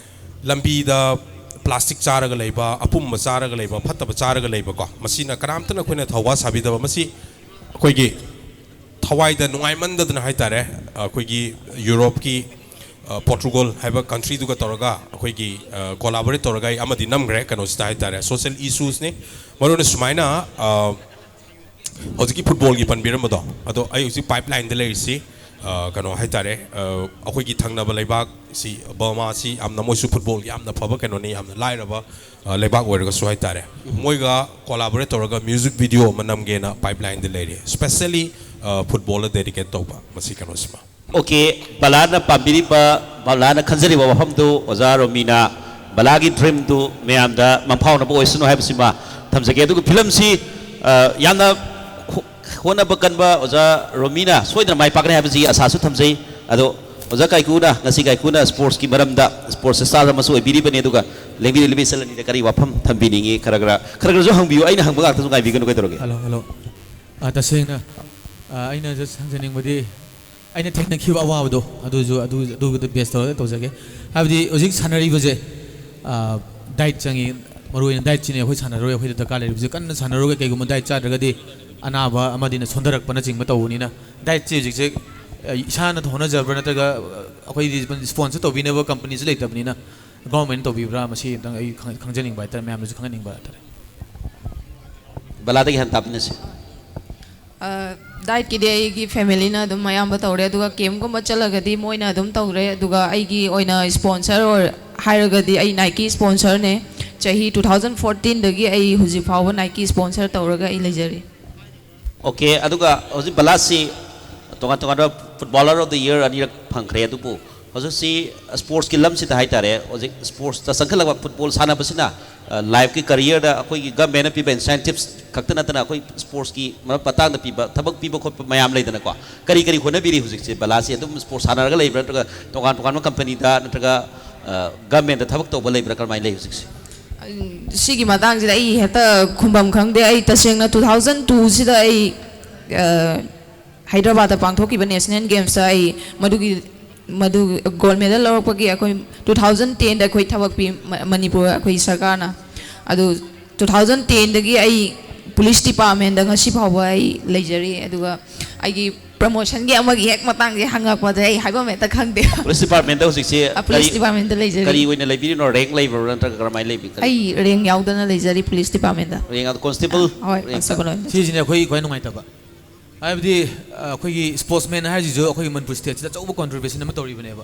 ꯂꯝꯕꯤꯗ plastic ꯆꯥꯔꯒ ꯂꯩꯕ, ꯑꯄꯨꯝꯕ ꯆꯥꯔꯒ ꯂꯩꯕ, ꯐꯠꯇꯕ ꯆꯥꯔꯒ ꯂꯩꯕꯀꯣ, ꯃꯁꯤꯅ ꯀꯅꯥꯝꯇꯅ ꯑꯩꯈꯣꯏꯅ ꯊꯧꯋꯥ ꯁꯥꯕꯤꯗꯕ꯫ ꯃꯁꯤ ꯑꯩꯈꯣꯏꯒꯤ ꯊꯋꯥꯏꯗ ꯅꯨꯡꯉꯥꯏꯃꯟꯗꯗꯅ ꯍꯥꯏꯇꯥꯔꯦ, ꯑꯩꯈꯣꯏꯒꯤ ꯌꯨꯔꯣꯞꯀꯤ, ꯑ, ꯄꯣꯔꯇꯨꯒꯜ ꯍꯥꯏꯕ countryꯗꯨꯒ ꯇꯧꯔꯒ ꯑꯩꯈꯣꯏꯒꯤ, ꯑ, collaborate ꯇꯧꯔꯒ ꯑꯩ ꯑꯃꯗꯤ ꯅꯝꯈ꯭ꯔꯦ꯫ ꯀꯩꯅꯣꯁꯤꯗ ꯍꯥꯏꯇꯥꯔꯦ, social issuesꯅꯤ꯫ ꯃꯔꯨꯑꯣꯏꯅ ꯁꯨꯃꯥꯏꯅ, ꯑ, ꯍꯧꯖꯤꯛꯀꯤ footballꯒꯤ ꯄꯟꯕꯤꯔꯝꯕꯗꯣ, ꯑꯗꯣ ꯑꯩ ꯍꯧꯖꯤꯛ pipelineꯗ ꯂꯩꯔꯤꯁꯤ, ꯑ, ꯀꯩꯅꯣ ꯍꯥꯏꯇꯥꯔꯦ, ꯑ, ꯑꯩꯈꯣꯏꯒꯤ ꯊꯪꯅꯕ ꯂꯩꯕꯥꯛꯁꯤ, ꯕꯔꯃꯥꯁꯤ ꯌꯥꯝꯅ, ꯃꯣꯏꯁꯨ football ꯌꯥꯝꯅ ꯐꯕ ꯀꯩꯅꯣꯅꯤ, ꯌꯥꯝꯅ ꯂꯥꯏꯔꯕ, ꯑ, ꯂꯩꯕꯥꯛ ꯑꯣꯏꯔꯒꯁꯨ ꯍꯥꯏꯇꯥꯔꯦ꯫ ꯃꯣꯏꯒ collaborate ꯇꯧꯔꯒ music video ꯑꯃ ꯅꯝꯒꯦꯅ pipelineꯗ ꯂꯩꯔꯤ, specially, ꯑ, footballꯗ dedicate ꯇꯧꯕ ꯃꯁꯤ ꯀꯩꯅꯣꯁꯤꯃ꯫ OK, ꯕꯂꯥꯅ ꯄꯥꯝꯕꯤꯔꯤꯕ, ꯕꯂꯥꯅ ꯈꯟꯖꯔꯤꯕ ꯋꯥꯐꯝꯗꯨ ꯑꯣꯖꯥ ꯔꯣꯃꯤꯅ ꯕꯂꯥꯒꯤ dreamꯗꯨ ꯃꯌꯥꯝꯗ ꯃꯪꯐꯥꯎꯅꯕ ꯑꯣꯏꯁꯅꯨ ꯍꯥꯏꯕꯁꯤꯃ ꯊꯝꯖꯒꯦ꯫ ꯑꯗꯨꯒ filmꯁꯤ, ꯑ, ꯌꯥꯝꯅ ꯍꯣ-, ꯍꯣꯠꯅꯕ ꯀꯟꯕ ꯑꯣꯖꯥ ꯔꯣꯃꯤꯅ ꯁꯣꯏꯗꯅ ꯃꯥꯏ ꯄꯥꯛꯀꯅꯤ ꯍꯥꯏꯕꯁꯤꯒꯤ ꯑꯁꯥꯁꯨ ꯊꯝꯖꯩ꯫ ꯑꯗꯣ ꯑꯣꯖꯥ ꯀꯥꯏꯀꯨꯅ, ꯉꯁꯤ ꯀꯥꯏꯀꯨꯅ sportsꯀꯤ ꯃꯔꯝꯗ, sports star ꯑꯃꯁꯨ ꯑꯣꯏꯕꯤꯔꯤꯕꯅꯤ, ꯑꯗꯨꯒ ꯂꯦꯡꯕꯤꯔꯤꯕ ꯏꯆꯜ ꯑꯅꯤꯗ ꯀꯔꯤ ꯋꯥꯐꯝ ꯊꯝꯕꯤꯅꯤꯡꯉꯤ? ꯈꯔ ꯈꯔ, ꯈꯔ ꯈꯔꯁꯨ ꯍꯪꯕꯤꯌꯨ, ꯑꯩꯅ ꯍꯪꯕ ꯉꯥꯛꯇꯁꯨ ꯉꯥꯏꯕꯤꯒꯅꯨ, ꯀꯩꯗꯧꯔꯒꯦ? Hello, hello. ꯑ, ꯇꯁꯦꯡꯅ, ꯑ, ꯑꯩꯅ just ꯍꯪꯖꯅꯤꯡꯕꯗꯤ, ꯑꯩꯅ ꯊꯦꯡꯅꯈꯤꯕ ꯑꯋꯥꯕꯗꯣ ꯑꯗꯨꯁꯨ ꯑꯗꯨ ꯑꯗꯨꯒꯤꯗ ꯕꯦꯁ ꯇꯧꯔꯒ ꯇꯧꯖꯒꯦ꯫ ꯍꯥꯏꯕꯗꯤ ꯍꯧꯖꯤꯛ ꯁꯥꯟꯅꯔꯤꯕꯁꯦ, ꯗꯥꯏꯠ ꯆꯪꯉꯤ꯫ ꯃꯔꯨꯑꯣꯏꯅ ꯗꯥꯏꯠꯁꯤꯅꯦ ꯑꯩꯈꯣꯏ ꯁꯥꯟꯅꯔꯣꯏ ꯑꯩꯈꯣꯏꯗ ꯗꯔꯀꯥꯔ ꯂꯩꯔꯤꯕꯁꯦ꯫ ꯀꯟꯅ ꯁꯥꯟꯅꯔꯒ ꯀꯩꯒꯨꯝꯕ ꯗꯥꯏꯠ ꯆꯥꯗ꯭ꯔꯒꯗꯤ ꯑꯅꯥꯕ ꯑꯃꯗꯤꯅ ꯁꯣꯟꯊꯔꯛꯄꯅꯆꯤꯡꯕ ꯇꯧꯕꯅꯤꯅ, ꯗꯥꯏꯠꯁꯦ ꯍꯧꯖꯤꯛꯁꯦ, ꯑ, ꯏꯁꯥꯅ ꯍꯣꯠꯅꯖꯕ꯭ꯔꯥ ꯅꯠꯇ꯭ꯔꯒ, ꯑ, ꯑꯩꯈꯣꯏꯗꯤ ꯁ꯭ꯄꯣꯟꯁꯔ ꯇꯧꯕꯤꯅꯕ ꯀꯝꯄꯅꯤꯁꯨ ꯂꯩꯇꯕꯅꯤꯅ, ꯒꯣꯔꯃꯦꯟ ꯇꯧꯕꯤꯕ꯭ꯔꯥ, ꯃꯁꯤ ꯑꯝꯇꯪ ꯑꯩ ꯈꯪ-, ꯈꯪꯖꯅꯤꯡꯕ ꯍꯥꯏꯇꯥꯔꯦ, ꯃꯌꯥꯝꯅꯁꯨ ꯈꯪꯍꯟꯅꯤꯡꯕ ꯍꯥꯏꯇꯥꯔꯦ꯫ ꯕꯂꯥꯗꯒꯤ ꯍꯥꯟꯅ ꯇꯥꯃꯤꯟꯅꯁꯤ꯫ ꯑ, ꯗꯥꯏꯠꯀꯤꯗꯤ ꯑꯩꯒꯤ ꯐꯦꯃꯤꯂꯤꯅ ꯑꯗꯨꯝ ꯑꯌꯥꯝꯕ ꯇꯧꯔꯦ, ꯑꯗꯨꯒ ꯀꯦꯝꯒꯨꯝꯕ ꯆꯠꯂꯒꯗꯤ ꯃꯣꯏꯅ ꯑꯗꯨꯝ ꯇꯧꯔꯦ꯫ ꯑꯗꯨꯒ ꯑꯩꯒꯤ ꯑꯣꯏꯅ ꯁ꯭ꯄꯣꯟꯁꯔ ꯑꯣꯏ ꯍꯥꯏꯔꯒꯗꯤ ꯑꯩ ꯅꯥꯏꯀꯤ ꯁ꯭ꯄꯣꯟꯁꯔꯅꯦ꯫ ꯆꯍꯤ ꯇꯨ ꯊꯥꯎꯖꯟ ꯐꯣꯔꯇꯤꯟꯗꯒꯤ ꯑꯩ ꯍꯧꯖꯤꯛ ꯐꯥꯎꯕ ꯅꯥꯏꯀꯤ ꯁ꯭ꯄꯣꯟꯁꯔ ꯇꯧꯔꯒ ꯑꯩ ꯂꯩꯖꯔꯤ꯫ ꯑꯣꯀꯦ, ꯑꯗꯨꯒ ꯍꯧꯖꯤꯛ ꯕꯂꯥꯁꯤ ꯇꯣꯉꯥꯟ ꯇꯣꯉꯥꯟꯕ Footballer of the Year ꯑꯅꯤꯔꯛ ꯐꯪꯈ꯭ꯔꯦ, ꯑꯗꯨꯕꯨ ꯍꯧꯖꯤꯛꯁꯤ ꯁ꯭ꯄꯣꯔꯠꯁꯀꯤ ꯂꯝꯁꯤꯗ ꯍꯥꯏꯇꯥꯔꯦ, ꯍꯧꯖꯤꯛ ꯁ꯭ꯄꯣꯔꯠꯁꯇ ꯆꯪꯈꯠꯂꯛꯄ ꯐꯨꯠꯕꯣꯜ ꯁꯥꯟꯅꯕꯁꯤꯅ, ꯑ, ꯂꯥꯏꯐꯀꯤ ꯀꯔꯤꯌꯔꯗ ꯑꯩꯈꯣꯏꯒꯤ ꯒꯃꯦꯟꯅ ꯄꯤꯕ ꯏꯟꯁꯦꯟꯇꯤꯞꯁ ꯈꯛꯇ ꯅꯠꯇꯅ ꯑꯩꯈꯣꯏ ꯁ꯭ꯄꯣꯔꯠꯁꯀꯤ ꯃꯔꯝ ꯃꯇꯥꯡꯗ ꯄꯤꯕ, ꯊꯕꯛ ꯄꯤꯕ ꯈꯣꯠꯄ ꯃꯌꯥꯝ ꯂꯩꯗꯅꯀꯣ꯫ ꯀꯔꯤ ꯀꯔꯤ ꯍꯣꯠꯅꯕꯤꯔꯤ ꯍꯧꯖꯤꯛꯁꯤ? ꯕꯂꯥꯁꯤ ꯑꯗꯨꯝ ꯁ꯭ꯄꯣꯔꯠꯁ ꯁꯥꯟꯅꯔꯒ ꯂꯩꯕ꯭ꯔꯥ, ꯅꯠꯇ꯭ꯔꯒ ꯇꯣꯉꯥꯟ ꯇꯣꯉꯥꯟꯕ ꯀꯝꯄꯅꯤꯗ, ꯅꯠꯇ꯭ꯔꯒ, ꯑ, ꯒꯃꯦꯟꯗ ꯊꯕꯛ ꯇꯧꯕ ꯂꯩꯕ꯭ꯔꯥ, ꯀꯔꯝꯍꯥꯏꯅ ꯂꯩ ꯍꯧꯖꯤꯛꯁꯤ? ꯁꯤꯒꯤ ꯃꯇꯥꯡꯁꯤꯗ ꯑꯩ ꯍꯦꯛꯇ ꯈꯨꯝꯐꯝ ꯈꯪꯗꯦ꯫ ꯑꯩ ꯇꯁꯦꯡꯅ ꯇꯨ ꯊꯥꯎꯖꯟ ꯇꯨꯁꯤꯗ ꯑꯩ, ꯑ, ꯍꯥꯏꯗ꯭ꯔꯕꯥꯗꯇ ꯄꯥꯡꯊꯣꯛꯈꯤꯕ ꯅꯦꯁꯅꯦꯜ ꯒꯦꯝꯁꯇ ꯑꯩ ꯃꯗꯨꯒꯤ, ꯃꯗꯨ ꯒꯣꯜ ꯃꯦꯗꯜ ꯂꯧꯔꯛꯄꯒꯤ ꯑꯩꯈꯣꯏ ꯇꯨ ꯊꯥꯎꯖꯟ ꯇꯦꯟꯗ ꯑꯩꯈꯣꯏ ꯊꯕꯛ ꯄꯤ, ꯃ-, ꯃꯅꯤꯄꯨꯔ ꯑꯩꯈꯣꯏ ꯁꯔꯀꯥꯔꯅ꯫ ꯑꯗꯨ ꯇꯨ ꯊꯥꯎꯖꯟ ꯇꯦꯟꯗꯒꯤ ꯑꯩ ꯄꯨꯂꯤꯁ ꯗꯤꯄꯥꯔꯠꯃꯦꯟꯗ ꯉꯁꯤ ꯐꯥꯎꯕ ꯑꯩ ꯂꯩꯖꯔꯤ꯫ ꯑꯗꯨꯒ ꯑꯩꯒꯤ ꯄ꯭ꯔꯃꯣꯁꯟꯒꯤ ꯑꯃꯒꯤ ꯍꯦꯛ ꯃꯇꯥꯡꯁꯦ ꯍꯪꯉꯛꯄꯗ ꯑꯩ ꯍꯥꯏꯐꯝ ꯍꯦꯛꯇ ꯈꯪꯗꯦ꯫ ꯄꯨꯂꯤꯁ ꯗꯤꯄꯥꯔꯠꯃꯦꯟꯗ ꯍꯧꯖꯤꯛꯁꯤ ꯑ, ꯄꯨꯂꯤꯁ ꯗꯤꯄꯥꯔꯠꯃꯦꯟꯗ ꯂꯩꯖꯔꯤ꯫ ꯀꯔꯤ ꯑꯣꯏꯅ ꯂꯩꯕꯤꯔꯤꯅꯣ? ꯔꯦꯡꯛ ꯂꯩꯕ꯭ꯔꯣ, ꯅꯠꯇ꯭ꯔꯒ ꯀꯔꯝꯍꯥꯏꯅ ꯂꯩꯕꯤ? ꯀꯔꯤ? ꯑꯩ ꯔꯦꯡ ꯌꯥꯎꯗꯅ ꯂꯩꯖꯔꯤ ꯄꯨꯂꯤꯁ ꯗꯤꯄꯥꯔꯠꯃꯦꯟꯗ꯫ ꯔꯦꯡ ꯌꯥꯎꯗ-, ꯀꯣꯟꯁꯇꯦꯕꯜ ꯑ, ꯍꯣꯏ, ꯔꯦꯡ ꯀꯣꯟꯁꯇꯦꯕꯜ ꯑꯣꯏꯅ꯫ ꯁꯤꯁꯤꯅꯦ ꯑꯩꯈꯣꯏ ꯈ꯭ꯋꯥꯏ ꯅꯨꯡꯉꯥꯏꯇꯕ꯫ ꯍꯥꯏꯕꯗꯤ, ꯑ, ꯑꯩꯈꯣꯏꯒꯤ ꯁ꯭ꯄꯣꯔꯠꯁꯃꯦꯟ ꯍꯥꯏꯁꯤꯁꯨ ꯑꯩꯈꯣꯏꯒꯤ ꯃꯅꯤꯄꯨꯔ ꯁ꯭ꯇꯦꯠꯁꯤꯗ ꯑꯆꯧꯕ ꯀꯣꯟꯇ꯭ꯔꯤꯕ꯭ꯌꯨꯁꯟ ꯑꯃ ꯇꯧꯔꯤꯕꯅꯦꯕ꯫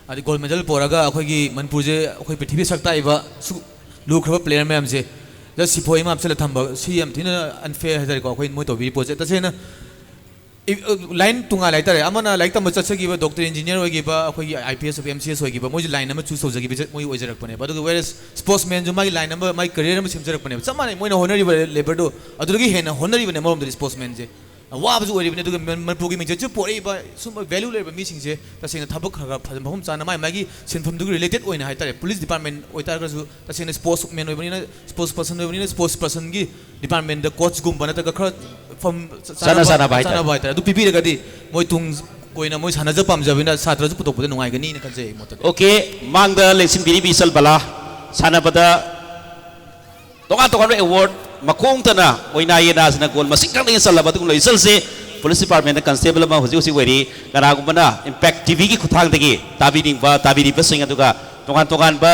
ꯍꯥꯏꯗꯤ ꯒꯣꯜ ꯃꯦꯗꯜ ꯄꯨꯔꯛꯑꯒ ꯑꯩꯈꯣꯏꯒꯤ ꯃꯅꯤꯄꯨꯔꯁꯦ ꯑꯩꯈꯣꯏ ꯄ꯭ꯔꯤꯊꯤꯕꯤ ꯁꯛ ꯇꯥꯛꯏꯕ ꯁꯨꯛ ꯂꯨꯈ꯭ꯔꯕ ꯄ꯭ꯂꯦꯌꯔ ꯃꯌꯥꯝꯁꯦ just ꯁꯤꯐꯣꯏ ꯑꯃ ꯍꯥꯞꯆꯤꯜꯂ ꯊꯝꯕ, ꯁꯤ ꯌꯥꯝ ꯊꯤꯅ ꯑꯟꯐꯦꯌꯔ ꯍꯥꯏꯇꯥꯔꯦꯀꯣ꯫ ꯑꯩꯈꯣꯏ ꯃꯣꯏ ꯇꯧꯕꯤꯔꯤ ꯄꯣꯠꯁꯦ ꯇꯁꯦꯡꯅ ꯂꯥꯏꯟ ꯇꯣꯉꯥꯟ ꯍꯥꯏꯇꯥꯔꯦ꯫ ꯑꯃꯅ ꯂꯥꯏꯔꯤꯛ ꯇꯝꯕ ꯆꯠꯆꯈꯤꯕ ꯗꯣꯛꯇꯔ, ꯏꯟꯖꯤꯅꯤꯌꯔ ꯑꯣꯏꯈꯤꯕ, ꯑꯩꯈꯣꯏꯒꯤ ꯑꯥꯏ ꯄꯤ ꯑꯦꯁ ꯑꯣꯏꯕ, ꯑꯦꯝ ꯁꯤ ꯑꯦꯁ ꯑꯣꯏꯈꯤꯕ, ꯃꯣꯏꯁꯨ ꯂꯥꯏꯟ ꯑꯃ ꯆꯨꯁ ꯇꯧꯖꯈꯤꯕ ꯃꯣꯏ ꯑꯣꯏꯖꯔꯛꯄꯅꯦꯕ꯫ ꯑꯗꯨꯒ whereas ꯁ꯭ꯄꯣꯔꯠꯁꯃꯦꯟꯁꯨ ꯃꯥꯒꯤ ꯂꯥꯏꯟ ꯑꯃ, ꯃꯥꯒꯤ ꯀꯦꯔꯤꯌꯔ ꯑꯃ ꯁꯦꯝꯖꯔꯛꯄꯅꯦꯕ꯫ ꯆꯞ ꯃꯥꯟꯅꯩ, ꯃꯣꯏꯅ ꯍꯣꯠꯅꯔꯤꯕ ꯂꯦꯕꯔꯗꯣ ꯑꯗꯨꯗꯒꯤ ꯍꯦꯟꯅ ꯍꯣꯠꯅꯔꯤꯕꯅꯦ ꯑꯃꯔꯣꯝꯗꯗꯤ ꯁ꯭ꯄꯣꯔꯠꯁꯃꯦꯟꯁꯦ꯫ ꯋꯥꯕꯁꯨ ꯑꯣꯏꯔꯤꯕꯅꯤ꯫ ꯑꯗꯨꯒ ꯃ-, ꯃꯅꯤꯄꯨꯔꯒꯤ ꯃꯤꯡꯆꯠꯁꯨ ꯄꯣꯔꯛꯏꯕ ꯁꯨꯝꯕ ꯚꯦꯂ꯭ꯌꯨ ꯂꯩꯔꯕ ꯃꯤꯁꯤꯡꯁꯦ ꯇꯁꯦꯡꯅ ꯊꯕꯛ ꯈꯔ ꯈꯔ ꯐꯖꯅ ꯃꯐꯝ ꯆꯥꯅ ꯃꯥꯏ ꯃꯥꯒꯤ ꯁꯤꯟꯐꯝꯗꯨꯒꯤ ꯔꯤꯂꯦꯇꯦꯗ ꯑꯣꯏꯅ ꯍꯥꯏꯇꯥꯔꯦ, ꯄꯨꯂꯤꯁ ꯗꯤꯄꯥꯔꯠꯃꯦꯟ ꯑꯣꯏꯇꯥꯔꯒꯁꯨ ꯇꯁꯦꯡꯅ ꯁ꯭ꯄꯣꯔꯠꯁ ꯃꯦꯟ ꯑꯣꯏꯕꯅꯤꯅ, ꯁ꯭ꯄꯣꯔꯠꯁ ꯄꯔꯁꯟ ꯑꯣꯏꯕꯅꯤꯅ, ꯁ꯭ꯄꯣꯔꯠꯁ ꯄꯔꯁꯟꯒꯤ ꯗꯤꯄꯥꯔꯠꯃꯦꯟꯗ ꯀꯣꯆꯀꯨꯝꯕ ꯅꯠꯇ꯭ꯔꯒ ꯈꯔ ꯐꯝ ꯆ-, ꯆꯥꯅ ꯆꯥꯅꯕ ꯍꯥꯏꯇꯥꯔꯦ꯫ ꯆꯥꯅꯕ ꯍꯥꯏꯇꯥꯔꯦ, ꯑꯗꯨ ꯄꯤꯕꯤꯔꯒꯗꯤ ꯃꯣꯏ ꯇꯨꯡ ꯑꯣꯏꯅ ꯃꯣꯏ ꯁꯥꯟꯅꯖ ꯄꯥꯝꯖꯕꯅꯤꯅ ꯁꯥꯇ꯭ꯔꯁꯨ ꯄꯨꯊꯣꯛꯄꯗ ꯅꯨꯡꯉꯥꯏꯒꯅꯤꯅ ꯈꯟꯖꯩ ꯑꯩ ꯃꯣꯠꯇꯗꯤ꯫ ꯑꯣꯀꯦ, ꯃꯥꯡꯗ ꯂꯦꯡꯁꯤꯟꯕꯤꯔꯤꯕꯤ ꯏꯆꯜ ꯕꯂꯥ, ꯁꯥꯟꯅꯕꯗ ꯇꯣꯉꯥꯟ ꯇꯣꯉꯥꯟꯕ ꯑꯦꯋꯥꯔꯗ ꯃꯈꯣꯡ ꯊꯅ ꯑꯣꯏꯅꯥ ꯌꯦꯅꯥꯁꯤꯅ ꯒꯣꯜ ꯃꯁꯤꯡ ꯈꯛ ꯂꯦꯡ ꯆꯜꯂꯕ ꯑꯗꯨꯒꯨꯝꯂꯕ ꯏꯆꯜꯁꯦ ꯄꯨꯂꯤꯁ ꯗꯤꯄꯥꯔꯠꯃꯦꯟꯗ ꯀꯟꯁꯇꯦꯕꯜ ꯑꯃ ꯍꯧꯖꯤꯛ ꯍꯧꯖꯤꯛ ꯑꯣꯏꯔꯤ꯫ ꯀꯅꯥꯒꯨꯝꯕꯅ ꯏꯝꯄꯦꯛ ꯇꯤꯚꯤꯒꯤ ꯈꯨꯠꯊꯥꯡꯗꯒꯤ ꯇꯥꯕꯤꯅꯤꯡꯕ ꯇꯥꯕꯤꯔꯤꯕꯁꯤꯡ ꯑꯗꯨꯒ ꯇꯣꯉꯥꯟ ꯇꯣꯉꯥꯟꯕ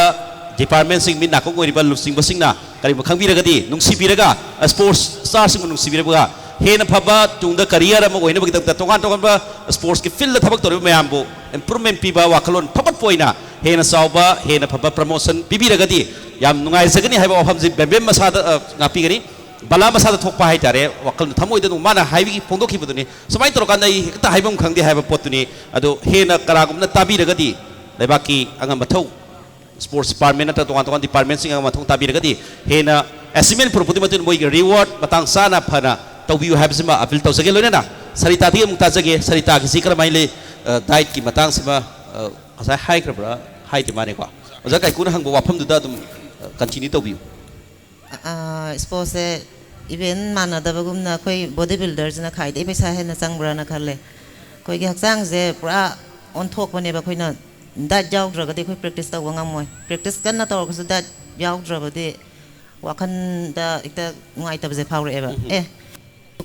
ꯗꯤꯄꯥꯔꯠꯃꯦꯟꯁꯤꯡ ꯃꯤꯠ ꯅꯥꯀꯣꯡ ꯑꯣꯏꯔꯤꯕ ꯂꯨꯆꯤꯡꯕꯁꯤꯡꯅ ꯀꯔꯤꯒꯨꯝꯕ ꯈꯪꯕꯤꯔꯒꯗꯤ ꯅꯨꯡꯁꯤꯕꯤꯔꯒ ꯁ꯭ꯄꯣꯔꯠꯁ ꯁ꯭ꯇꯥꯔꯁꯤꯡꯕꯨ ꯅꯨꯡꯁꯤꯕꯤꯔꯒ ꯍꯦꯟꯅ ꯐꯕ ꯇꯨꯡꯗ ꯀꯔꯤꯌꯔ ꯑꯃ ꯑꯣꯏꯅꯕꯒꯤꯗꯃꯛꯇ ꯇꯣꯉꯥꯟ ꯇꯣꯉꯥꯟꯕ ꯁ꯭ꯄꯣꯔꯠꯁꯀꯤ ꯐꯤꯜꯗ ꯊꯕꯛ ꯇꯧꯔꯤꯕ ꯃꯌꯥꯝꯕꯨ ꯏꯝꯄ꯭ꯔꯨꯚꯃꯦꯟ ꯄꯤꯕ ꯋꯥꯈꯜꯂꯣꯟ ꯐꯒꯠꯄ ꯑꯣꯏꯅ ꯍꯦꯟꯅ ꯆꯥꯎꯕ ꯍꯦꯟꯅ ꯐꯕ ꯄ꯭ꯔꯃꯣꯁꯟ ꯄꯤꯕꯤꯔꯒꯗꯤ ꯌꯥꯝ ꯅꯨꯡꯉꯥꯏꯖꯒꯅꯤ ꯍꯥꯏꯕ ꯋꯥꯐꯝꯁꯤ ꯕꯦꯝꯕꯦꯝ ꯃꯁꯥꯗ ꯑ, ꯉꯥꯛꯄꯤꯒꯅꯤ꯫ ꯕꯂꯥ ꯃꯁꯥꯗ ꯊꯣꯛꯄ ꯍꯥꯏꯇꯥꯔꯦ, ꯋꯥꯈꯜ ꯊꯃꯣꯏꯗ ꯑꯗꯨꯝ ꯃꯥꯅ ꯍꯥꯏꯕꯒꯤ ꯐꯣꯡꯗꯣꯛꯈꯤꯕꯗꯨꯅꯤ꯫ ꯁꯨꯃꯥꯏꯅ ꯇꯧꯔꯀꯥꯟꯗ ꯑꯩ ꯍꯦꯛꯇ ꯍꯥꯏꯐꯝ ꯈꯪꯗꯦ ꯍꯥꯏꯕ ꯄꯣꯠꯇꯨꯅꯤ꯫ ꯑꯗꯣ ꯍꯦꯟꯅ ꯀꯅꯥꯒꯨꯝꯕꯅ ꯇꯥꯕꯤꯔꯒꯗꯤ ꯂꯩꯕꯥꯛꯀꯤ ꯑꯉꯝ ꯑꯊꯧ ꯁ꯭ꯄꯣꯔꯠꯁ ꯗꯤꯄꯥꯔꯠꯃꯦꯟ ꯅꯠꯇ꯭ꯔꯒ ꯇꯣꯉꯥꯟ ꯇꯣꯉꯥꯟ ꯗꯤꯄꯥꯔꯠꯃꯦꯟꯁꯤꯡ ꯑꯃ ꯃꯊꯧ ꯇꯥꯕꯤꯔꯒꯗꯤ ꯍꯦꯟꯅ ꯑꯦꯆꯤꯞꯃꯦꯟ ꯄꯨꯔꯛꯄꯗꯨꯒꯤ ꯃꯇꯨꯡ ꯃꯣꯏꯒꯤ ꯔꯤꯋꯥꯔꯗ ꯃꯇꯥꯡ ꯆꯥꯅ ꯐꯅ ꯇꯧꯕꯤꯌꯨ ꯍꯥꯏꯕꯁꯤꯃ ꯑꯄꯤꯜ ꯇꯧꯖꯒꯦ꯫ ꯂꯣꯏꯅꯅ ꯁꯔꯤꯇꯥꯗꯒꯤ ꯑꯃꯨꯛ ꯇꯥꯖꯒꯦ, ꯁꯔꯤꯇꯥꯒꯤꯁꯤ ꯀꯔꯝꯍꯥꯏꯅ ꯂꯩ? ꯑ, ꯗꯥꯏꯠꯀꯤ ꯃꯇꯥꯡꯁꯤꯃ ꯑ, ꯉꯁꯥꯏ ꯍꯥꯏꯈ꯭ꯔꯕ꯭ꯔꯥ? ꯍꯥꯏꯗꯦ ꯃꯥꯅꯦꯀꯣ꯫ ꯑꯣꯖꯥ ꯀꯥꯏꯀꯨꯅ ꯍꯪꯕ ꯋꯥꯐꯝꯗꯨꯗ ꯑꯗꯨꯝ ꯀꯟꯇꯤꯅ꯭ꯌꯨ ꯇꯧꯕꯤꯌꯨ꯫ ꯏꯁꯄꯣꯔꯠꯁꯦ ꯏꯚꯦꯟ ꯃꯥꯟꯅꯗꯕꯒꯨꯝꯅ ꯑꯩꯈꯣꯏ ꯕꯣꯗꯤ ꯕꯤꯜꯗꯔꯁꯤꯅ ꯈ꯭ꯋꯥꯏꯗꯒꯤ ꯄꯩꯁꯥ ꯍꯦꯟꯅ ꯆꯪꯕ꯭ꯔꯥꯅ ꯈꯜꯂꯦ꯫ ꯑꯩꯈꯣꯏꯒꯤ ꯍꯛꯆꯥꯡꯁꯦ ꯄꯨꯔꯥ ꯑꯣꯟꯊꯣꯛꯄꯅꯦꯕ꯫ ꯑꯩꯈꯣꯏꯅ ꯗꯥꯏꯠ ꯌꯥꯎꯗ꯭ꯔꯒꯗꯤ ꯑꯩꯈꯣꯏ ꯄ꯭ꯔꯦꯛꯇꯤꯁ ꯇꯧꯕ ꯉꯝꯃꯣꯏ꯫ ꯄ꯭ꯔꯦꯛꯇꯤꯁ ꯀꯟꯅ ꯇꯧꯔꯒꯁꯨ ꯗꯥꯏꯠ ꯌꯥꯎꯗ꯭ꯔꯕꯗꯤ ꯋꯥꯈꯜꯗ ꯍꯦꯛꯇ ꯅꯨꯡꯉꯥꯏꯇꯕꯁꯦ ꯐꯥꯎꯔꯛꯑꯦꯕ꯫ ꯑꯦ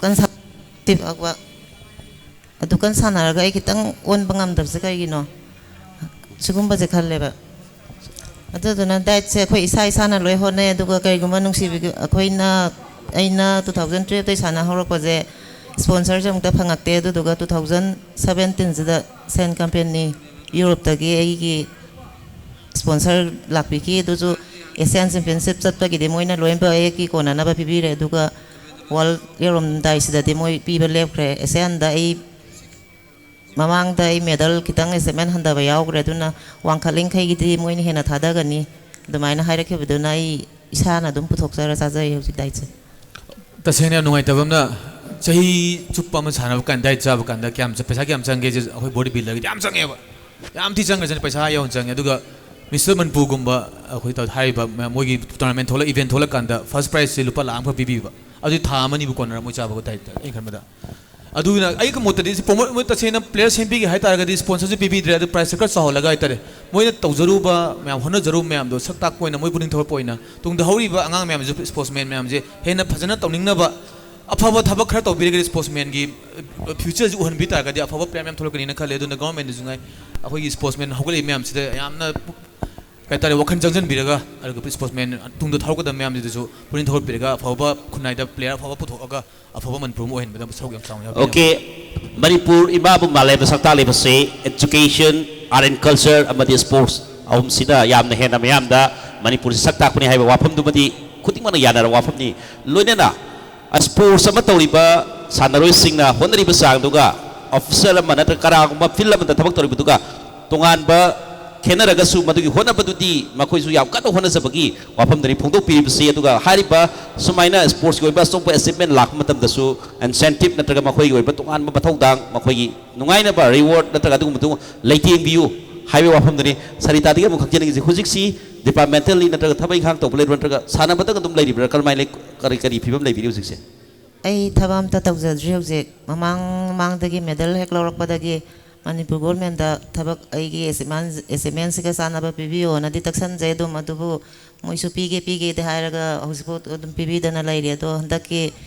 ꯀꯟ ꯁꯥꯟꯅꯔꯒ ꯑꯩ ꯈꯤꯇꯪ ꯑꯗꯨ ꯀꯟ ꯁꯥꯟꯅꯔꯒ ꯑꯩ ꯈꯤꯇꯪ ꯑꯣꯟꯕ ꯉꯝꯗꯕꯁꯦ ꯀꯩꯒꯤꯅꯣ? ꯁꯤꯒꯨꯝꯕꯁꯦ ꯈꯜꯂꯦꯕ꯫ ꯑꯗꯨꯗꯨꯅ ꯗꯥꯏꯠꯁꯦ ꯑꯩꯈꯣꯏ ꯏꯁꯥ ꯏꯁꯥꯅ ꯂꯣꯏ ꯍꯣꯠꯅꯩ꯫ ꯑꯗꯨꯒ ꯀꯩꯒꯨꯝꯕ ꯅꯨꯡꯁꯤꯕꯤꯒꯤ ꯑꯩꯈꯣꯏꯅ ꯑꯩꯅ ꯇꯨ ꯊꯥꯎꯖꯟ ꯇꯨꯌꯦꯜꯞꯇꯩ ꯁꯥꯟꯅ ꯍꯧꯔꯛꯄꯁꯦ ꯁ꯭ꯄꯣꯟꯁꯔꯁꯦ ꯑꯃꯨꯛꯇ ꯐꯪꯉꯛꯇꯦ꯫ ꯑꯗꯨꯗꯨꯒ ꯇꯨ ꯊꯥꯎꯖꯟ ꯁꯕꯦꯟꯇꯤꯟꯁꯤꯗ ꯁꯦꯟ ꯀꯝꯄꯦꯅꯤ ꯌꯨꯔꯣꯞꯇꯒꯤ ꯑꯩꯒꯤ ꯁ꯭ꯄꯣꯟꯁꯔ ꯂꯥꯛꯄꯤꯈꯤ꯫ ꯑꯗꯨꯁꯨ ꯑꯦꯁꯤꯌꯥꯟ ꯆꯦꯝꯄꯤꯌꯟꯁꯤꯞ ꯆꯠꯄꯒꯤꯗꯤ ꯃꯣꯏꯅ ꯂꯣꯏꯅꯃꯛ ꯑꯩꯒꯤ ꯀꯣꯟꯅꯅꯕ ꯄꯤꯕꯤꯔꯦ꯫ ꯑꯗꯨꯒ ꯋꯥꯔꯜ ꯌꯧꯔꯝꯗꯥꯏꯁꯤꯗꯗꯤ ꯃꯣꯏ ꯄꯤꯕ ꯂꯦꯞꯈ꯭ꯔꯦ꯫ ꯑꯦꯁꯤꯌꯥꯟꯗ ꯑꯩ ꯃꯃꯥꯡꯗ ꯑꯩ ꯃꯦꯗꯜ ꯈꯤꯇꯪ ꯑꯦꯆꯤꯞꯃꯦꯟ ꯍꯟꯊꯕ ꯌꯥꯎꯈ꯭ꯔꯦ꯫ ꯑꯗꯨꯅ ꯋꯥꯡꯈꯠꯂꯤꯈꯩꯒꯤꯗꯤ ꯃꯣꯏꯅ ꯍꯦꯟꯅ ꯊꯥꯗꯒꯅꯤ꯫ ꯑꯗꯨꯃꯥꯏꯅ ꯍꯥꯏꯔꯛꯈꯤꯕꯗꯨꯅ ꯑꯩ ꯏꯁꯥꯅ ꯑꯗꯨꯝ ꯄꯨꯊꯣꯛꯆꯔ ꯆꯥꯖꯩ ꯍꯧꯖꯤꯛ ꯗꯥꯏꯠꯁꯦ꯫ ꯇꯁꯦꯡꯅ ꯌꯥꯝ ꯅꯨꯡꯉꯥꯏꯇꯕ ꯑꯃꯅ ꯆꯍꯤ ꯆꯨꯞꯄ ꯑꯃ ꯁꯥꯟꯅꯕ ꯀꯥꯟꯗ ꯗꯥꯏꯠ ꯆꯥꯕ ꯀꯥꯟꯗ ꯀꯌꯥꯝ ꯆ- ꯄꯩꯁꯥ ꯀꯌꯥꯝ ꯆꯪꯒꯦ ꯁꯤ ꯑꯩꯈꯣꯏ ꯕꯣꯗꯤ ꯕꯤꯜꯗꯔꯒꯤꯗꯤ ꯌꯥꯝ ꯆꯪꯉꯦꯕ꯫ ꯌꯥꯝ ꯊꯤ ꯆꯪꯈ꯭ꯔꯖꯥꯠꯅꯤ, ꯄꯩꯁꯥ ꯌꯥꯝ ꯆꯪꯉꯦ꯫ ꯑꯗꯨꯒ ꯃꯤꯁꯇꯔ ꯃꯅꯤꯄꯨꯔꯒꯨꯝꯕ ꯑꯩꯈꯣꯏ ꯇꯧ- ꯍꯥꯏꯔꯤꯕ ꯃꯌꯥꯝ ꯃꯣꯏꯒꯤ ꯇꯣꯔꯅꯥꯃꯦꯟ ꯊꯣꯛꯂꯛ ꯏꯚꯦꯟ ꯊꯣꯛꯂꯛꯀꯥꯟꯗ ꯐꯥꯔꯁ ꯄ꯭ꯔꯥꯏꯖꯁꯦ ꯂꯨꯄꯥ ꯂꯥꯈ ꯑꯃꯈꯛ ꯄꯤꯕꯤꯕ꯫ ꯑꯗꯨꯗꯤ ꯊꯥ ꯑꯃꯅꯤꯕꯨ ꯀꯣꯟꯅꯔꯝꯃꯣꯏ ꯆꯥꯕꯒ ꯗꯥꯏꯠꯇ ꯑꯩꯅ ꯈꯟꯕꯗ꯫ ꯑꯗꯨꯅ ꯑꯩꯒꯤ ꯃꯣꯠꯇꯗꯤ ꯁꯤ ꯄ꯭ꯔꯣꯃꯣꯠ, ꯃꯣꯏ ꯇꯁꯦꯡꯅ ꯄ꯭ꯂꯦꯌꯔ ꯁꯦꯝꯕꯤꯒꯦ ꯍꯥꯏ ꯇꯥꯔꯒꯗꯤ ꯁ꯭ꯄꯣꯟꯁꯔꯁꯦ ꯄꯤꯕꯤꯗ꯭ꯔꯦ, ꯑꯗꯨ ꯄ꯭ꯔꯥꯏꯁꯁꯦ ꯈꯔ ꯆꯥꯎꯍꯜꯂꯒ ꯍꯥꯏ ꯇꯥꯔꯦ, ꯃꯣꯏꯅ ꯇꯧꯖꯔꯨꯕ ꯃꯌꯥꯝ, ꯍꯣꯠꯅꯖꯔꯨꯕ ꯃꯌꯥꯝꯗꯣ ꯁꯛ ꯇꯥꯛꯄ ꯑꯣꯏꯅ, ꯃꯣꯏ ꯄꯨꯛꯅꯤꯡ ꯊꯧꯒꯠꯄ ꯑꯣꯏꯅ, ꯇꯨꯡꯗ ꯍꯧꯔꯤꯕ ꯑꯉꯥꯡ ꯃꯌꯥꯝꯁꯨ, ꯁ꯭ꯄꯣꯔꯠꯁꯃꯦꯟ ꯃꯌꯥꯝꯁꯦ ꯍꯦꯟꯅ ꯐꯖꯅ ꯇꯧꯅꯤꯡꯅꯕ, ꯑꯐꯕ ꯊꯕꯛ ꯈꯔ ꯇꯧꯕꯤꯔꯒꯗꯤ ꯁ꯭ꯄꯣꯔꯠꯁꯃꯦꯟꯒꯤ ꯐ꯭ꯌꯨꯆꯔꯁꯤ ꯎꯍꯟꯕꯤ ꯇꯥꯔꯒꯗꯤ ꯑꯐꯕ ꯄ꯭ꯂꯦꯌꯔ ꯃꯌꯥꯝ ꯊꯣꯛꯂꯛꯀꯅꯤꯅ ꯈꯜꯂꯦ꯫ ꯑꯗꯨꯅ ꯒꯣꯔꯃꯦꯟꯗꯁꯨ ꯉꯥꯏ, ꯑꯩꯈꯣꯏꯒꯤ ꯁ꯭ꯄꯣꯔꯠꯁꯃꯦꯟ ꯍꯧꯒꯠꯂꯛꯏ ꯃꯌꯥꯝꯁꯤꯗ ꯌꯥꯝꯅ ꯀꯩ ꯍꯥꯏꯇꯥꯔꯦ, ꯋꯥꯈꯜ ꯆꯪꯁꯤꯟꯕꯤꯔꯒ, ꯑꯗꯨꯒ ꯁ꯭ꯄꯣꯔꯠꯁꯃꯦꯟ ꯇꯨꯡꯗ ꯊꯧꯔꯛꯀꯗꯕ ꯃꯌꯥꯝꯁꯤꯗꯁꯨ ꯄꯨꯛꯅꯤꯡ ꯊꯧꯒꯠꯄꯤꯔꯒ, ꯑꯐꯕ ꯈꯨꯟꯅꯥꯏꯗ ꯄ꯭ꯂꯦꯌꯔ ꯑꯐꯕ ꯄꯨꯊꯣꯛꯑꯒ, ꯑꯐꯕ ꯃꯅꯤꯄꯨꯔ ꯑꯃ ꯑꯣꯏꯍꯟꯕꯗ ꯁꯔꯨꯛ ꯌꯥꯝ ꯆꯥꯎꯅ ꯌꯥꯎꯕꯤꯌꯨ꯫ ꯑꯣꯀꯦ, ꯃꯅꯤꯄꯨꯔ ꯏꯃꯥꯕꯨ ꯃꯥꯂꯦꯝꯗ ꯁꯛ ꯇꯥꯛꯂꯤꯕꯁꯤ education, art and culture ꯑꯃꯗꯤ sports ꯑꯍꯨꯝꯁꯤꯅ ꯌꯥꯝꯅ ꯍꯦꯟꯅ ꯃꯤꯌꯥꯝꯗ ꯃꯅꯤꯄꯨꯔꯁꯤ ꯁꯛ ꯇꯥꯛꯄꯅꯤ ꯍꯥꯏꯕ ꯋꯥꯐꯝꯗꯨꯃꯗꯤ ꯈꯨꯗꯤꯡꯃꯛꯅ ꯌꯥꯅꯔꯕ ꯋꯥꯐꯝꯅꯤ꯫ ꯂꯣꯏꯅꯅ sports ꯑꯃ ꯇꯧꯔꯤꯕ ꯁꯥꯟꯅꯔꯣꯏꯁꯤꯡꯅ ꯍꯣꯠꯅꯔꯤꯕ ꯆꯥꯡꯗꯨꯒ, officer ꯑꯃ ꯅꯠꯇ꯭ꯔꯒ ꯀꯅꯥꯒꯨꯝꯕ field ꯑꯃꯗ ꯊꯕꯛ ꯇꯧꯔꯤꯕꯗꯨꯒ ꯇꯣꯉꯥꯟꯕ ꯈꯦꯠꯅꯔꯒꯁꯨ, ꯃꯗꯨꯒꯤ ꯍꯣꯠꯅꯕꯗꯨꯗꯤ ꯃꯈꯣꯏꯁꯨ ꯌꯥꯝ ꯀꯟꯅ ꯍꯣꯠꯅꯖꯕꯒꯤ ꯋꯥꯐꯝꯗꯅꯤ ꯐꯣꯡꯗꯣꯛꯄꯤꯔꯤꯕꯁꯤ꯫ ꯑꯗꯨꯒ ꯍꯥꯏꯔꯤꯕ ꯁꯨꯃꯥꯏꯅ sportsꯀꯤ ꯑꯣꯏꯕ ꯑꯆꯧꯕ achievement ꯂꯥꯛꯄ ꯃꯇꯝꯗꯁꯨ incentive ꯅꯠꯇ꯭ꯔꯒ ꯃꯈꯣꯏꯒꯤ ꯑꯣꯏꯕ ꯇꯣꯉꯥꯟꯕ ꯃꯊꯧꯗꯥꯡ, ꯃꯈꯣꯏꯒꯤ ꯅꯨꯡꯉꯥꯏꯅꯕ reward ꯅꯠꯇ꯭ꯔꯒ ꯑꯗꯨꯒꯨꯝꯕꯗꯨ ꯂꯩꯇꯦꯡꯕꯤꯌꯨ ꯍꯥꯏꯕꯒꯤ ꯋꯥꯐꯝꯗꯨꯅꯤ꯫ ꯁꯔꯤꯇꯥꯗꯒꯤ ꯑꯃꯨꯛ ꯈꯪꯖꯅꯤꯡꯉꯤꯁꯤ, ꯍꯧꯖꯤꯛꯁꯤ departmentalꯂꯤ ꯅꯠꯇ꯭ꯔꯒ ꯊꯕꯛ ꯏꯪꯈꯥꯡ ꯇꯧꯕ ꯂꯩꯕ꯭ꯔꯥ, ꯅꯠꯇ꯭ꯔꯒ ꯁꯥꯟꯅꯕꯗꯒ ꯑꯗꯨꯝ ꯂꯩꯔꯤꯕ꯭ꯔꯥ? ꯀꯔꯝꯍꯥꯏꯅ ꯂꯩ-, ꯀꯔꯤ, ꯀꯔꯤ ꯐꯤꯕꯝ ꯂꯩꯕꯤꯔꯤ ꯍꯧꯖꯤꯛꯁꯦ? ꯑꯩ ꯊꯕꯛ ꯑꯝꯇ ꯇꯧꯖꯗ꯭ꯔꯤ ꯍꯧꯖꯤꯛ꯫ ꯃꯃꯥꯡ ꯃꯃꯥꯡꯗꯒꯤ medal ꯍꯦꯛ ꯂꯧꯔꯛꯄꯗꯒꯤ ꯃꯅꯤꯄꯨꯔ ꯒꯣꯔꯃꯦꯟꯗ ꯊꯕꯛ, ꯑꯩꯒꯤ achievement, achievementꯁꯤꯒ ꯆꯥꯟꯅꯕ ꯄꯤꯕꯤꯌꯣꯅꯗꯤ ꯇꯛꯁꯟꯖꯩ꯫ ꯑꯗꯨꯝ ꯑꯗꯨꯕꯨ ꯃꯣꯏꯁꯨ ꯄꯤꯒꯦ ꯄꯤꯒꯦꯗꯤ ꯍꯥꯏꯔꯒ ꯍꯧꯖꯤꯛꯐꯥꯎ ꯑꯗꯨꯝ ꯄꯤꯕꯤꯗꯅ ꯂꯩꯔꯤ꯫ ꯑꯗꯣ ꯍꯟꯗꯛꯀꯤ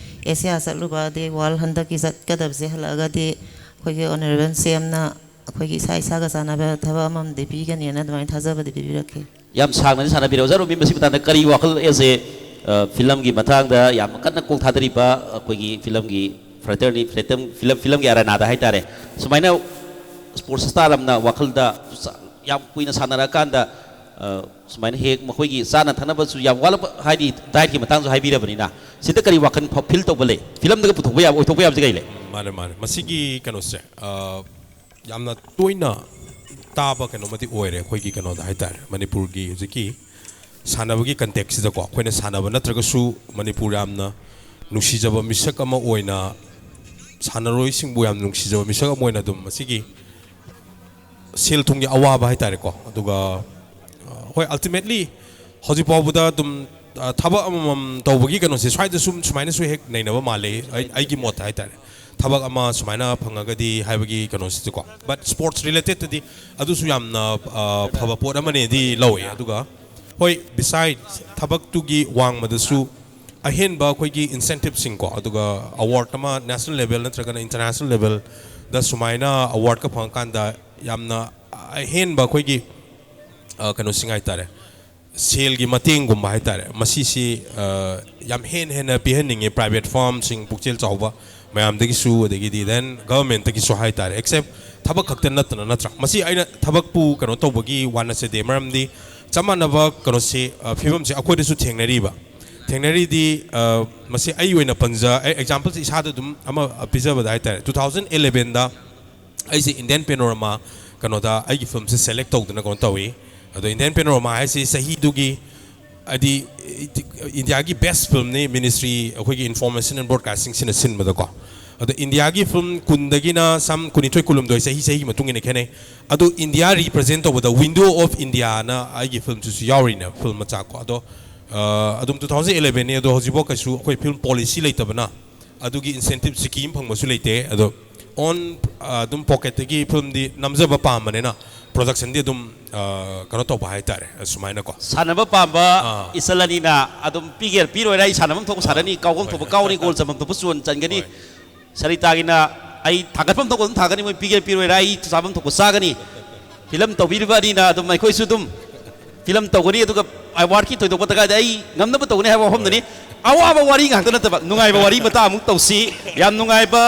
ꯑꯦꯁꯤꯌꯥ ꯆꯠꯂꯨꯕ, ꯑꯗꯩ ꯋꯥꯔꯜ ꯍꯟꯗꯛꯀꯤ ꯆꯠꯀꯗꯕꯁꯦ ꯍꯜꯂꯛꯑꯒꯗꯤ ꯑꯩꯈꯣꯏꯒꯤ honourable CMꯅ ꯑꯩꯈꯣꯏꯒꯤ ꯏꯁꯥ ꯏꯁꯥꯒ ꯆꯥꯟꯅꯕ ꯊꯕꯛ ꯑꯃꯃꯝꯗꯤ ꯄꯤꯒꯅꯤꯅ ꯑꯗꯨꯃꯥꯏꯅ ꯊꯥꯖꯕꯗꯤ ꯄꯤꯕꯤꯔꯛꯈꯤ꯫ ꯌꯥꯝ ꯁꯥꯡꯅꯗꯤ ꯁꯥꯟꯅꯕꯤꯔꯦ꯫ ꯑꯣꯖꯥ ꯔꯣꯃꯤ, ꯃꯁꯤ ꯃꯇꯥꯡꯗ ꯀꯔꯤ ꯋꯥꯈꯜ as a, ꯑ, filmꯒꯤ ꯃꯇꯥꯡꯗ ꯌꯥꯝ ꯀꯟꯅ ꯀꯣꯛ ꯊꯥꯗꯔꯤꯕ ꯑꯩꯈꯣꯏꯒꯤ filmꯒꯤ fraternity, film, film, filmꯒꯤ ꯑꯔꯦꯅꯥꯗ ꯍꯥꯏꯇꯥꯔꯦ, ꯁꯨꯃꯥꯏꯅ sports star ꯑꯃꯅ ꯋꯥꯈꯜꯗ ꯌꯥꯝ ꯀꯨꯏꯅ ꯁꯥꯟꯅꯔꯛꯑꯀꯥꯟꯗ, ꯑ, ꯁꯨꯃꯥꯏꯅ ꯍꯦꯛ ꯃꯈꯣꯏꯒꯤ ꯆꯥꯅ ꯊꯛꯅꯕꯁꯨ ꯌꯥꯝ ꯋꯥꯠꯂꯛꯄ, ꯍꯥꯏꯗꯤ dietꯀꯤ ꯃꯇꯥꯡꯁꯨ ꯍꯥꯏꯕꯤꯔꯕꯅꯤꯅ, ꯁꯤꯗ ꯀꯔꯤ ꯋꯥꯈꯜ ꯐ-, feel ꯇꯧꯕ ꯂꯩ? Filmꯗꯒ ꯄꯨꯊꯣꯛꯄ ꯌꯥꯕ, ꯑꯣꯏꯊꯣꯛꯄ ꯌꯥꯕꯁꯤ ꯀꯔꯤ ꯂꯩ? ꯃꯥꯅꯦ, ꯃꯥꯅꯦ꯫ ꯃꯁꯤꯒꯤ ꯀꯩꯅꯣꯁꯦ, ꯑ, ꯌꯥꯝꯅ ꯇꯣꯏꯅ ꯇꯥꯕ ꯀꯩꯅꯣꯃꯗꯤ ꯑꯣꯏꯔꯦ ꯑꯩꯈꯣꯏꯒꯤ ꯀꯩꯅꯣꯗ ꯍꯥꯏꯇꯥꯔꯦ, ꯃꯅꯤꯄꯨꯔꯒꯤ ꯍꯧꯖꯤꯛꯀꯤ ꯁꯥꯟꯅꯕꯒꯤ contextꯁꯤꯗꯀꯣ꯫ ꯑꯩꯈꯣꯏꯅ ꯁꯥꯟꯅꯕ ꯅꯠꯇ꯭ꯔꯒꯁꯨ ꯃꯅꯤꯄꯨꯔ ꯌꯥꯝꯅ ꯅꯨꯡꯁꯤꯖꯕ ꯃꯤꯁꯛ ꯑꯃ ꯑꯣꯏꯅ, ꯁꯥꯟꯅꯔꯣꯏꯁꯤꯡꯕꯨ ꯌꯥꯝ ꯅꯨꯡꯁꯤꯖꯕ ꯃꯤꯁꯛ ꯑꯃ ꯑꯣꯏꯅ ꯑꯗꯨꯝ ꯃꯁꯤꯒꯤ ꯁꯦꯜ ꯊꯨꯝꯒꯤ ꯑꯋꯥꯕ ꯍꯥꯏꯇꯥꯔꯦꯀꯣ꯫ ꯑꯗꯨꯒ, ꯑ, ꯍꯣꯏ, ultimately ꯍꯧꯖꯤꯛ ꯐꯥꯎꯕꯗ ꯑꯗꯨꯝ, ꯑ, ꯊꯕꯛ ꯑꯃꯃꯝ ꯇꯧꯕꯒꯤ ꯀꯩꯅꯣꯁꯦ ꯁ꯭ꯋꯥꯏꯗꯁꯨ ꯁꯨꯃꯥꯏꯅꯁꯨ ꯍꯦꯛ ꯅꯩꯅꯕ ꯃꯥꯜꯂꯦ, ꯑꯩ, ꯑꯩꯒꯤ ꯃꯣꯠꯇ ꯍꯥꯏꯇꯥꯔꯦ꯫ ꯊꯕꯛ ꯑꯃ ꯁꯨꯃꯥꯏꯅ ꯐꯪꯉꯒꯗꯤ ꯍꯥꯏꯕꯒꯤ ꯀꯩꯅꯣꯁꯤꯗꯤꯀꯣ, but sports relatedꯇꯗꯤ ꯑꯗꯨꯁꯨ ꯌꯥꯝꯅ ꯑ, ꯐꯕ ꯄꯣꯠ ꯑꯃꯅꯦꯗꯤ ꯂꯧꯋꯦ꯫ ꯑꯗꯨꯒ ꯍꯣꯏ, besides ꯊꯕꯛꯇꯨꯒꯤ ꯋꯥꯡꯃꯗꯁꯨ ꯑꯍꯦꯟꯕ ꯑꯩꯈꯣꯏꯒꯤ incentiveꯁꯤꯡꯀꯣ, ꯑꯗꯨꯒ award ꯑꯃ national level ꯅꯠꯇ꯭ꯔꯒꯅ international levelꯗ ꯁꯨꯃꯥꯏꯅ awardꯀ ꯐꯪꯉꯀꯥꯟꯗ ꯌꯥꯝꯅ ꯑꯍꯦꯟꯕ ꯑꯩꯈꯣꯏꯒꯤ ꯑ, ꯀꯩꯅꯣꯁꯤꯡ ꯍꯥꯏꯇꯥꯔꯦ, ꯁꯦꯜꯒꯤ ꯃꯇꯦꯡꯒꯨꯝꯕ ꯍꯥꯏꯇꯥꯔꯦ, ꯃꯁꯤꯁꯤ ꯑ, ꯌꯥꯝ ꯍꯦꯟꯅ ꯍꯦꯟꯅ ꯄꯤꯍꯟꯅꯤꯡꯉꯤ private firmꯁꯤꯡ, ꯄꯨꯛꯆꯦꯜ ꯆꯥꯎꯕ ꯃꯌꯥꯝꯗꯒꯤꯁꯨ, ꯑꯗꯒꯤꯗꯤ then governmentꯇꯒꯤꯁꯨ ꯍꯥꯏꯇꯥꯔꯦ꯫ Except ꯊꯕꯛ ꯈꯛꯇ ꯅꯠꯇꯅ, ꯅꯠꯇ꯭ꯔꯥ? ꯃꯁꯤ ꯑꯩꯅ ꯊꯕꯛꯄꯨ ꯀꯩꯅꯣ ꯇꯧꯕꯒꯤ ꯋꯥ ꯅꯠꯆꯗꯦ, ꯃꯔꯝꯗꯤ ꯆꯞ ꯃꯥꯟꯅꯕ ꯀꯩꯅꯣꯁꯤ, ꯑ, ꯐꯤꯕꯝꯁꯤ ꯑꯩꯈꯣꯏꯗꯁꯨ ꯊꯦꯡꯅꯔꯤꯕ꯫ ꯊꯦꯡꯅꯔꯤꯗꯤ ꯑ, ꯃꯁꯤ ꯑꯩ ꯑꯣꯏꯅ ꯄꯟꯖ ꯑꯩ exampleꯁꯤ ꯏꯁꯥꯗ ꯑꯗꯨꯝ ꯑꯃ ꯄꯤꯖꯕꯗ ꯍꯥꯏꯇꯥꯔꯦ, two thousand elevenꯗ ꯑꯩꯁꯦ Indian Panorama ꯀꯩꯅꯣꯗ ꯑꯩꯒꯤ filmꯁꯦ select ꯇꯧꯗꯅ ꯀꯩꯅꯣ ꯇꯧꯏ꯫ ꯑꯗꯣ Indian Panorama ꯍꯥꯏꯁꯤ ꯆꯍꯤꯗꯨꯒꯤ, ꯍꯥꯏꯗꯤ, ꯏꯟꯗꯤꯌꯥꯒꯤ best filmꯅꯤ, ministry, ꯑꯩꯈꯣꯏꯒꯤ Information and Broadcastingꯁꯤꯅ ꯁꯤꯟꯕꯗꯀꯣ꯫ ꯑꯗꯣ ꯏꯟꯗꯤꯌꯥꯒꯤ film ꯀꯨꯟꯗꯒꯤꯅ ꯁꯝ ꯀꯨꯟꯅꯤꯊꯣꯏ ꯀꯨꯟꯍꯨꯝꯗꯣꯏ, ꯆꯍꯤ ꯆꯍꯤꯒꯤ ꯃꯇꯨꯡ ꯏꯟꯅ ꯈꯦꯠꯅꯩ꯫ ꯑꯗꯣ ꯏꯟꯗꯤꯌꯥ represent ꯇꯧꯕꯗ Window of Indiaꯅ ꯑꯩꯒꯤ filmꯁꯤꯁꯨ ꯌꯥꯎꯔꯤꯅꯦ, film ꯃꯆꯥ ꯀꯣ꯫ ꯑꯗꯣ ꯑ, ꯑꯗꯨꯝ two thousand elevenꯅꯤ, ꯑꯗꯣ ꯍꯧꯖꯤꯛꯐꯥꯎ ꯀꯩꯁꯨ ꯑꯩꯈꯣꯏ film policy ꯂꯩꯇꯕꯅ ꯑꯗꯨꯒꯤ incentive scheme ꯐꯪꯕꯁꯨ ꯂꯩꯇꯦ꯫ ꯑꯗꯣ own, ꯑ, ꯑꯗꯨꯝ pocketꯇꯒꯤ filmꯗꯤ ꯅꯝꯖꯕ ꯄꯥꯝꯕꯅꯤꯅ productionꯗꯤ ꯑꯗꯨꯝ, ꯑ, ꯀꯩꯅꯣ ꯇꯧꯕ ꯍꯥꯏꯇꯥꯔꯦ, ꯑꯁꯨꯃꯥꯏꯅꯀꯣ꯫ ꯁꯥꯟꯅꯕ ꯄꯥꯝꯕ ꯑꯥ꯫ ꯏꯆꯜ ꯑꯅꯤꯅ ꯑꯗꯨꯝ ꯄꯤꯒꯦ ꯄꯤꯔꯣꯏꯔꯥ, ꯑꯩ ꯁꯥꯟꯅꯐꯝ ꯊꯣꯛꯄ ꯁꯥꯟꯅꯅꯤ, ꯀꯥꯎꯐꯝ ꯊꯣꯛꯄ ꯀꯥꯎꯅꯤ, goal ꯆꯟꯐꯝ ꯊꯣꯛꯄ ꯆꯣꯟ ꯆꯟꯒꯅꯤ꯫ ꯍꯣꯏ꯫ ꯁꯔꯤꯇꯥꯒꯤꯅ ꯑꯩ ꯊꯥꯒꯠꯐꯝ ꯊꯣꯛꯄ ꯑꯗꯨꯝ ꯊꯥꯒꯅꯤ, ꯃꯣꯏ ꯄꯤꯒꯦ ꯄꯤꯔꯣꯏꯔꯥ, ꯑꯩ ꯆꯥꯐꯝ ꯊꯣꯛꯄ ꯆꯥꯒꯅꯤ꯫ Film ꯇꯧꯕꯤꯔꯤꯕ ꯑꯅꯤꯅ ꯑꯗꯨꯝ ꯑꯩꯈꯣꯏꯁꯨ ꯑꯗꯨꯝ film ꯇꯧꯒꯅꯤ, ꯑꯗꯨꯒ awardꯀꯤ ꯊꯣꯏꯗꯣꯛꯄ ꯗꯔꯀꯥꯔꯗꯤ ꯑꯩ ꯉꯝꯅꯕ ꯇꯧꯒꯅꯤ ꯍꯥꯏꯕ ꯋꯥꯐꯝꯗꯨꯅꯤ꯫ ꯑꯋꯥꯕ ꯋꯥꯔꯤ ꯉꯥꯛꯇ ꯅꯠꯇꯕ ꯅꯨꯡꯉꯥꯏꯕ ꯋꯥꯔꯤ ꯃꯇꯥꯡ ꯑꯃꯨꯛ ꯇꯧꯁꯤ꯫ ꯌꯥꯝ ꯅꯨꯡꯉꯥꯏꯕ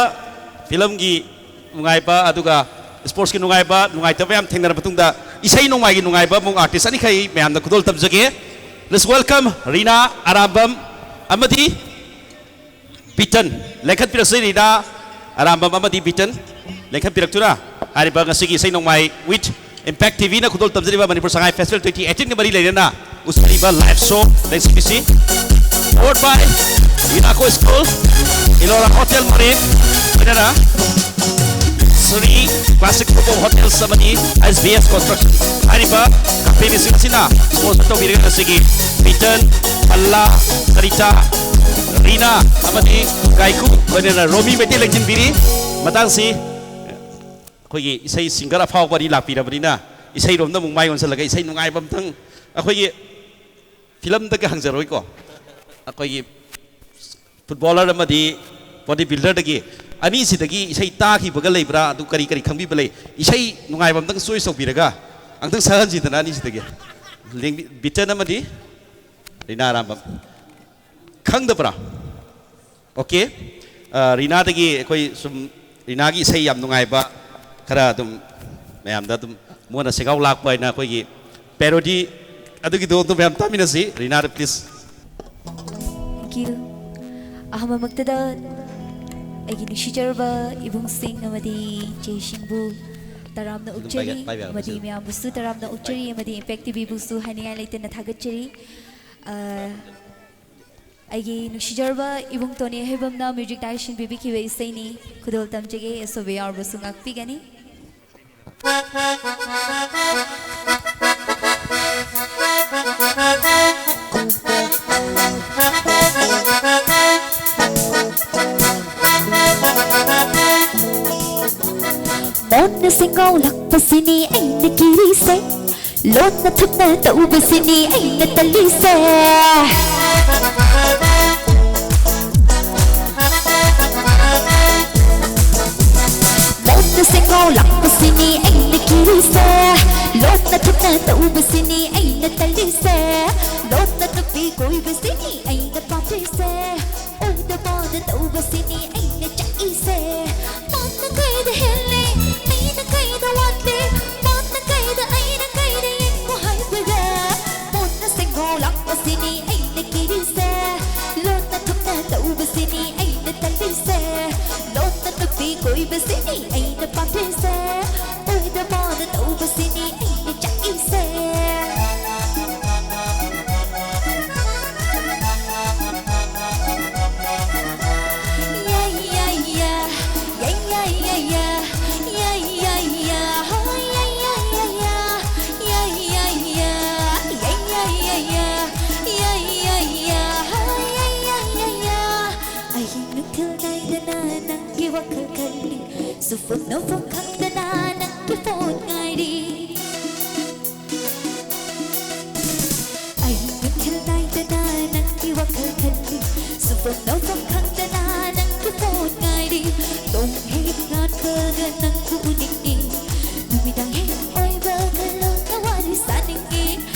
filmꯒꯤ ꯅꯨꯡꯉꯥꯏꯕ, ꯑꯗꯨꯒ sportsꯀꯤ ꯅꯨꯡꯉꯥꯏꯕ, ꯅꯨꯡꯉꯥꯏꯇꯕ ꯌꯥꯝ ꯊꯦꯡꯅꯔ ꯃꯇꯨꯡꯗ ꯏꯁꯩ ꯅꯣꯡꯃꯥꯏꯒꯤ ꯅꯨꯡꯉꯥꯏꯕ ꯑꯃꯨꯛ artist ꯑꯅꯤꯈꯛ ꯑꯩ ꯃꯌꯥꯝꯗ ꯈꯨꯗꯣꯜ ꯇꯝꯖꯒꯦ꯫ Let's welcome ꯔꯤꯅꯥ ꯑꯔꯥꯝꯕꯝ ꯑꯃꯗꯤ ꯕꯤꯇꯟ꯫ ꯂꯦꯡꯈꯠꯄꯤꯔꯁꯤ ꯔꯤꯅꯥ ꯑꯔꯥꯝꯕꯝ ꯑꯃꯗꯤ ꯕꯤꯇꯟ ꯂꯦꯡꯈꯠꯄꯤꯔꯛꯇꯨꯅ ꯍꯥꯏꯔꯤꯕ ꯉꯁꯤꯒꯤ ꯏꯁꯩ ꯅꯣꯡꯃꯥꯏ with Impact TVꯅ ꯈꯨꯗꯣꯜ ꯇꯝꯖꯔꯤꯕ ꯃꯅꯤꯄꯨꯔ ꯁꯉꯥꯏ Festival twenty eighteenꯒ ꯃꯔꯤ ꯂꯩꯅꯅ ꯎꯠꯆꯔꯤꯕ live show ꯂꯩꯁꯤꯡ ꯑꯁꯤ powered by Inaco School, Elora Hotel Marine, ꯂꯣꯏꯅꯅ Sri Classic Football Hotels ꯑꯃꯗꯤ S B S Construction ꯍꯥꯏꯔꯤꯕ companyꯁꯤꯡ ꯑꯁꯤꯅ sponsor ꯇꯧꯕꯤꯔꯒ ꯉꯁꯤꯒꯤ ꯕꯤꯇꯟ, ꯄꯜꯂꯥ, ꯁꯔꯤꯇꯥ, ꯔꯤꯅꯥ ꯑꯃꯗꯤ ꯀꯥꯏꯀꯨ, ꯂꯣꯏꯅꯅ ꯔꯣꯃꯤ ꯃꯩꯇꯩ ꯂꯦꯡꯁꯤꯟꯕꯤꯔꯤ꯫ ꯃꯇꯥꯡꯁꯤ ꯑꯩꯈꯣꯏꯒꯤ ꯏꯁꯩ ꯁꯤꯡꯒꯔ ꯑꯐꯥꯎꯕ ꯑꯅꯤ ꯂꯥꯛꯄꯤꯔꯕꯅꯤꯅ, ꯏꯁꯩꯔꯣꯝꯗ ꯑꯃꯨꯛ ꯃꯥꯏ ꯑꯣꯟꯁꯤꯜꯂꯒ ꯏꯁꯩ ꯅꯨꯡꯉꯥꯏꯕ ꯑꯝꯇꯪ, ꯑꯩꯈꯣꯏꯒꯤ ꯐꯤꯂꯝꯗꯒ ꯍꯪꯖꯔꯣꯏꯀꯣ, ꯑꯩꯈꯣꯏꯒꯤ ꯐꯨꯠꯕꯣꯂꯔ ꯑꯃꯗꯤ ꯕꯣꯗꯤ ꯕꯤꯜꯗꯔꯗꯒꯤ, ꯑꯅꯤꯁꯤꯗꯒꯤ ꯏꯁꯩ ꯇꯥꯈꯤꯕꯒ ꯂꯩꯕ꯭ꯔꯥ? ꯑꯗꯨ ꯀꯔꯤ ꯀꯔꯤ ꯈꯪꯕꯤꯕ ꯂꯩ? ꯏꯁꯩ ꯅꯨꯡꯉꯥꯏꯕ ꯑꯝꯇꯪ ꯆꯣꯏꯁ ꯇꯧꯕꯤꯔꯒ ꯑꯝꯇꯪ ꯁꯛꯍꯟꯁꯤꯗꯅ ꯑꯅꯤꯁꯤꯗꯒꯤ꯫ ꯂꯦꯡꯕꯤ-, ꯕꯤꯆꯟ ꯑꯃꯗꯤ ꯔꯤꯅꯥ ꯑꯔꯥꯝꯕꯝ꯫ ꯈꯪꯗꯕ꯭ꯔꯥ? ꯑꯣꯀꯦ꯫ ꯑ, ꯔꯤꯅꯥꯗꯒꯤ ꯑꯩꯈꯣꯏ ꯁꯨꯝ, ꯔꯤꯅꯥꯒꯤ ꯏꯁꯩ ꯌꯥꯝ ꯅꯨꯡꯉꯥꯏꯕ ꯈꯔ ꯑꯗꯨꯝ ꯃꯌꯥꯝꯗ ꯑꯗꯨꯝ ꯃꯣꯟꯅ ꯁꯦꯡꯒꯥꯎ ꯂꯥꯛꯄ ꯍꯥꯏꯅ ꯑꯩꯈꯣꯏꯒꯤ ꯄꯦꯔꯣꯗꯤ ꯑꯗꯨꯒꯤꯗꯣ ꯑꯗꯨꯝ ꯃꯌꯥꯝ ꯇꯥꯃꯤꯟꯅꯁꯤ꯫ ꯔꯤꯅꯥꯗ please꯫ Thank you. ꯑꯍꯥꯟꯕꯃꯛꯇꯗ ꯑꯩꯒꯤ ꯅꯨꯡꯁꯤꯖꯔꯕ ꯏꯕꯨꯡꯁꯤꯡ ꯑꯃꯗꯤ ꯏꯆꯦꯁꯤꯡꯕꯨ ꯇꯔꯥꯝꯅ ꯑꯣꯛꯆꯔꯤ, ꯑꯃꯗꯤ ꯃꯌꯥꯝꯕꯨꯁꯨ ꯇꯔꯥꯝꯅ ꯑꯣꯛꯆꯔꯤ, ꯑꯃꯗꯤ ꯏꯝꯄꯦꯛ ꯇꯤꯚꯤꯕꯨꯁꯨ ꯍꯥꯏꯅꯤꯡꯉꯥꯏ ꯂꯩꯇꯅ ꯊꯥꯒꯠꯆꯔꯤ꯫ ꯑ, ꯑꯩꯒꯤ ꯅꯨꯡꯁꯤꯖꯔꯕ ꯏꯕꯨꯡ ꯇꯣꯅꯤ ꯍꯩꯕꯝꯅ ꯃ꯭ꯌꯨꯖꯤꯛ ꯗꯥꯏꯔꯦꯛꯁꯟ ꯄꯤꯕꯤꯈꯤꯕ ꯏꯁꯩꯅꯤ꯫ ꯈꯨꯗꯣꯜ ꯇꯝꯖꯒꯦ, ꯑꯁꯣꯏꯕ ꯌꯥꯎꯔꯕꯁꯨ ꯉꯥꯛꯄꯤꯒꯅꯤ꯫ ꯃꯣꯟꯅ ꯁꯦꯡꯒꯥꯎ ꯂꯥꯛꯄꯁꯤꯅꯤ ꯑꯩꯅ ꯀꯤꯔꯤꯁꯦ, ꯂꯣꯟꯅ ꯊꯨꯞꯅ ꯇꯧꯕꯁꯤꯅꯤ ꯑꯩꯅ ꯇꯜꯂꯤꯁꯦ꯫ ꯃꯣꯟꯅ ꯁꯦꯡꯒꯥꯎ ꯂꯥꯛꯄꯁꯤꯅꯤ ꯑꯩꯅ ꯀꯤꯔꯤꯁꯦ, ꯂꯣꯟꯅ ꯊꯨꯞꯅ ꯇꯧꯕꯁꯤꯅꯤ ꯑꯩꯅ ꯇꯜꯂꯤꯁꯦ꯫ ꯂꯣꯟꯅ ꯅꯨꯄꯤ ꯀꯣꯏꯕꯁꯤꯅꯤ ꯑꯩꯅ ꯄꯥꯝꯖꯩꯁꯦ꯫ ꯑꯣꯏꯗ ꯄꯥꯗ ꯇꯧꯕꯁꯤꯅꯤ ꯑꯩꯅ ꯆꯥꯛꯏꯁꯦ꯫ ꯃꯥꯅ ꯀꯩꯗ ꯍꯦꯜꯂꯤ, ꯑꯩꯅ ꯀꯩꯗ ꯋꯥꯠꯂꯤ, ꯃꯥꯅ ꯀꯩꯗ ꯑꯩꯅ ꯀꯩꯗ ꯌꯦꯡꯉꯨ ꯍꯥꯏꯕꯗ꯫ ꯃꯣꯟꯅ ꯁꯦꯡꯒꯥꯎ ꯂꯥꯛꯄꯁꯤꯅꯤ ꯑꯩꯅ ꯀꯤꯔꯤꯁꯦ꯫ ꯂꯣꯟꯅ ꯊꯨꯞꯅ ꯇꯧꯕꯁꯤꯅꯤ ꯑꯩꯅ ꯇꯜꯂꯤꯁꯦ꯫ ꯂꯣꯟꯅ ꯅꯨꯄꯤ ꯀꯣꯏꯕꯁꯤꯅꯤ ꯑꯩꯅ ꯄꯥꯝꯖꯩꯁꯦ꯫ ꯑꯣꯏꯗ ꯄꯥꯗ ꯇꯧꯕꯁꯤꯅꯤ ꯑꯩꯅ ꯆꯥꯛꯏꯁꯦ꯫ ꯁꯨꯐꯝ ꯅꯣꯐꯝ ꯈꯪꯗꯅ ꯅꯪꯒꯤ ꯐꯣꯟ ꯉꯥꯏꯔꯤ꯫ ꯑꯩ ꯅꯨꯡꯊꯤꯜ ꯅꯥꯏꯗꯅ ꯅꯪꯒꯤ ꯋꯥꯈꯜ ꯈꯜꯂꯤ꯫ ꯁꯨꯐꯝ ꯅꯣꯐꯝ ꯈꯪꯗꯅ ꯅꯪꯒꯤ ꯐꯣꯟ ꯉꯥꯏꯔꯤ꯫ ꯅꯣꯡ ꯍꯦꯛ ꯉꯥꯟꯕꯒ ꯅꯪꯕꯨ ꯎꯅꯤꯡꯉꯤ꯫ ꯅꯨꯃꯤꯗꯥꯡ ꯍꯦꯛ ꯑꯣꯏꯕꯒ ꯂꯣꯟꯅ ꯋꯥꯔꯤ ꯁꯥꯅꯤꯡꯉꯤ꯫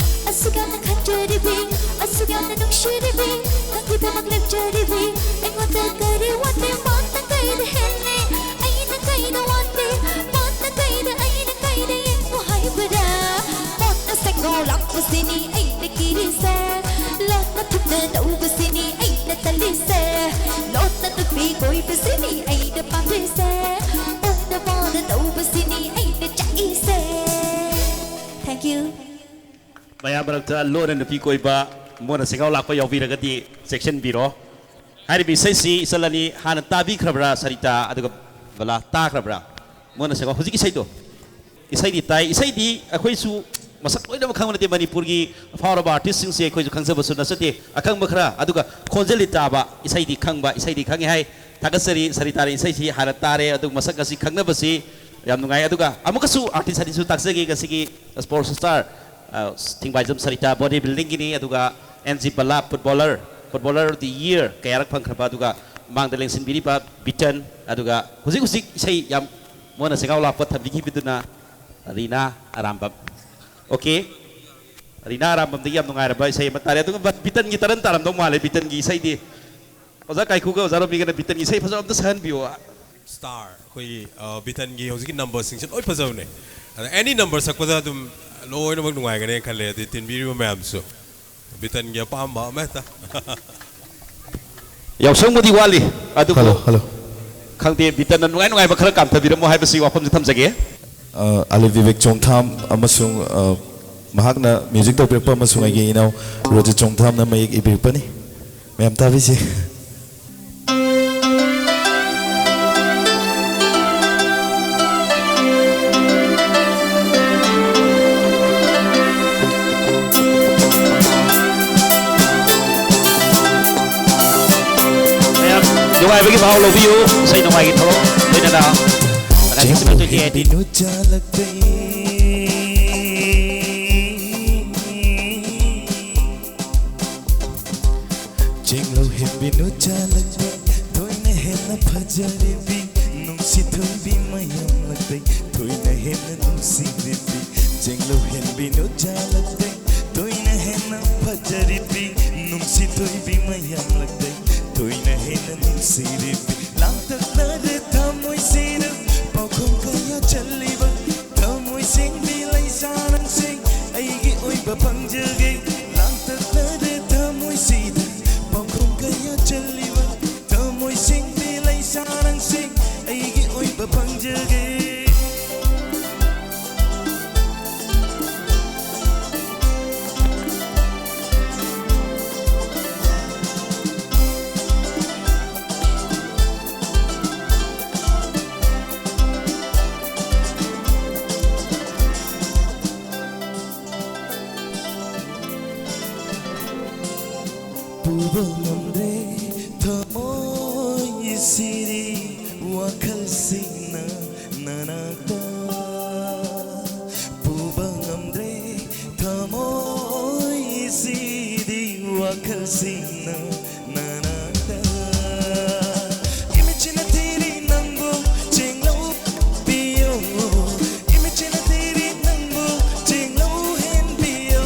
ꯑꯁꯨꯛ ꯌꯥꯝꯅ ꯈꯟꯖꯔꯤꯕꯤ, ꯑꯁꯨꯛ ꯌꯥꯝꯅ ꯅꯨꯡꯁꯤꯔꯤꯕꯤ, ꯅꯪꯒꯤꯗꯃꯛ ꯂꯦꯞꯆꯔꯤꯕꯤ꯫ ꯑꯩꯉꯣꯟꯗ ꯀꯔꯤ ꯋꯥꯠꯂꯤ? ꯃꯣꯠꯅ ꯀꯩꯗ ꯍꯦꯜꯂꯤ? ꯑꯩꯅ ꯀꯩꯗ ꯋꯥꯠꯂꯤ? ꯃꯣꯠꯅ ꯀꯩꯗ, ꯑꯩꯅ ꯀꯩꯗ ꯌꯦꯡꯉꯨ ꯍꯥꯏꯕꯔꯥ? ꯃꯣꯠꯅ ꯁꯦꯡꯗꯣꯛꯂꯛꯄꯁꯤꯅꯤ ꯑꯩꯅ ꯀꯤꯔꯤꯁꯦ꯫ ꯂꯣꯠꯅ ꯊꯨꯞꯅ ꯇꯧꯕꯁꯤꯅꯤ ꯑꯩꯅ ꯇꯜꯂꯤꯁꯦ꯫ ꯂꯣꯠꯅ ꯅꯨꯄꯤ ꯀꯣꯏꯕꯁꯤꯅꯤ ꯑꯩꯅ ꯄꯥꯝꯖꯩꯁꯦ꯫ ꯎꯅ ꯃꯣꯠꯅ ꯇꯧꯕꯁꯤꯅꯤ ꯑꯩꯅ ꯆꯥꯛꯏꯁꯦ꯫ Thank you. ꯃꯌꯥꯝ ꯃꯔꯛꯇ ꯂꯣꯟꯅ ꯅꯨꯄꯤ ꯀꯣꯏꯕ, ꯃꯣꯟꯅ ꯁꯦꯒꯥꯎ ꯂꯥꯛꯄ ꯌꯥꯎꯕꯤꯔꯒꯗꯤ ꯆꯦꯛꯁꯤꯟꯕꯤꯔꯣ꯫ ꯍꯥꯏꯔꯤꯕ ꯏꯁꯩꯁꯤ ꯏꯆꯜ ꯑꯅꯤ ꯍꯥꯟꯅ ꯇꯥꯕꯤꯈ꯭ꯔꯕ꯭ꯔꯥ, ꯁꯔꯤꯇꯥ ꯑꯗꯨꯒ ꯕꯂꯥ ꯇꯥꯈ꯭ꯔꯕ꯭ꯔꯥ? ꯃꯣꯟꯅ ꯁꯦꯒꯥꯎ, ꯍꯧꯖꯤꯛꯀꯤ ꯏꯁꯩꯗꯣ, ꯏꯁꯩꯗꯤ ꯇꯥꯏ꯫ ꯏꯁꯩꯗꯤ ꯑꯩꯈꯣꯏꯁꯨ ꯃꯁꯛ ꯂꯣꯏꯅꯃꯛ ꯈꯪꯕ ꯅꯠꯇꯦ, ꯃꯅꯤꯄꯨꯔꯒꯤ ꯑꯐꯥꯎꯔꯕ ꯑꯥꯔꯇꯤꯁꯁꯤꯡꯁꯦ ꯑꯩꯈꯣꯏꯁꯨ ꯈꯪꯖꯕꯁꯨ ꯅꯠꯆꯗꯦ꯫ ꯑꯈꯪꯕ ꯈꯔ, ꯑꯗꯨꯒ ꯈꯣꯟꯖꯦꯜꯗꯤ ꯇꯥꯕ, ꯏꯁꯩꯗꯤ ꯈꯪꯕ, ꯏꯁꯩꯗꯤ ꯈꯪꯉꯤ ꯍꯥꯏ꯫ ꯊꯥꯒꯠꯆꯔꯤ ꯁꯔꯤꯇꯥꯅ ꯏꯁꯩꯁꯤ ꯍꯥꯟꯅ ꯇꯥꯔꯦ, ꯑꯗꯨꯒ ꯃꯁꯛ ꯑꯁꯤ ꯈꯪꯅꯕꯁꯤ ꯌꯥꯝ ꯅꯨꯡꯉꯥꯏ꯫ ꯑꯗꯨꯒ ꯑꯃꯨꯛꯀꯁꯨ ꯑꯥꯔꯇꯤꯁ ꯑꯅꯤꯁꯨ ꯇꯥꯛꯆꯒꯦ꯫ ꯉꯁꯤꯒꯤ ꯁ꯭ꯄꯣꯔꯠꯁ ꯁ꯭ꯇꯥꯔ, ꯑ, ꯊꯤꯡꯕꯥꯏꯖꯝ ꯁꯔꯤꯇꯥ ꯕꯣꯗꯤ ꯕꯤꯜꯗꯤꯡꯒꯤꯅꯤ, ꯑꯗꯨꯒ N G Bala footballer, footballer of the year ꯀꯌꯥꯔꯛ ꯐꯪꯈ꯭ꯔꯕ, ꯑꯗꯨꯒ ꯃꯥꯡꯗ ꯂꯦꯡꯁꯤꯟꯕꯤꯔꯤꯕ ꯕꯤꯇꯟ, ꯑꯗꯨꯒ ꯍꯧꯖꯤꯛ ꯍꯧꯖꯤꯛ ꯏꯁꯩ ꯌꯥꯝ ꯃꯣꯟꯅ ꯁꯦꯒꯥꯎ ꯂꯥꯛꯄ ꯊꯝꯕꯤꯈꯤꯕꯗꯨꯅ ꯔꯤꯅꯥ ꯑꯔꯥꯝꯕꯝ꯫ ꯑꯣꯀꯦ, ꯔꯤꯅꯥ ꯑꯔꯥꯝꯕꯝꯗꯒꯤ ꯌꯥꯝ ꯅꯨꯡꯉꯥꯏꯔꯕ ꯏꯁꯩ ꯑꯃ ꯇꯥꯔꯦ꯫ ꯑꯗꯨꯒ ꯕꯤꯇꯟꯒꯤ ꯇꯔꯟ ꯇꯥꯔꯝꯗꯧ ꯃꯥꯜꯂꯦ, ꯕꯤꯇꯟꯒꯤ ꯏꯁꯩꯗꯤ꯫ ꯑꯣꯖꯥ ꯀꯥꯏꯀꯨꯒ ꯑꯣꯖꯥ ꯔꯣꯃꯤꯒꯅ ꯕꯤꯇꯟꯒꯤ ꯏꯁꯩ ꯐꯖꯕ ꯑꯝꯇ ꯁꯛꯍꯟꯕꯤꯌꯨ꯫ ꯁ꯭ꯇꯥꯔ ꯑꯩꯈꯣꯏꯒꯤ, ꯑ, ꯕꯤꯇꯟꯒꯤ ꯍꯧꯖꯤꯛꯀꯤ ꯅꯝꯕꯔꯁꯤꯡꯁꯦ ꯂꯣꯏ ꯐꯖꯕꯅꯦ꯫ ꯑꯗ ꯑꯦꯅꯤ ꯅꯝꯕꯔ ꯁꯛꯄꯗ ꯑꯗꯨꯝ ꯂꯣꯏꯅꯃꯛ ꯅꯨꯡꯉꯥꯏꯒꯅꯦꯅ ꯈꯜꯂꯦ, ꯑꯗꯩ ꯇꯤꯟꯕꯤꯔꯤꯕ ꯃꯌꯥꯝꯁꯨ꯫ ꯕꯤꯇꯟꯒꯤ ꯑꯄꯥꯝꯕ ꯑꯃ ꯍꯦꯛꯇ꯫ ꯌꯥꯎꯁꯪꯕꯨꯗꯤ ꯋꯥꯠꯂꯤ, ꯑꯗꯨꯕꯨ ꯍꯜꯂꯣ, ꯍꯜꯂꯣ꯫ ꯈꯪꯗꯦ, ꯕꯤꯇꯟꯅ ꯅꯨꯡꯉꯥꯏ ꯅꯨꯡꯉꯥꯏꯕ ꯈꯔ ꯀꯥꯝꯊꯕꯤꯔꯝꯃꯣ ꯍꯥꯏꯕꯁꯤ ꯋꯥꯐꯝꯁꯤ ꯊꯝꯖꯒꯦ꯫ ꯑ, ꯑꯂꯤ ꯕꯤꯕꯦꯛ ꯆꯣꯡꯊꯥꯝ ꯑꯃꯁꯨꯡ, ꯑ, ꯃꯍꯥꯛꯅ ꯃ꯭ꯌꯨꯖꯤꯛ ꯇꯧꯕꯤꯔꯛꯄ ꯑꯃꯁꯨꯡ ꯑꯩꯒꯤ ꯏꯅꯥꯎ ꯔꯣꯖꯤꯠ ꯆꯣꯡꯊꯥꯝꯅ ꯃꯌꯦꯛ ꯏꯕꯤꯔꯛꯄꯅꯤ꯫ ꯃꯌꯥꯝ ꯇꯥꯕꯤꯁꯤ꯫ ꯃꯌꯥꯝ ꯅꯨꯡꯉꯥꯏꯕꯒꯤ ꯃꯍꯥꯎ ꯂꯧꯕꯤꯌꯨ꯫ ꯏꯁꯩ ꯅꯣꯡꯃꯥꯏꯒꯤ ꯊꯧꯔꯝ ꯂꯣꯏꯅꯅ꯫ ꯆꯦꯡꯂꯧ ꯍꯦꯟꯕꯤ ꯅꯨꯆꯥ ꯂꯛꯇꯩ, ꯆꯦꯡꯂꯧ ꯍꯦꯟꯕꯤ ꯅꯨꯆꯥ ꯂꯛꯇꯩ, ꯊꯣꯏꯅ ꯍꯦꯟꯅ ꯐꯖꯔꯤꯕꯤ, ꯅꯨꯡꯁꯤ ꯊꯣꯏꯕꯤ ꯃꯌꯥꯝ ꯂꯛꯇꯩ, ꯊꯣꯏꯅ ꯍꯦꯟꯅ ꯅꯨꯡꯁꯤꯔꯤꯕꯤ, ꯆꯦꯡꯂꯧ ꯍꯦꯟꯕꯤ ꯅꯨꯆꯥ ꯂꯛꯇꯩ, ꯊꯣꯏꯅ ꯍꯦꯟꯅ ꯐꯖꯔꯤꯕꯤ, ꯅꯨꯡꯁꯤ ꯊꯣꯏꯕꯤ ꯃꯌꯥꯝ ꯂꯛꯇꯩ, ꯊꯣꯏꯅ ꯍꯦꯟꯅ ꯅꯨꯡꯁꯤꯔꯤꯕꯤ, ꯂꯥꯡꯇꯛꯅꯔꯦ ꯊꯃꯣꯏꯁꯤꯗ ꯄꯥꯎꯈꯨꯝ ꯀꯌꯥ ꯆꯜꯂꯤꯕ, ꯊꯃꯣꯏ ꯁꯦꯡꯕꯤ ꯂꯩꯁꯥ ꯅꯪꯁꯦ ꯑꯩꯒꯤ ꯑꯣꯏꯕ ꯐꯪꯖꯒꯦ꯫ ꯂꯥꯡꯇꯛꯅꯔꯦ ꯊꯃꯣꯏꯁꯤꯗ ꯄꯥꯎꯈꯨꯝ ꯀꯌꯥ ꯆꯜꯂꯤꯕ, ꯊꯃꯣꯏ ꯁꯦꯡꯕꯤ ꯂꯩꯁꯥ ꯅꯪꯁꯦ ꯑꯩꯒꯤ ꯑꯣꯏꯕ ꯐꯪꯖꯒꯦ꯫ ꯄꯨꯕ ꯉꯝꯗ꯭ꯔꯦ ꯊꯃꯣꯏ ꯁꯤꯔꯤ ꯋꯥꯈꯜꯁꯤꯡꯅ ꯅꯅꯥꯛꯇ꯫ ꯄꯨꯕ ꯉꯝꯗ꯭ꯔꯦ ꯊꯃꯣꯏ ꯁꯤꯔꯤ ꯋꯥꯈꯜꯁꯤꯡꯅ ꯅꯅꯥꯛꯇ꯫ ꯏꯃꯤꯠꯁꯤꯅ ꯊꯤꯔꯤ ꯅꯪꯕꯨ ꯆꯦꯡꯂꯧ ꯄꯤꯌꯣ꯫ ꯏꯃꯤꯠꯁꯤꯅ ꯊꯤꯔꯤ ꯅꯪꯕꯨ ꯆꯦꯡꯂꯧ ꯍꯦꯟꯕꯤꯌꯣ꯫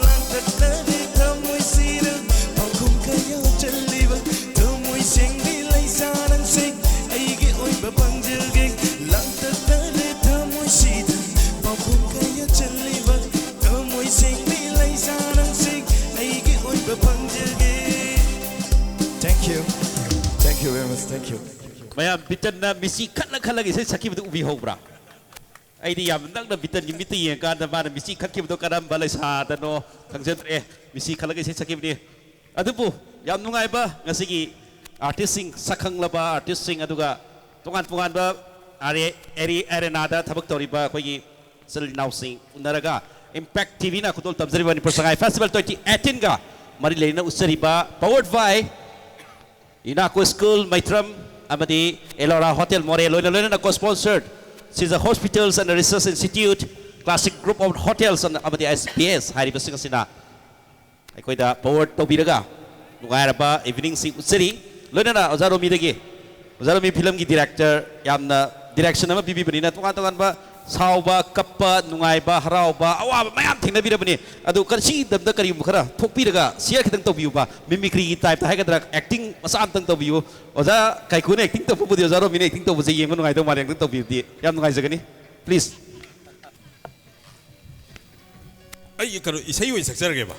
ꯂꯥꯡꯇꯛꯅꯔꯦ ꯊꯃꯣꯏꯁꯤꯗ ꯄꯥꯎꯈꯨꯝ ꯀꯌꯥ ꯆꯜꯂꯤꯕ ꯊꯃꯣꯏ ꯁꯦꯡꯕꯤ ꯂꯩꯁꯥ ꯅꯪꯁꯦ ꯑꯩꯒꯤ ꯑꯣꯏꯕ ꯐꯪꯖꯒꯦ꯫ ꯂꯥꯡꯇꯛꯅꯔꯦ ꯊꯃꯣꯏꯁꯤꯗ ꯄꯥꯎꯈꯨꯝ ꯀꯌꯥ ꯆꯜꯂꯤꯕ ꯊꯃꯣꯏ ꯁꯦꯡꯕꯤ ꯂꯩꯁꯥ ꯅꯪꯁꯦ ꯑꯩꯒꯤ ꯑꯣꯏꯕ ꯐꯪꯖꯒꯦ꯫ Thank you. Thank you very much. Thank you. ꯃꯌꯥꯝ ꯕꯤꯇꯟꯅ ꯃꯤꯠꯁꯤ ꯈꯠꯂ ꯈꯠꯂꯒ ꯏꯁꯩ ꯁꯛꯈꯤꯕꯗꯨ ꯎꯕꯤꯍꯧꯕ꯭ꯔꯥ? ꯑꯩꯗꯤ ꯌꯥꯝ ꯅꯛꯅ ꯕꯤꯇꯟꯒꯤ ꯃꯤꯠꯇ ꯌꯦꯡꯉꯀꯥꯟꯗ ꯃꯥꯅ ꯃꯤꯠꯁꯤ ꯈꯠꯈꯤꯕꯗꯣ ꯀꯔꯝꯕ ꯂꯩꯁꯥꯗꯅꯣ ꯈꯪꯖꯗ꯭ꯔꯦ꯫ ꯃꯤꯠꯁꯤ ꯈꯠꯂꯒ ꯏꯁꯩ ꯁꯛꯈꯤꯕꯅꯤ꯫ ꯑꯗꯨꯕꯨ ꯌꯥꯝ ꯅꯨꯡꯉꯥꯏꯕ ꯉꯁꯤꯒꯤ ꯑꯥꯔꯇꯤꯁꯁꯤꯡ, ꯁꯛꯈꯪꯂꯕ ꯑꯥꯔꯇꯤꯁꯁꯤꯡ, ꯑꯗꯨꯒ ꯇꯣꯉꯥꯟ ꯇꯣꯉꯥꯟꯕ ꯑꯥꯔꯦ-, ꯑꯦꯔꯤ-, ꯑꯦꯔꯦꯅꯥꯗ ꯊꯕꯛ ꯇꯧꯔꯤꯕ ꯑꯩꯈꯣꯏꯒꯤ ꯏꯆꯤꯜ ꯏꯅꯥꯎꯁꯤꯡ ꯎꯅꯔꯒ ꯏꯝꯄꯦꯛ ꯇꯤ ꯚꯤꯅ ꯈꯨꯗꯣꯜ ꯇꯝꯖꯔꯤꯕ ꯃꯅꯤꯄꯨꯔ ꯁꯉꯥꯏ ꯐꯦꯁꯇꯤꯚꯦꯜ twenty eighteenꯒ ꯃꯔꯤ ꯂꯩꯅꯅ ꯎꯠꯆꯔꯤꯕ powered by ꯏꯅꯥꯀꯣ ꯁ꯭ꯀꯨꯜ ꯃꯩꯇ꯭ꯔꯝ, ꯑꯃꯗꯤ ꯑꯦꯂꯣꯔꯥ ꯍꯣꯇꯦꯜ ꯃꯣꯔꯦ, ꯂꯣꯏꯅ ꯂꯣꯏꯅꯅ co-sponsored Shija Hospitals and Research Institute, Classic Group of Hotels ꯑꯃꯗꯤ S B S ꯍꯥꯏꯔꯤꯕꯁꯤꯡ ꯑꯁꯤꯅ ꯑꯩꯈꯣꯏꯗ power ꯇꯧꯕꯤꯔꯒ ꯅꯨꯡꯉꯥꯏꯔꯕ eveningꯁꯤ ꯎꯠꯆꯔꯤ꯫ ꯂꯣꯏꯅꯅ ꯑꯣꯖꯥ ꯔꯣꯃꯤꯗꯒꯤ, ꯑꯣꯖꯥ ꯔꯣꯃꯤ ꯐꯤꯂꯝꯒꯤ director, ꯌꯥꯝꯅ direction ꯑꯃ ꯄꯤꯕꯤꯕꯅꯤꯅ ꯇꯣꯉꯥꯟ ꯇꯣꯉꯥꯟꯕ ꯁꯥꯎꯕ, ꯀꯞꯄ, ꯅꯨꯡꯉꯥꯏꯕ, ꯍꯔꯥꯎꯕ, ꯑꯋꯥꯕ ꯃꯌꯥꯝ ꯊꯦꯡꯅꯕꯤꯔꯕꯅꯤ꯫ ꯑꯗꯨ ꯀ-, ꯁꯤꯒꯤ ꯃꯇꯝꯗ ꯀꯔꯤꯒꯨꯝꯕ ꯈꯔ ꯊꯣꯛꯄꯤꯔꯒ share ꯈꯤꯇꯪ ꯇꯧꯕꯤꯌꯨꯕ, mimicryꯒꯤ typeꯇ ꯍꯥꯏꯒꯗ꯭ꯔꯥ, acting ꯃꯆꯥ ꯑꯝꯇꯪ ꯇꯧꯕꯤꯌꯨ꯫ ꯑꯣꯖꯥ ꯀꯥꯏꯀꯨꯅ acting ꯇꯧꯕꯕꯨꯗꯤ ꯑꯣꯖꯥ ꯔꯣꯃꯤꯅ acting ꯇꯧꯕꯁꯦ ꯌꯦꯡꯕ ꯅꯨꯡꯉꯥꯏꯗꯧ ꯃꯥꯜꯂꯦ, ꯑꯝꯇꯪ ꯇꯧꯕꯤꯔꯗꯤ ꯌꯥꯝ ꯅꯨꯡꯉꯥꯏꯖꯒꯅꯤ꯫ Please꯫ ꯑꯩ ꯀꯩꯅꯣ ꯏꯁꯩ ꯑꯣꯏꯅ ꯁꯛꯆꯔꯒꯦꯕ꯫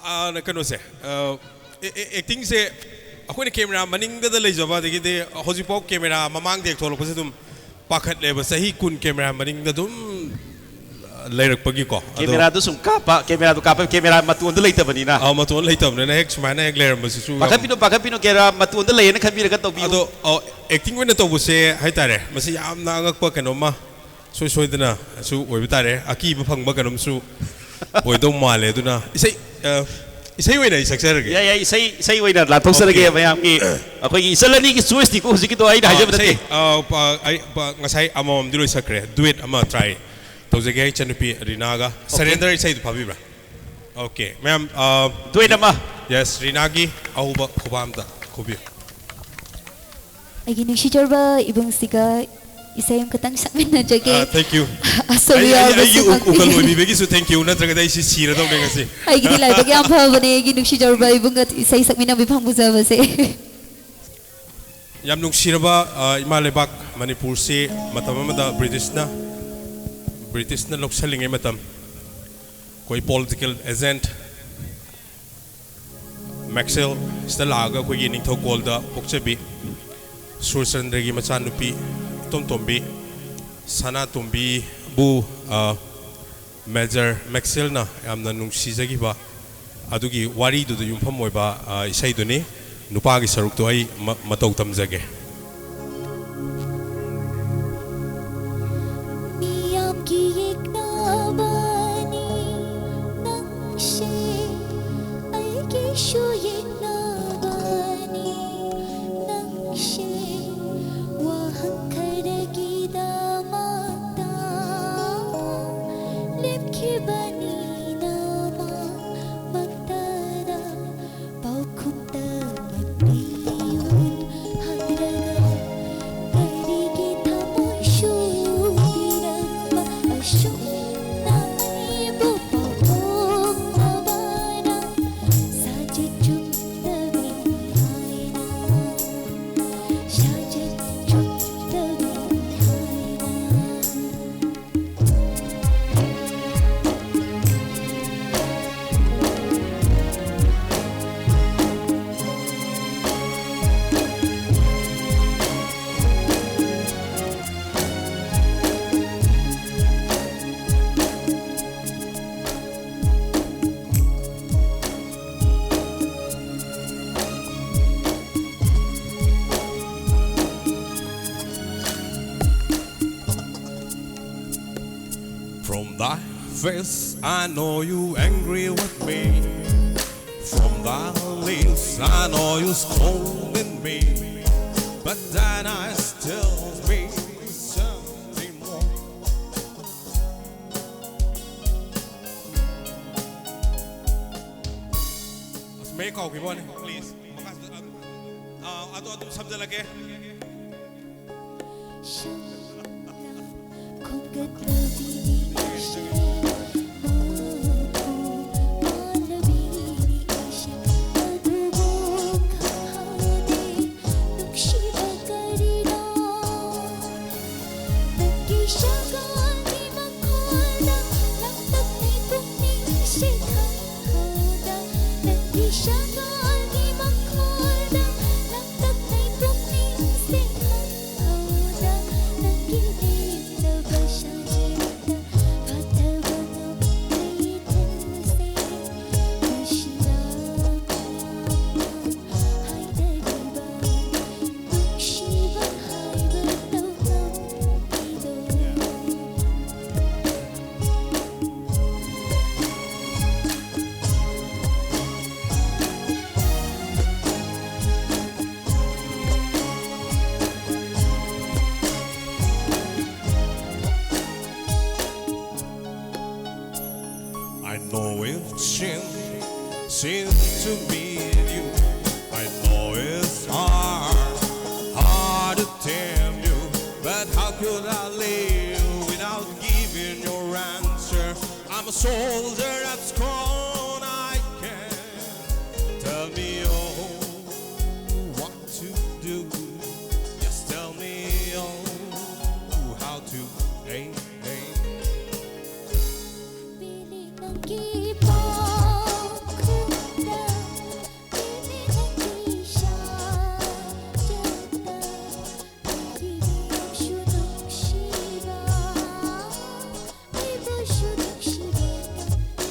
ꯑꯥ, ꯀꯩꯅꯣꯁꯦ, ꯑꯦꯛꯇꯤꯡꯁꯦ ꯑꯩꯈꯣꯏꯅ camera ꯃꯅꯤꯡꯗꯗ ꯂꯩꯖꯕ, ꯑꯗꯒꯤꯗꯤ ꯍꯧꯖꯤꯛꯐꯥꯎ camera ꯃꯃꯥꯡꯗ ꯍꯦꯛ ꯊꯣꯛꯂꯛꯄꯁꯦ ꯑꯗꯨꯝ ꯄꯥꯈꯠꯂꯦꯕ꯫ ꯆꯍꯤ ꯀꯨꯟ camera ꯃꯅꯤꯡꯗ ꯑꯗꯨꯝ ꯂꯩꯔꯛꯄꯒꯤꯀꯣ꯫ ꯑꯗꯣ Cameraꯗꯨ ꯁꯨꯝ ꯀꯥꯞꯄ, cameraꯗꯨ ꯀꯥꯞꯄ, camera ꯃꯇꯣꯟꯗ ꯂꯩꯇꯕꯅꯤꯅ꯫ ꯑꯥ, ꯃꯇꯣꯟ ꯂꯩꯇꯕꯅꯤꯅ ꯍꯦꯛ ꯁꯨꯃꯥꯏꯅ ꯍꯦꯛ ꯂꯩꯔꯝꯕꯁꯤꯁꯨ ꯌꯥꯝ ꯄꯥꯈꯠꯄꯤꯅꯨ, ꯄꯥꯈꯠꯄꯤꯅꯨ, camera ꯃꯇꯣꯟꯗ ꯂꯩꯌꯦꯅ ꯈꯟꯕꯤꯔꯒ ꯇꯧꯕꯤꯌꯨ꯫ ꯑꯗꯣ ꯑꯦꯛꯇꯤꯡ ꯑꯣꯏꯅ ꯇꯧꯕꯁꯦ ꯍꯥꯏꯇꯥꯔꯦ, ꯃꯁꯤ ꯌꯥꯝꯅ ꯑꯉꯛꯄ ꯀꯩꯅꯣꯝꯃ ꯁꯣꯏ ꯁꯣꯏꯗꯅꯁꯨ ꯑꯣꯏꯕ ꯇꯥꯔꯦ, ꯑꯀꯤꯕ ꯐꯪꯕ ꯀꯩꯅꯣꯝꯁꯨ ꯑꯣꯏꯗꯧ ꯃꯥꯜꯂꯦ꯫ ꯑꯗꯨꯅ ꯏꯁꯩ ꯑ, ꯏꯁꯩ ꯑꯣꯏꯅ ꯑꯩ ꯁꯛꯆꯔꯒꯦ꯫ ꯌꯥꯏ, ꯌꯥꯏ, ꯏꯁꯩ, ꯏꯁꯩ ꯑꯣꯏꯅ ꯂꯥꯟꯊꯣꯛꯆꯔꯒꯦ꯫ Okay. ꯃꯌꯥꯝꯒꯤ, ꯑꯩꯈꯣꯏꯒꯤ ꯏꯆꯜ ꯑꯅꯤꯒꯤ choiceꯅꯤꯀꯣ ꯍꯧꯖꯤꯛꯀꯤꯗꯣ, ꯑꯩꯅ ꯑ, ꯍꯥꯏꯖꯕ ꯅꯠꯇꯦ꯫ ꯏꯁꯩ, ꯑ, ꯄ-, ꯑꯩ, ꯄ-, ꯉꯁꯥꯏ ꯑꯃꯃꯝꯗꯤ ꯂꯣꯏ ꯁꯛꯈ꯭ꯔꯦ, duet ꯑꯃ try ꯇꯧꯖꯒꯦ ꯏꯆꯟꯅꯨꯄꯤ ꯔꯤꯅꯥꯒ꯫ Surrender ꯏꯁꯩꯗꯣ ꯐꯥꯕꯤꯕ꯭ꯔꯥ? Okay, ꯃꯌꯥꯝ, ꯑ, Duet ꯑꯃ꯫ Yes, ꯔꯤꯅꯥꯒꯤ ꯑꯍꯧꯕ ꯈꯨꯕꯥꯝꯗ ꯈꯨꯕꯤꯌꯨ꯫ ꯑꯩꯒꯤ ꯅꯨꯡꯁꯤꯖꯔꯕ ꯏꯕꯨꯡꯁꯤꯒ ꯏꯁꯩ ꯑꯃꯈꯛꯇꯪ ꯁꯛꯃꯤꯟꯅꯖꯒꯦ꯫ ꯑ, thank you꯫ ꯑꯁꯣꯏꯕ ꯑꯩ, ꯑꯩ, ꯑꯩꯒꯤ ꯌꯥꯎꯔꯕꯁꯨ ꯎ- ꯎꯀꯜ ꯉꯥꯛꯄꯤꯌꯨ꯫ ꯑꯣꯏꯕꯤꯕꯒꯤꯁꯨ thank you, ꯅꯠꯇ꯭ꯔꯒꯗꯤ ꯑꯩꯁꯤ ꯁꯤꯔꯗꯧꯅꯦ ꯉꯁꯤ꯫ ꯑꯩꯒꯤꯗꯤ ꯂꯥꯏꯕꯛ ꯌꯥꯝ ꯐꯕꯅꯦ, ꯑꯩꯒꯤ ꯅꯨꯡꯁꯤꯖꯔꯕ ꯏꯕꯨꯡꯒ ꯏꯁꯩ ꯁꯛꯃꯤꯟꯅꯕ ꯐꯪꯕꯖꯕꯁꯦ꯫ ꯌꯥꯝ ꯅꯨꯡꯁꯤꯔꯕ, ꯑ, ꯏꯃꯥ ꯂꯩꯕꯥꯛ ꯃꯅꯤꯄꯨꯔꯁꯤ ꯃꯇꯝ ꯑꯃꯗ ꯕ꯭ꯔꯤꯇꯤꯁꯅ, ꯕ꯭ꯔꯤꯇꯤꯁꯅ ꯂꯧꯁꯤꯜꯂꯤꯉꯩ ꯃꯇꯝ, ꯑꯩꯈꯣꯏ political agent ꯃꯦꯛꯁꯦꯜ ꯁꯤꯗ ꯂꯥꯛꯑꯒ ꯑꯩꯈꯣꯏꯒꯤ ꯅꯤꯡꯊꯧꯀꯣꯜꯗ ꯄꯣꯛꯆꯕꯤ ꯁꯨꯔꯆꯟꯗ꯭ꯔꯒꯤ ꯃꯆꯥꯅꯨꯄꯤ ꯏꯇꯣꯝ ꯇꯣꯝꯕꯤ ꯁꯅꯥꯇꯣꯝꯕꯤꯕꯨ, ꯑ, ꯃꯦꯖꯔ ꯃꯦꯛꯁꯦꯜꯅ ꯌꯥꯝꯅ ꯅꯨꯡꯁꯤꯖꯈꯤꯕ ꯑꯗꯨꯒꯤ ꯋꯥꯔꯤꯗꯨꯗ ꯌꯨꯝꯐꯝ ꯑꯣꯏꯕ, ꯑ, ꯏꯁꯩꯗꯨꯅꯤ꯫ ꯅꯨꯄꯥꯒꯤ ꯁꯔꯨꯛꯇꯣ ꯑꯩ ꯃ-, ꯃꯇꯧ ꯇꯝꯖꯒꯦ꯫ ꯃꯤꯌꯥꯝꯒꯤ ꯌꯦꯛꯅꯕꯅꯤ ꯅꯪꯁꯦ, ꯑꯩꯒꯤꯁꯨ ꯌꯦꯛꯅꯕꯅꯤ꯫ Face, I know you angry with me. From the lips, I know you scolding me. But then I still feel something more. May call, please. Uh, ato, ato, subject lagi. ꯈꯣꯝꯒꯠꯂꯕꯤꯅꯤ ꯑꯩꯁꯦ ꯃꯄꯨ ꯄꯥꯜꯂꯕꯤꯅꯤ ꯑꯩꯁꯦ ꯑꯗꯨꯕꯨ ꯈꯪꯍꯧꯗꯦ ꯅꯨꯡꯁꯤꯕ ꯀꯔꯤꯅꯣ ꯅꯪꯒꯤ ꯁꯒꯣꯜꯒꯤ ꯃꯈꯣꯜꯗ ꯂꯥꯡꯇꯛꯅꯩ ꯄꯨꯛꯅꯤꯡꯁꯦ ꯈꯪꯍꯧꯗ ꯅꯪꯒꯤ ꯁꯒꯣꯜꯒꯤ ꯃꯈꯣꯜꯗ ꯂꯥꯡꯇꯛꯅꯩ ꯄꯨꯛꯅꯤꯡꯁꯦ ꯈꯪꯍꯧꯗ ꯅꯪꯒꯤ ꯂꯦꯝꯂꯕ ꯁꯥꯖꯦꯜꯗ ꯐꯥꯊꯕ ꯉꯝꯗ꯭ꯔꯦ ꯏꯊꯤꯜꯁꯦ ꯅꯨꯡꯁꯤꯔꯕ ꯍꯥꯏꯗꯔꯤꯕ ꯅꯨꯡꯁꯤꯕ ꯍꯥꯏꯕ ꯇꯧꯐꯝ ꯂꯩꯗꯣ I know it's sin, sin to meet you. I know it's hard, hard to tame you. But how could I live without giving your answer? I'm a soldier that's gone, I can. Tell me all what to do. Just tell me all how to aim, aim. Feeling monkey paw, cool down. Feeling monkey shot, jump down. Baby, don't you know she wrong? Baby, should she wrong?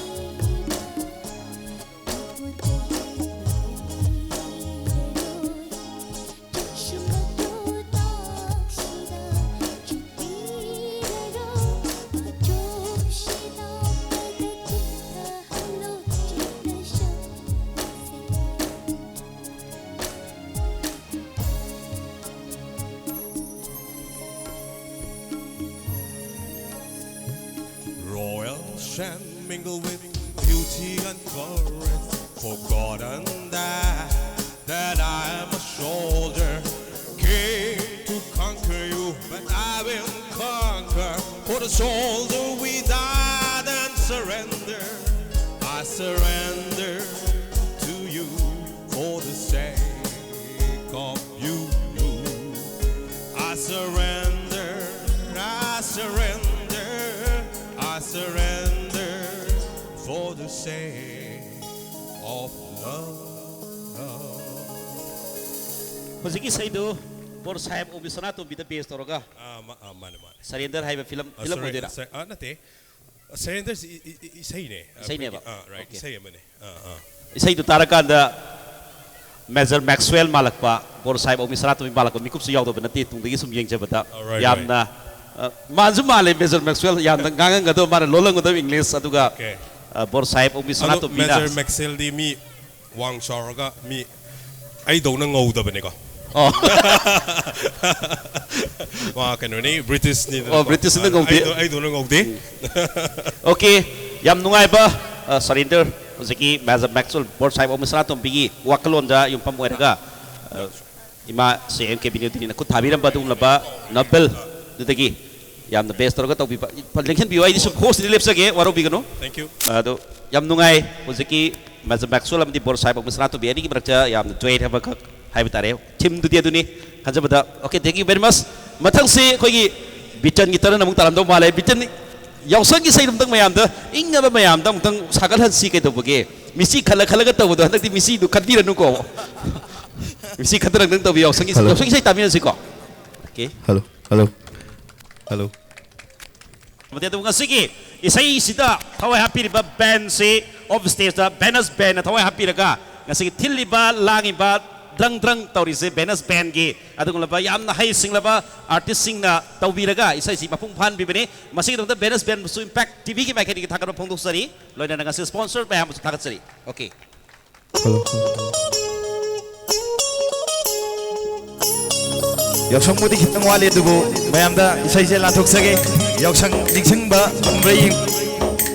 And mingle with beauty and courage. Forgotten that, that I am a soldier. Came to conquer you, but I will conquer. For the soldier we died and surrender. I surrender to you for the sake of you. I surrender, I surrender, I surrender for the sake of love. ꯍꯧꯖꯤꯛꯀꯤ ꯏꯁꯩꯗꯨ ꯕꯣꯔ ꯁꯥꯍꯦꯕ ꯑꯣꯃꯤ ꯁꯅꯥꯇꯣꯝꯕꯤꯗ ꯕꯦꯁ ꯇꯧꯔꯒ ꯑꯥ, ꯃ- ꯑꯥ, ꯃꯥꯅꯦ ꯃꯥꯅꯦ surrender ꯍꯥꯏꯕ film film ꯑꯣꯏꯗꯣꯏꯔꯥ? ꯑꯥ, ꯅꯠꯇꯦ, ꯁꯔꯦꯟꯗꯔꯁꯤ E- E- E- ꯏꯁꯩꯅꯦ. ꯏꯁꯩꯅꯦꯕ? ꯑꯩꯈꯣꯏꯒꯤ- ꯑꯥ, right, Okay. ꯏꯁꯩ ꯑꯃꯅꯦ. ꯑꯥ, ꯑꯥ. ꯏꯁꯩꯗꯨ ꯇꯥꯔꯀꯥꯟꯗ ꯃꯦꯖꯔ ꯃꯦꯛꯁꯋꯦꯜ ꯃꯥꯜꯂꯛꯄ, ꯕꯣꯔ ꯁꯥꯍꯦꯕ ꯑꯣꯃꯤ ꯁꯅꯥꯇꯣꯝꯕꯤ ꯃꯥꯜꯂꯛꯄ ꯃꯤꯀꯨꯞꯁꯨ ꯌꯥꯎꯗꯕ ꯅꯠꯇꯦ, ꯇꯨꯡꯗꯒꯤ ꯁꯨꯝ ꯌꯦꯡꯖꯕꯗ. All right, ꯌꯥꯝꯅ ꯑ, ꯃꯥꯟꯁꯨ ꯃꯥꯜꯂꯦ ꯃꯦꯖꯔ ꯃꯦꯛꯁꯋꯦꯜ, ꯌꯥꯝꯅ ꯉꯥꯡꯉꯝꯒꯗꯕ, ꯃꯥꯅ ꯂꯣꯜꯂꯝꯒꯗꯕ ꯏꯪꯂꯤꯁ, ꯑꯗꯨꯒ Okay. ꯑ, ꯕꯣꯔ ꯁꯥꯍꯦꯕ ꯑꯣꯃꯤ ꯑꯗꯣ ꯁꯅꯥꯇꯣꯝꯕꯤꯅ. ꯃꯦꯖꯔ ꯃꯦꯛꯁꯋꯦꯜꯗꯤ ꯃꯤ ꯋꯥꯡ ꯆꯥꯎꯔꯒ ꯃꯤ ꯑꯩꯗꯧꯅ ꯉꯧꯗꯕꯅꯤꯀꯣ. ꯑꯣ. ꯃꯥ ꯀꯩꯅꯣꯅꯤ, ꯕ꯭ꯔꯤꯇꯤꯁꯅꯤꯗꯅ. ꯑꯣ, ꯕ꯭ꯔꯤꯇꯤꯁꯅꯤꯅ ꯉꯧꯗꯦ. ꯑꯩꯗꯧ- ꯑꯩꯗꯧꯅ ꯉꯧꯗꯦ. Okay, ꯌꯥꯝ ꯅꯨꯡꯉꯥꯏꯕ ꯁꯔꯦꯟꯗꯔ, ꯍꯧꯖꯤꯛꯀꯤ ꯃꯦꯖꯔ ꯃꯦꯛꯁꯋꯦꯜ ꯕꯣꯔ ꯁꯥꯍꯦꯕ ꯑꯣꯃꯤ ꯁꯅꯥꯇꯣꯝꯕꯤꯒꯤ ꯋꯥꯈꯜꯂꯣꯟꯗ ꯌꯨꯝꯐꯝ ꯑꯣꯏꯔꯒ ꯑ, ꯏꯃꯥ ꯁꯤ ꯑꯦꯝ ꯀꯦ ꯕꯤꯅꯣꯗꯤꯅꯤꯅ ꯈꯨꯠ ꯊꯥꯕꯤꯔꯝꯕ ꯑꯗꯨꯒꯨꯝꯂꯕ ꯅꯣꯕꯦꯜ ꯑꯗꯨꯗꯒꯤ ꯌꯥꯝꯅ ꯕꯦꯁ ꯇꯧꯔꯒ ꯇꯧꯕꯤꯕ, ꯂꯦꯡꯁꯤꯟꯕꯤꯌꯨ, ꯑꯩꯗꯤ ꯁꯨꯝ ꯍꯣꯁꯇꯗꯤ ꯂꯦꯞꯆꯒꯦ, ꯋꯥꯔꯧꯕꯤꯒꯅꯨ꯫ Thank you. ꯑꯗꯣ ꯌꯥꯝ ꯅꯨꯡꯉꯥꯏ, ꯍꯧꯖꯤꯛꯀꯤ ꯃꯦꯖꯔ ꯃꯦꯛꯁꯋꯦꯜ ꯑꯃꯗꯤ ꯕꯣꯔ ꯁꯥꯍꯦꯕ ꯑꯣꯃꯤ ꯁꯅꯥꯇꯣꯝꯕꯤ ꯑꯅꯤꯒꯤ ꯃꯔꯛꯇ ꯌꯥꯝꯅ ꯗ꯭ꯋꯦꯠ ꯑꯃꯈꯛ ꯍꯥꯏꯕ ꯇꯥꯔꯦ, ꯊꯤꯝꯗꯨꯗꯤ ꯑꯗꯨꯅꯤ ꯈꯟꯖꯕꯗ꯫ Okay, thank you very much. ꯃꯊꯪꯁꯤ ꯑꯩꯈꯣꯏꯒꯤ ꯕꯤꯆꯟꯒꯤ ꯇꯔꯟ ꯑꯃꯨꯛ ꯇꯥꯔꯝꯗꯧ ꯃꯥꯜꯂꯦ꯫ ꯕꯤꯆꯟ, ꯌꯥꯎꯁꯪꯒꯤ ꯏꯁꯩꯗꯣ ꯑꯃꯨꯛꯇꯪ ꯃꯌꯥꯝꯗ ꯏꯪꯅꯕ ꯃꯌꯥꯝꯗ ꯑꯃꯨꯛꯇꯪ ꯁꯥꯒꯠꯍꯟꯁꯤ ꯀꯩꯗꯧꯕꯒꯦ? ꯃꯤꯆꯤ ꯈꯜꯂ ꯈꯜꯂꯒ ꯇꯧꯕꯗꯣ ꯍꯟꯗꯛꯇꯤ ꯃꯤꯆꯤꯗꯨ ꯈꯟꯕꯤꯔꯅꯨꯀꯣ꯫ ꯃꯤꯆꯤ ꯈꯟꯗꯅ ꯑꯃꯨꯛꯇꯪ ꯇꯧꯕꯤꯌꯨ, ꯌꯥꯎꯁꯪꯒꯤ, Hello. ꯌꯥꯎꯁꯪꯒꯤ ꯏꯁꯩ ꯇꯥꯕꯤꯔꯁꯤꯀꯣ꯫ Okay. Hello, hello, hello. ꯑꯃꯗꯤ ꯑꯗꯨꯕꯨ ꯉꯁꯤꯒꯤ ꯏꯁꯩꯁꯤꯗ ꯊꯋꯥꯏ ꯍꯥꯞꯄꯤꯔꯤꯕ ꯕꯦꯟꯁꯤ, ꯑꯣꯐ ꯁ꯭ꯇꯦꯖꯇ ꯕꯦꯅꯁ ꯕꯦꯟꯅ ꯊꯋꯥꯏ ꯍꯥꯞꯄꯤꯔꯒ ꯉꯁꯤꯒꯤ ꯊꯤꯜꯂꯤꯕ ꯂꯥꯡꯉꯤꯕ ꯗ꯭ꯔꯪ ꯗ꯭ꯔꯪ ꯇꯧꯔꯤꯁꯦ ꯕꯦꯅꯁ ꯕꯦꯟꯒꯤ ꯑꯗꯨꯒꯨꯝꯂꯕ ꯌꯥꯝꯅ ꯍꯩꯁꯤꯡꯂꯕ ꯑꯥꯔꯇꯤꯁꯁꯤꯡꯅ ꯇꯧꯕꯤꯔꯒ ꯏꯁꯩꯁꯤ ꯃꯄꯨꯡ ꯐꯥꯍꯟꯕꯤꯕꯅꯤ꯫ ꯃꯁꯤꯒꯤꯗꯃꯛꯇ ꯕꯦꯅꯁ ꯕꯦꯟꯕꯨꯁꯨ ꯏꯝꯄꯦꯛ ꯇꯤꯚꯤꯒꯤ ꯃꯥꯏꯀꯩꯗꯒꯤ ꯊꯥꯒꯠꯄ ꯐꯣꯡꯗꯣꯛꯆꯔꯤ꯫ ꯂꯣꯏꯅꯅ ꯉꯁꯤ ꯁ꯭ꯄꯣꯟꯁꯔ ꯃꯌꯥꯝꯕꯨꯁꯨ ꯊꯥꯒꯠꯆꯔꯤ꯫ Okay. Hello. ꯌꯥꯎꯁꯪꯕꯨꯗꯤ ꯈꯤꯇꯪ ꯋꯥꯠꯂꯤ, ꯑꯗꯨꯕꯨ ꯃꯌꯥꯝꯗ ꯏꯁꯩꯁꯦ ꯂꯥꯟꯊꯣꯛꯆꯒꯦ꯫ ꯌꯥꯎꯁꯪ ꯅꯤꯡꯁꯤꯡꯕ ꯉꯝꯕ꯭ꯔꯥ ꯌꯦꯡ-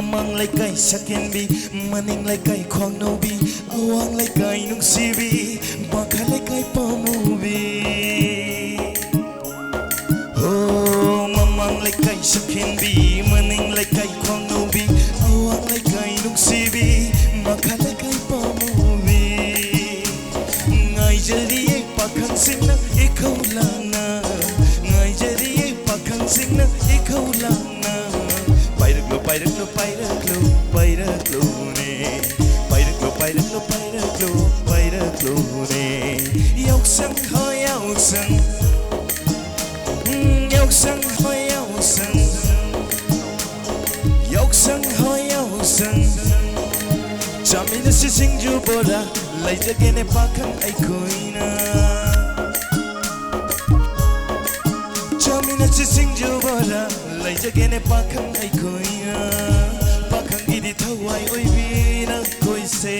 ꯃꯃꯥꯡ ꯂꯩꯀꯥꯏ ꯁꯛꯍꯦꯟꯕꯤ, ꯃꯅꯤꯡ ꯂꯩꯀꯥꯏ ꯈ꯭ꯋꯥꯡꯅꯧꯕꯤ, ꯑꯋꯥꯡ ꯂꯩꯀꯥꯏ ꯅꯨꯡꯁꯤꯕꯤ, ꯃꯈꯥ ꯂꯩꯀꯥꯏ ꯄꯥꯝꯃꯨꯕꯤ꯫ ꯍꯣ, ꯃꯃꯥꯡ ꯂꯩꯀꯥꯏ ꯁꯛꯍꯦꯟꯕꯤ, ꯃꯅꯤꯡ ꯂꯩꯀꯥꯏ ꯈ꯭ꯋꯥꯡꯅꯧꯕꯤ, ꯑꯋꯥꯡ ꯂꯩꯀꯥꯏ ꯅꯨꯡꯁꯤꯕꯤ, ꯃꯈꯥ ꯂꯩꯀꯥꯏ ꯄꯥꯝꯃꯨꯕꯤ꯫ ꯉꯥꯏꯖꯔꯤꯌꯦ ꯄꯥꯈꯪꯁꯤꯡꯅ ꯏꯈꯧ ꯂꯥꯡꯅ, ꯉꯥꯏꯖꯔꯤꯌꯦ ꯄꯥꯈꯪꯁꯤꯡꯅ ꯏꯈꯧ ꯂꯥꯡꯅ꯫ ꯄꯥꯏꯔꯛꯂꯣ, ꯄꯥꯏꯔꯛꯂꯣ, ꯄꯥꯏꯔꯛꯂꯣ, ꯄꯥꯏꯔꯛꯂꯣꯅꯦ꯫ ꯄꯥꯏꯔꯛꯂꯣ, ꯄꯥꯏꯔꯛꯂꯣ, ꯄꯥꯏꯔꯛꯂꯣ, ꯄꯥꯏꯔꯛꯂꯣꯅꯦ꯫ ꯌꯥꯎꯁꯪ ꯍꯣ ꯌꯥꯎꯁꯪ, ꯎꯝ, ꯌꯥꯎꯁꯪ ꯍꯣ ꯌꯥꯎꯁꯪ, ꯌꯥꯎꯁꯪ ꯍꯣ ꯌꯥꯎꯁꯪ꯫ ꯆꯥꯃꯤꯟꯅꯁꯤ ꯁꯤꯡꯖꯨ ꯕꯣꯔꯥ, ꯂꯩꯖꯒꯦꯅꯦ ꯄꯥꯈꯪ ꯑꯩꯈꯣꯏꯅ꯫ ꯆꯥꯃꯤꯟꯅꯁꯤ ꯁꯤꯡꯖꯨ ꯕꯣꯔꯥ, ꯂꯩꯖꯒꯦꯅꯦ ꯄꯥꯈꯪ ꯑꯩꯈꯣꯏꯅ꯫ ꯄꯥꯈꯪꯒꯤꯗꯤ ꯊꯋꯥꯏ ꯑꯣꯏꯕꯤꯅ ꯀꯣꯏꯁꯦ,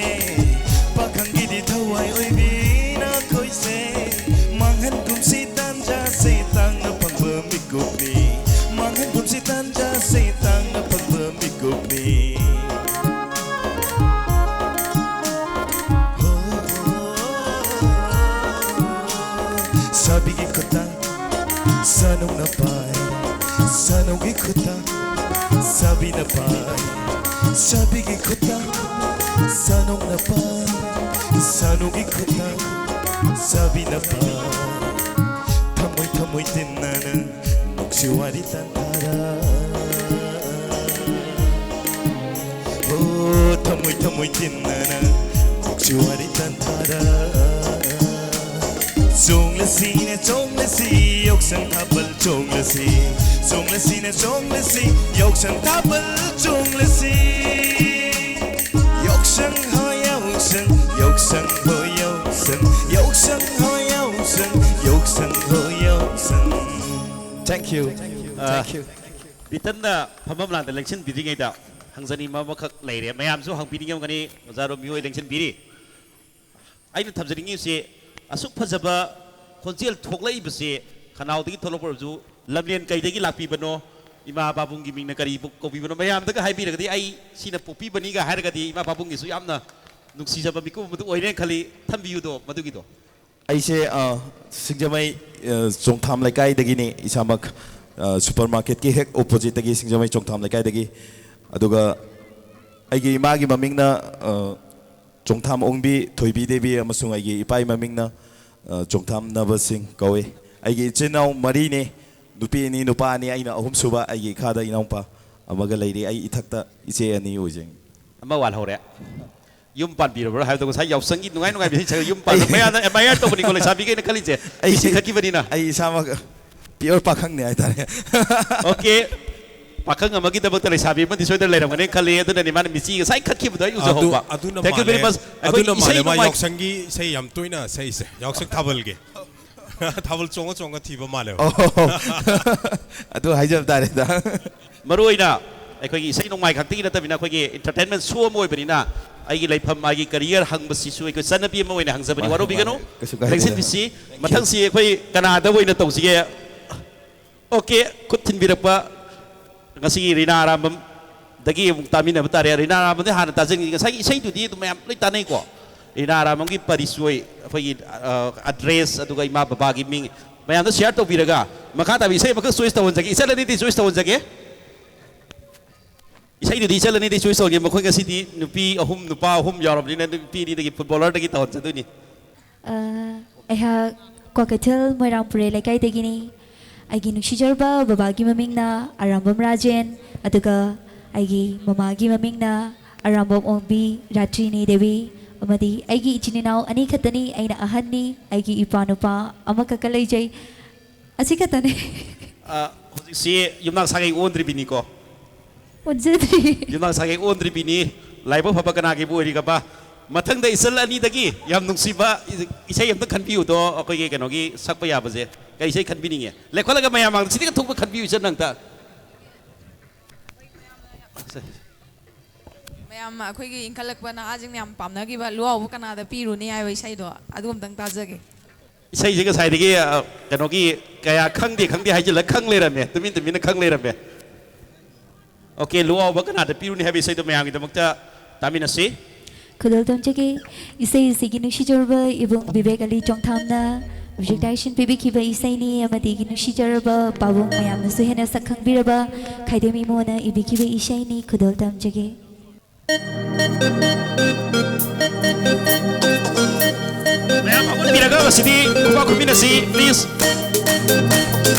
ꯄꯥꯈꯪꯒꯤꯗꯤ ꯊꯋꯥꯏ ꯑꯣꯏꯕꯤꯅ ꯀꯣꯏꯁꯦ꯫ ꯃꯥꯡꯍꯟꯒꯨꯝꯁꯤ ꯇꯥꯟꯖꯥꯁꯦ, ꯇꯥꯡꯅ ꯐꯪꯕ ꯃꯤꯀꯨꯞꯅꯤ꯫ ꯃꯥꯡꯍꯟꯒꯨꯝꯁꯤ ꯇꯥꯟꯖꯥꯁꯦ, ꯇꯥꯡꯅ ꯐꯪꯕ ꯃꯤꯀꯨꯞꯅꯤ꯫ ꯍꯣ, ꯁꯥꯕꯤꯒꯤ ꯈꯨꯠꯇ ꯁꯥꯅꯧꯅ ꯄꯥꯏ, ꯁꯥꯅꯧꯒꯤ ꯈꯨꯠꯇ ꯁꯥꯕꯤꯅ ꯄꯥꯏ, ꯁꯥꯕꯤꯒꯤ ꯈꯨꯠꯇ ꯁꯥꯅꯧꯅ ꯄꯥꯏ, ꯁꯥꯅꯧꯒꯤ ꯈꯨꯠꯇ ꯁꯥꯕꯤꯅ ꯄꯥꯏ꯫ ꯊꯃꯣꯏ ꯊꯃꯣꯏ ꯇꯤꯟꯅꯅ ꯅꯨꯡꯁꯤ ꯋꯥꯔꯤ ꯇꯥꯟꯊꯔ꯫ ꯑꯣ, ꯊꯃꯣꯏ ꯊꯃꯣꯏ ꯇꯤꯟꯅꯅ ꯅꯨꯡꯁꯤ ꯋꯥꯔꯤ ꯇꯥꯟꯊꯔ꯫ ꯆꯣꯡꯂꯁꯤꯅꯦ ꯆꯣꯡꯂꯁꯤ, ꯌꯥꯎꯁꯪ ꯊꯥꯕꯜ ꯆꯣꯡꯂꯁꯤ꯫ ꯆꯣꯡꯂꯁꯤꯅꯦ ꯆꯣꯡꯂꯁꯤ, ꯌꯥꯎꯁꯪ ꯊꯥꯕꯜ ꯆꯣꯡꯂꯁꯤ꯫ ꯌꯥꯎꯁꯪ ꯍꯣ ꯌꯥꯎꯁꯪ, ꯌꯥꯎꯁꯪ ꯍꯣ ꯌꯥꯎꯁꯪ, ꯌꯥꯎꯁꯪ ꯍꯣ ꯌꯥꯎꯁꯪ, ꯌꯥꯎꯁꯪ ꯍꯣ ꯌꯥꯎꯁꯪ꯫ Thank you. ꯑ, Thank you. ꯕꯤꯇꯟꯅ ꯐꯝꯐꯝ ꯂꯥꯡꯗ ꯂꯦꯡꯁꯤꯟꯕꯤꯗ꯭ꯔꯤꯉꯩꯗ ꯍꯪꯖꯅꯤꯡꯕ ꯑꯃꯈꯛ ꯂꯩꯔꯦ꯫ ꯃꯌꯥꯝꯁꯨ ꯍꯪꯕꯤꯅꯤꯡꯉꯝꯒꯅꯤ, ꯑꯣꯖꯥ ꯔꯣꯃꯤꯌꯣ ꯍꯣꯏ ꯂꯦꯡꯁꯤꯟꯕꯤꯔꯤ꯫ ꯑꯩꯅ ꯊꯝꯖꯅꯤꯡꯉꯤꯁꯤ, ꯑꯁꯨꯛ ꯐꯖꯕ ꯈꯣꯟꯖꯦꯜ ꯊꯣꯛꯂꯛꯏꯕꯁꯤ ꯈꯅꯥꯎꯗꯒꯤ ꯊꯣꯛꯂꯛꯄ ꯑꯣꯏꯔꯁꯨ, ꯂꯝꯂꯦꯟ ꯀꯩꯗꯒꯤ ꯂꯥꯛꯄꯤꯕꯅꯣ, ꯏꯃꯥ ꯄꯥꯕꯨꯡꯒꯤ ꯃꯤꯡꯅ ꯀꯔꯤ ꯄꯨ-, ꯀꯧꯕꯤꯕꯅꯣ? ꯃꯌꯥꯝꯗꯒ ꯍꯥꯏꯕꯤꯔꯒꯗꯤ, ꯑꯩ ꯁꯤꯅ ꯄꯣꯛꯄꯤꯕꯅꯤ ꯒ ꯍꯥꯏꯔꯒꯗꯤ ꯏꯃꯥ ꯄꯥꯕꯨꯡꯒꯤꯁꯨ ꯌꯥꯝꯅ ꯅꯨꯡꯁꯤꯖꯕ ꯃꯤꯀꯨꯞ ꯑꯃꯗꯨ ꯑꯣꯏꯔꯦꯅ ꯈꯜꯂꯤ꯫ ꯊꯝꯕꯤꯌꯨꯗꯣ ꯃꯗꯨꯒꯤꯗꯣ꯫ ꯑꯩꯁꯦ, ꯑ, ꯁꯤꯡꯖꯃꯩ, ꯑ, ꯆꯣꯡꯊꯥꯝ ꯂꯩꯀꯥꯏꯗꯒꯤꯅꯤ ꯏꯁꯥꯃꯛ꯫ ꯑ, ꯁꯨꯄꯔ ꯃꯥꯔꯀꯦꯠꯀꯤ ꯍꯦꯛ ꯑꯣꯄꯣꯖꯤꯠꯇꯒꯤ, ꯁꯤꯡꯖꯃꯩ ꯆꯣꯡꯊꯥꯝ ꯂꯩꯀꯥꯏꯗꯒꯤ꯫ ꯑꯗꯨꯒ ꯑꯩꯒꯤ ꯏꯃꯥꯒꯤ ꯃꯃꯤꯡꯅ, ꯑ, ꯆꯣꯡꯊꯥꯝ ꯑꯣꯡꯕꯤ ꯊꯣꯏꯕꯤ ꯗꯦꯕꯤ ꯑꯃꯁꯨꯡ ꯑꯩꯒꯤ ꯏꯄꯥꯒꯤ ꯃꯃꯤꯡꯅ, ꯑ, ꯆꯣꯡꯊꯥꯝ ꯅꯕ ꯁꯤꯡ ꯀꯧꯏ꯫ ꯑꯩꯒꯤ ꯏꯆꯤꯟ ꯏꯅꯥꯎ ꯃꯔꯤꯅꯤ, ꯅꯨꯄꯤ ꯑꯅꯤ, ꯅꯨꯄꯥ ꯑꯅꯤ, ꯑꯩꯅ ꯑꯍꯨꯝꯁꯨꯕ, ꯑꯩꯒꯤ ꯏꯈꯥꯗ ꯏꯅꯥꯎꯄꯥ ꯑꯃꯒ ꯂꯩꯔꯤ꯫ ꯑꯩ ꯏꯊꯛꯇ ꯏꯆꯦ ꯑꯅꯤ ꯑꯣꯏꯖꯩ꯫ ꯑꯃ ꯋꯥꯠꯍꯧꯔꯦ꯫ ꯌꯨꯝ ꯄꯥꯟꯕꯤꯔꯕ꯭ꯔꯥ ꯍꯥꯏꯕꯗꯣ ꯉꯁꯥꯏ ꯌꯥꯎꯁꯪꯒꯤ ꯅꯨꯡꯉꯥꯏ ꯅꯨꯡꯉꯥꯏꯕ ꯏꯁꯩ ꯁꯛꯑꯒ ꯌꯨꯝ ꯄꯥꯟꯕ ꯑꯩ ꯃꯌꯥꯝꯅ admire ꯇꯧꯕꯅꯤꯀꯣ, ꯂꯩꯁꯥꯕꯤꯈꯩꯅ ꯈꯜꯂꯤꯁꯦ꯫ ꯑꯩ ꯏꯁꯩ ꯁꯛꯈꯤꯕꯅꯤꯅ꯫ ꯑꯩ ꯏꯁꯥꯃꯛ pure ꯄꯥꯈꯪꯅꯦ ꯍꯥꯏꯇꯥꯔꯦ꯫ Okay꯫ ꯄꯥꯈꯪ ꯑꯃꯒꯤꯗꯃꯛꯇ ꯂꯩꯁꯥꯕꯤ ꯑꯃꯗꯤ ꯁꯣꯏꯗꯅ ꯂꯩꯔꯝꯒꯅꯤ ꯈꯜꯂꯤ꯫ ꯑꯗꯨꯅꯅꯤ ꯃꯥꯅ ꯃꯤꯆꯤ ꯉꯁꯥꯏ ꯈꯠꯈꯤꯕꯗꯣ ꯑꯩ ꯑꯗꯨ, ꯎꯖꯍꯧꯕ꯫ ꯑꯗꯨꯅ Thank you very ꯃꯥꯜꯂꯦ꯫ Much꯫ ꯑꯩꯈꯣꯏ ꯑꯗꯨꯅ ꯏꯁꯩ ꯃꯥꯜꯂꯦ ꯃꯥ ꯅꯣꯡꯃꯥꯏ ꯌꯥꯎꯁꯪꯒꯤ ꯏꯁꯩ ꯌꯥꯝ ꯇꯣꯏꯅ ꯁꯛꯏꯁꯦ꯫ ꯌꯥꯎꯁꯪ ꯊꯥꯕꯜꯒꯤ꯫ ꯊꯥꯕꯜ ꯆꯣꯡꯉ ꯆꯣꯡꯉ ꯊꯤꯕ ꯃꯥꯜꯂꯦꯕ꯫ ꯑꯣ, ꯑꯗꯨ ꯍꯥꯏꯖꯕ ꯇꯥꯔꯦꯗ꯫ ꯃꯔꯨꯑꯣꯏꯅ ꯑꯩꯈꯣꯏꯒꯤ ꯏꯁꯩ ꯅꯣꯡꯃꯥꯏ ꯈꯛꯇꯒꯤ ꯅꯠꯇꯕꯅꯤꯅ, ꯑꯩꯈꯣꯏꯒꯤ entertainment show ꯑꯃ ꯑꯣꯏꯕꯅꯤꯅ, ꯑꯩꯒꯤ ꯂꯩꯐꯝ, ꯑꯩꯒꯤ career ꯍꯪꯕꯁꯤꯁꯨ ꯑꯩꯈꯣꯏ ꯆꯠꯅꯕꯤ ꯑꯃ ꯑꯣꯏꯅ ꯍꯪꯖꯕꯅꯤ꯫ ꯃꯥꯅꯦ, ꯋꯥꯔꯧꯕꯤꯒꯅꯨ꯫ ꯃꯥꯅꯦ, ꯀꯩꯁꯨ ꯀꯥꯏꯗꯦꯗ꯫ ꯂꯦꯡꯁꯤꯟꯕꯤꯁꯤ꯫ Thank you꯫ ꯃꯊꯪꯁꯤ ꯑꯩꯈꯣꯏ ꯀꯅꯥꯗ ꯑꯣꯏꯅ ꯇꯧꯁꯤꯒꯦ? Okay, ꯈꯨꯠ ꯊꯤꯟꯕꯤꯔꯛꯄ ꯉꯁꯤꯒꯤ ꯔꯤꯅꯥ ꯑꯔꯥꯝꯕꯝꯗꯒꯤ ꯑꯃꯨꯛ ꯇꯥꯃꯤꯟꯅꯕ ꯇꯥꯔꯦ꯫ ꯔꯤꯅꯥ ꯑꯔꯥꯝꯕꯝꯗꯤ ꯍꯥꯟꯅ ꯇꯥꯖꯅꯤꯡꯉꯤ꯫ ꯉꯁꯥꯏꯒꯤ ꯏꯁꯩꯗꯨꯗꯤ ꯑꯗꯨꯝ ꯃꯌꯥꯝ ꯂꯣꯏ ꯇꯥꯅꯩꯀꯣ꯫ ꯔꯤꯅꯥ ꯑꯔꯥꯝꯕꯝꯒꯤ ꯄꯔꯤꯆꯣꯏ, ꯑꯩꯈꯣꯏꯒꯤ, ꯑ, address, ꯑꯗꯨꯒ ꯏꯃꯥ ꯕꯕꯥꯒꯤ ꯃꯤꯡ ꯃꯌꯥꯝꯗ share ꯇꯧꯕꯤꯔꯒ, ꯃꯈꯥ ꯇꯥꯕꯤ ꯏꯁꯩ ꯑꯃꯈꯛ choice ꯇꯧꯍꯟꯖꯒꯦ꯫ ꯏꯆꯜ ꯑꯅꯤꯗꯤ choice ꯇꯧꯍꯟꯖꯒꯦ꯫ ꯏꯁꯩꯗꯨꯗꯤ ꯏꯆꯜ ꯑꯅꯤꯗꯤ choice ꯇꯧꯍꯟꯒꯦ꯫ ꯃꯈꯣꯏ ꯉꯁꯤꯗꯤ ꯅꯨꯄꯤ ꯑꯍꯨꯝ, ꯅꯨꯄꯥ ꯑꯍꯨꯝ ꯌꯥꯎꯔꯕꯅꯤꯅ, ꯅꯨꯄꯤ ꯑꯅꯤꯗꯒꯤ footballerꯗꯒꯤ ꯇꯧꯍꯟꯖꯗꯣꯏꯅꯤ꯫ ꯑ, ꯑꯩꯍꯥꯛ ꯀ꯭ꯋꯥꯀꯩꯊꯦꯜ ꯃꯣꯏꯔꯥꯡꯄꯨꯔꯦꯜ ꯂꯩꯀꯥꯏꯗꯒꯤꯅꯤ꯫ ꯑꯩꯒꯤ ꯅꯨꯡꯁꯤꯖꯔꯕ ꯕꯕꯥꯒꯤ ꯃꯃꯤꯡꯅ ꯑꯔꯥꯝꯕꯝ ꯔꯥꯖꯦꯟ, ꯑꯗꯨꯒ ꯑꯩꯒꯤ ꯃꯃꯥꯒꯤ ꯃꯃꯤꯡꯅ ꯑꯔꯥꯝꯕꯝ ꯑꯣꯡꯕꯤ ꯔꯥꯇ꯭ꯔꯤꯅꯤ ꯗꯦꯕꯤ, ꯑꯃꯗꯤ ꯑꯩꯒꯤ ꯏꯆꯤꯟ ꯏꯅꯥꯎ ꯑꯅꯤ ꯈꯛꯇꯅꯤ꯫ ꯑꯩꯅ ꯑꯍꯟꯅꯤ꯫ ꯑꯩꯒꯤ ꯏꯄ꯭ꯋꯥ ꯅꯨꯄꯥ ꯑꯃꯈꯛꯀ ꯂꯩꯖꯩ꯫ ꯑꯁꯤ ꯈꯛꯇꯅꯤ꯫ ꯑ, ꯍꯧꯖꯤꯛꯁꯤ ꯌꯨꯝꯅꯥꯛ ꯁꯥꯒꯩ ꯑꯣꯟꯗ꯭ꯔꯤꯕꯤꯅꯤꯀꯣ? ꯑꯣꯟꯖꯗ꯭ꯔꯤ꯫ ꯌꯨꯝꯅꯥꯛ ꯁꯥꯒꯩ ꯑꯣꯟꯗ꯭ꯔꯤꯕꯤꯅꯤ꯫ ꯂꯥꯏꯕꯛ ꯐꯕ ꯀꯅꯥꯒꯤꯕꯨ ꯑꯣꯏꯔꯤꯒꯕ? ꯃꯊꯪꯗ ꯏꯆꯜ ꯑꯅꯤꯗꯒꯤ ꯌꯥꯝ ꯅꯨꯡꯁꯤꯕ ꯏꯁꯩ ꯑꯝꯇ ꯈꯟꯕꯤꯌꯨꯗꯣ, ꯑꯩꯈꯣꯏꯒꯤ ꯀꯩꯅꯣꯒꯤ ꯁꯛꯄ ꯌꯥꯕꯁꯦ꯫ ꯀꯔꯤ ꯏꯁꯩ ꯈꯟꯕꯤꯅꯤꯡꯉꯦ? ꯂꯦꯞꯈꯠꯂꯒ ꯃꯌꯥꯝ ꯃꯥꯡꯗ ꯁꯤꯗꯤ ꯊꯣꯛꯄ ꯈꯟꯕꯤꯌꯨ ꯏꯆꯜ ꯅꯪꯇ꯫ ꯃꯌꯥꯝ ꯑꯩꯈꯣꯏꯒꯤ ꯏꯟꯈꯠꯂꯛꯄ ꯅꯍꯥꯁꯤꯡꯅ ꯌꯥꯝ ꯄꯥꯝꯅꯈꯤꯕ ꯂꯨꯍꯥꯎꯕ ꯀꯅꯥꯗ ꯄꯤꯔꯨꯅꯤ ꯍꯥꯏꯕ ꯏꯁꯩꯗꯣ, ꯑꯗꯨ ꯑꯝꯇꯪ ꯇꯥꯖꯒꯦ꯫ ꯏꯁꯩꯁꯦ ꯉꯁꯥꯏꯗꯒꯤ, ꯑ, ꯀꯩꯅꯣꯒꯤ ꯀꯌꯥ ꯈꯪꯗꯦ, ꯈꯪꯗꯦ ꯍꯥꯏꯖꯤꯜꯂ ꯈꯪ ꯂꯩꯔꯝꯃꯦ, ꯇꯨꯃꯤꯟ ꯇꯨꯃꯤꯟꯅ ꯈꯪ ꯂꯩꯔꯝꯃꯦ꯫ ꯑꯣꯀꯦ, ꯂꯨꯋꯥꯎꯕ ꯀꯅꯥꯗ ꯄꯤꯔꯨꯅꯤ ꯍꯥꯏꯕ ꯏꯁꯩꯗꯣ ꯃꯌꯥꯝꯒꯤꯗꯃꯛꯇ ꯇꯥꯃꯤꯟꯅꯁꯤ꯫ ꯈꯨꯗꯣꯜ ꯇꯝꯖꯒꯦ꯫ ꯏꯁꯩ ꯑꯁꯤꯒꯤ ꯅꯨꯡꯁꯤꯖꯔꯕ ꯏꯕꯨꯡ ꯕꯤꯕꯦꯛ ꯑꯂꯤ ꯆꯣꯡꯊꯥꯝꯅ music direction ꯄꯤꯕꯤꯈꯤꯕ ꯏꯁꯩꯅꯤ, ꯑꯃꯗꯤ ꯅꯨꯡꯁꯤꯖꯔꯕ ꯄꯥꯕꯨꯡ ꯃꯌꯥꯝꯅꯁꯨ ꯍꯦꯟꯅ ꯁꯛ ꯈꯪꯕꯤꯔꯕ ꯈꯥꯏꯗꯦꯝ ꯏꯃꯣꯅ ꯏꯕꯤꯈꯤꯕ ꯏꯁꯩꯅꯤ꯫ ꯈꯨꯗꯣꯜ ꯇꯝꯖꯒꯦ꯫ ꯃꯌꯥꯝ ꯍꯧꯒꯠꯄꯤꯔꯒ ꯉꯁꯤꯗꯤ ꯈꯨꯕꯥꯛ ꯈꯨꯃꯤꯟꯅꯁꯤ, please꯫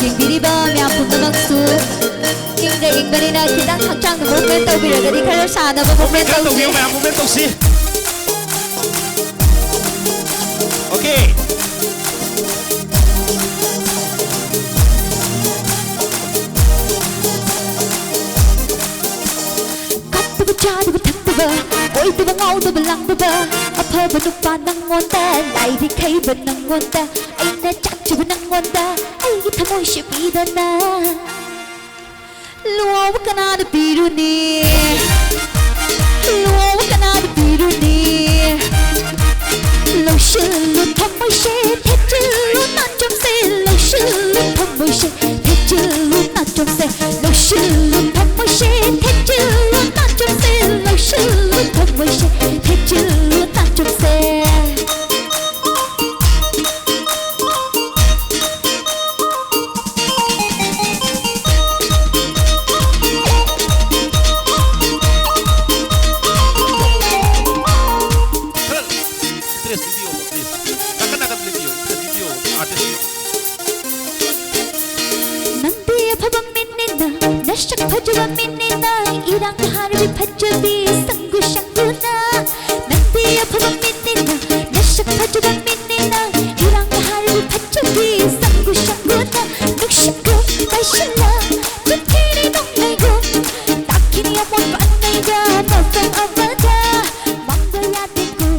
ꯌꯦꯡꯕꯤꯔꯤꯕ ꯃꯌꯥꯝ ꯄꯨꯝꯅꯃꯛꯁꯨ ꯏꯪꯗ ꯏꯪꯕꯅꯤꯅ ꯈꯤꯇꯪ ꯍꯛꯆꯥꯡꯗ movement ꯇꯧꯕꯤꯔꯒꯗꯤ ꯈꯔ ꯁꯥꯟꯅꯕ movement ꯈꯔ ꯇꯧꯁꯤ꯫ ꯇꯧꯕꯤꯌꯨ, ꯃꯌꯥꯝ movement ꯇꯧꯁꯤ꯫ ꯑꯣꯀꯦ꯫ ꯀꯞꯇꯕ ꯆꯥꯗꯕ ꯊꯛꯇꯕ, ꯀꯣꯏꯗꯕ ꯉꯥꯎꯗꯕ ꯂꯥꯡꯗꯕ, ꯑꯐꯕ ꯅꯨꯄꯥ ꯅꯪꯉꯣꯟꯗ, ꯂꯥꯏꯔꯤꯛ ꯍꯩꯕ ꯅꯪꯉꯣꯟꯗ, ꯑꯩꯅ ꯆꯥꯛꯆꯕ ꯅꯪꯉꯣꯟꯗ, ꯑꯩꯒꯤ ꯊꯃꯣꯏꯁꯦ ꯄꯤꯗꯅ꯫ ꯂꯨꯍꯣꯡꯕ ꯀꯅꯥꯗ ꯄꯤꯔꯨꯅꯤ? ꯂꯨꯍꯣꯡꯕ ꯀꯅꯥꯗ ꯄꯤꯔꯨꯅꯤ? ꯂꯧꯁꯤꯜꯂꯨ ꯊꯃꯣꯏꯁꯦ, ꯊꯦꯠꯆꯤꯜꯂꯨ ꯅꯥꯆꯣꯝꯁꯦ, ꯂꯧꯁꯤꯜꯂꯨ ꯊꯃꯣꯏꯁꯦ, ꯊꯦꯠꯆꯤꯜꯂꯨ ꯅꯥꯆꯣꯝꯁꯦ, ꯂꯧꯁꯤꯜꯂꯨ ꯊꯃꯣꯏꯁꯦ, ꯊꯦꯠꯆꯤꯜꯂꯨ ꯅꯥꯆꯣꯝꯁꯦ, ꯂꯧꯁꯤꯜꯂꯨ ꯊꯃꯣꯏꯁꯦ, ꯊꯦꯠꯆꯤꯜꯂꯨ ꯅꯥꯆꯣꯝꯁꯦ꯫ ꯈꯔ interest ꯄꯤꯕꯤꯌꯣ, please꯫ ꯅꯥꯀꯟ ꯅꯥꯀꯟ ꯄꯤꯕꯤꯌꯣ, interest ꯄꯤꯕꯤꯌꯣ, artist꯫ ꯅꯪꯗꯤ ꯑꯐꯕ ꯃꯤꯅꯤꯅ, ꯅꯁꯛ ꯐꯖꯕ ꯃꯤꯅꯤꯅ, ꯏꯔꯥꯡ ꯍꯥꯏꯔꯕꯤ ꯐꯖꯕꯤ ꯁꯪꯒꯨ ꯁꯪꯒꯨꯅ꯫ ꯅꯪꯗꯤ ꯑꯐꯕ ꯃꯤꯅꯤꯅ, ꯅꯁꯛ ꯐꯖꯕ ꯃꯤꯅꯤꯅ, ꯏꯔꯥꯡ ꯍꯥꯏꯔꯕꯤ ꯐꯖꯕꯤ ꯁꯪꯒꯨ ꯁꯪꯒꯨꯅ꯫ ꯅꯨꯡꯁꯤꯠꯀꯨꯝ ꯄꯥꯏꯁꯤꯜꯂ, ꯆꯤꯊꯤꯔꯤ ꯅꯣꯡꯃꯩꯒꯨꯝ, ꯇꯥꯛꯈꯤꯅꯤ ꯑꯃꯣꯠꯄ ꯑꯅꯩꯗ ꯃꯐꯝ ꯑꯃꯗ꯫ ꯃꯥꯡꯕ ꯌꯥꯗꯦꯀꯣ,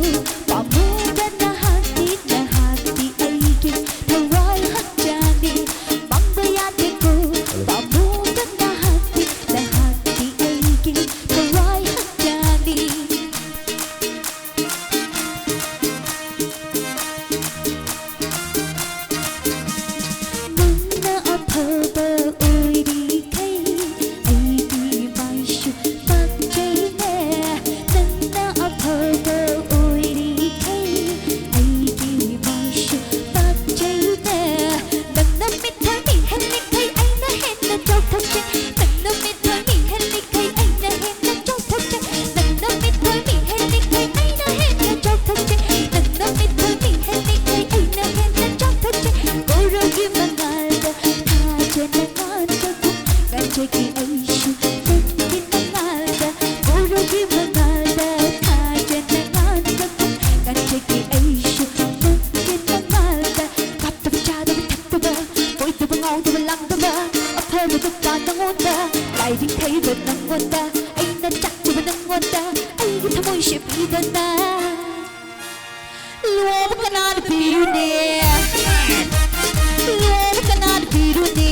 ꯄꯥꯝꯃꯨꯕ ꯅꯍꯥꯛꯇꯤ, ꯅꯍꯥꯛꯇꯤ ꯑꯩꯒꯤ ꯊꯋꯥꯏ ꯍꯛꯆꯥꯡꯅꯤ꯫ ꯃꯥꯡꯕ ꯌꯥꯗꯦꯀꯣ, ꯄꯥꯝꯃꯨꯕ ꯅꯍꯥꯛꯇꯤ, ꯅꯍꯥꯛꯇꯤ ꯑꯩꯒꯤ ꯊꯋꯥꯏ ꯍꯛꯆꯥꯡꯅꯤ꯫ ꯉꯥꯎꯗꯕ ꯂꯥꯡꯗꯕ ꯑꯐꯕ ꯅꯨꯄꯥ ꯅꯪꯉꯣꯟꯗ, ꯂꯥꯏꯔꯤꯛ ꯍꯩꯕ ꯅꯪꯉꯣꯟꯗ, ꯑꯩꯅ ꯇꯥꯛꯄꯤꯕ ꯅꯪꯉꯣꯟꯗ, ꯑꯩꯒꯤ ꯊꯃꯣꯏꯁꯦ ꯄꯤꯗꯅ ꯂꯨꯍꯣꯡꯕ ꯀꯅꯥꯅ ꯄꯤꯔꯨꯅꯤ? ꯂꯨꯍꯣꯡꯕ ꯀꯅꯥꯅ ꯄꯤꯔꯨꯅꯤ?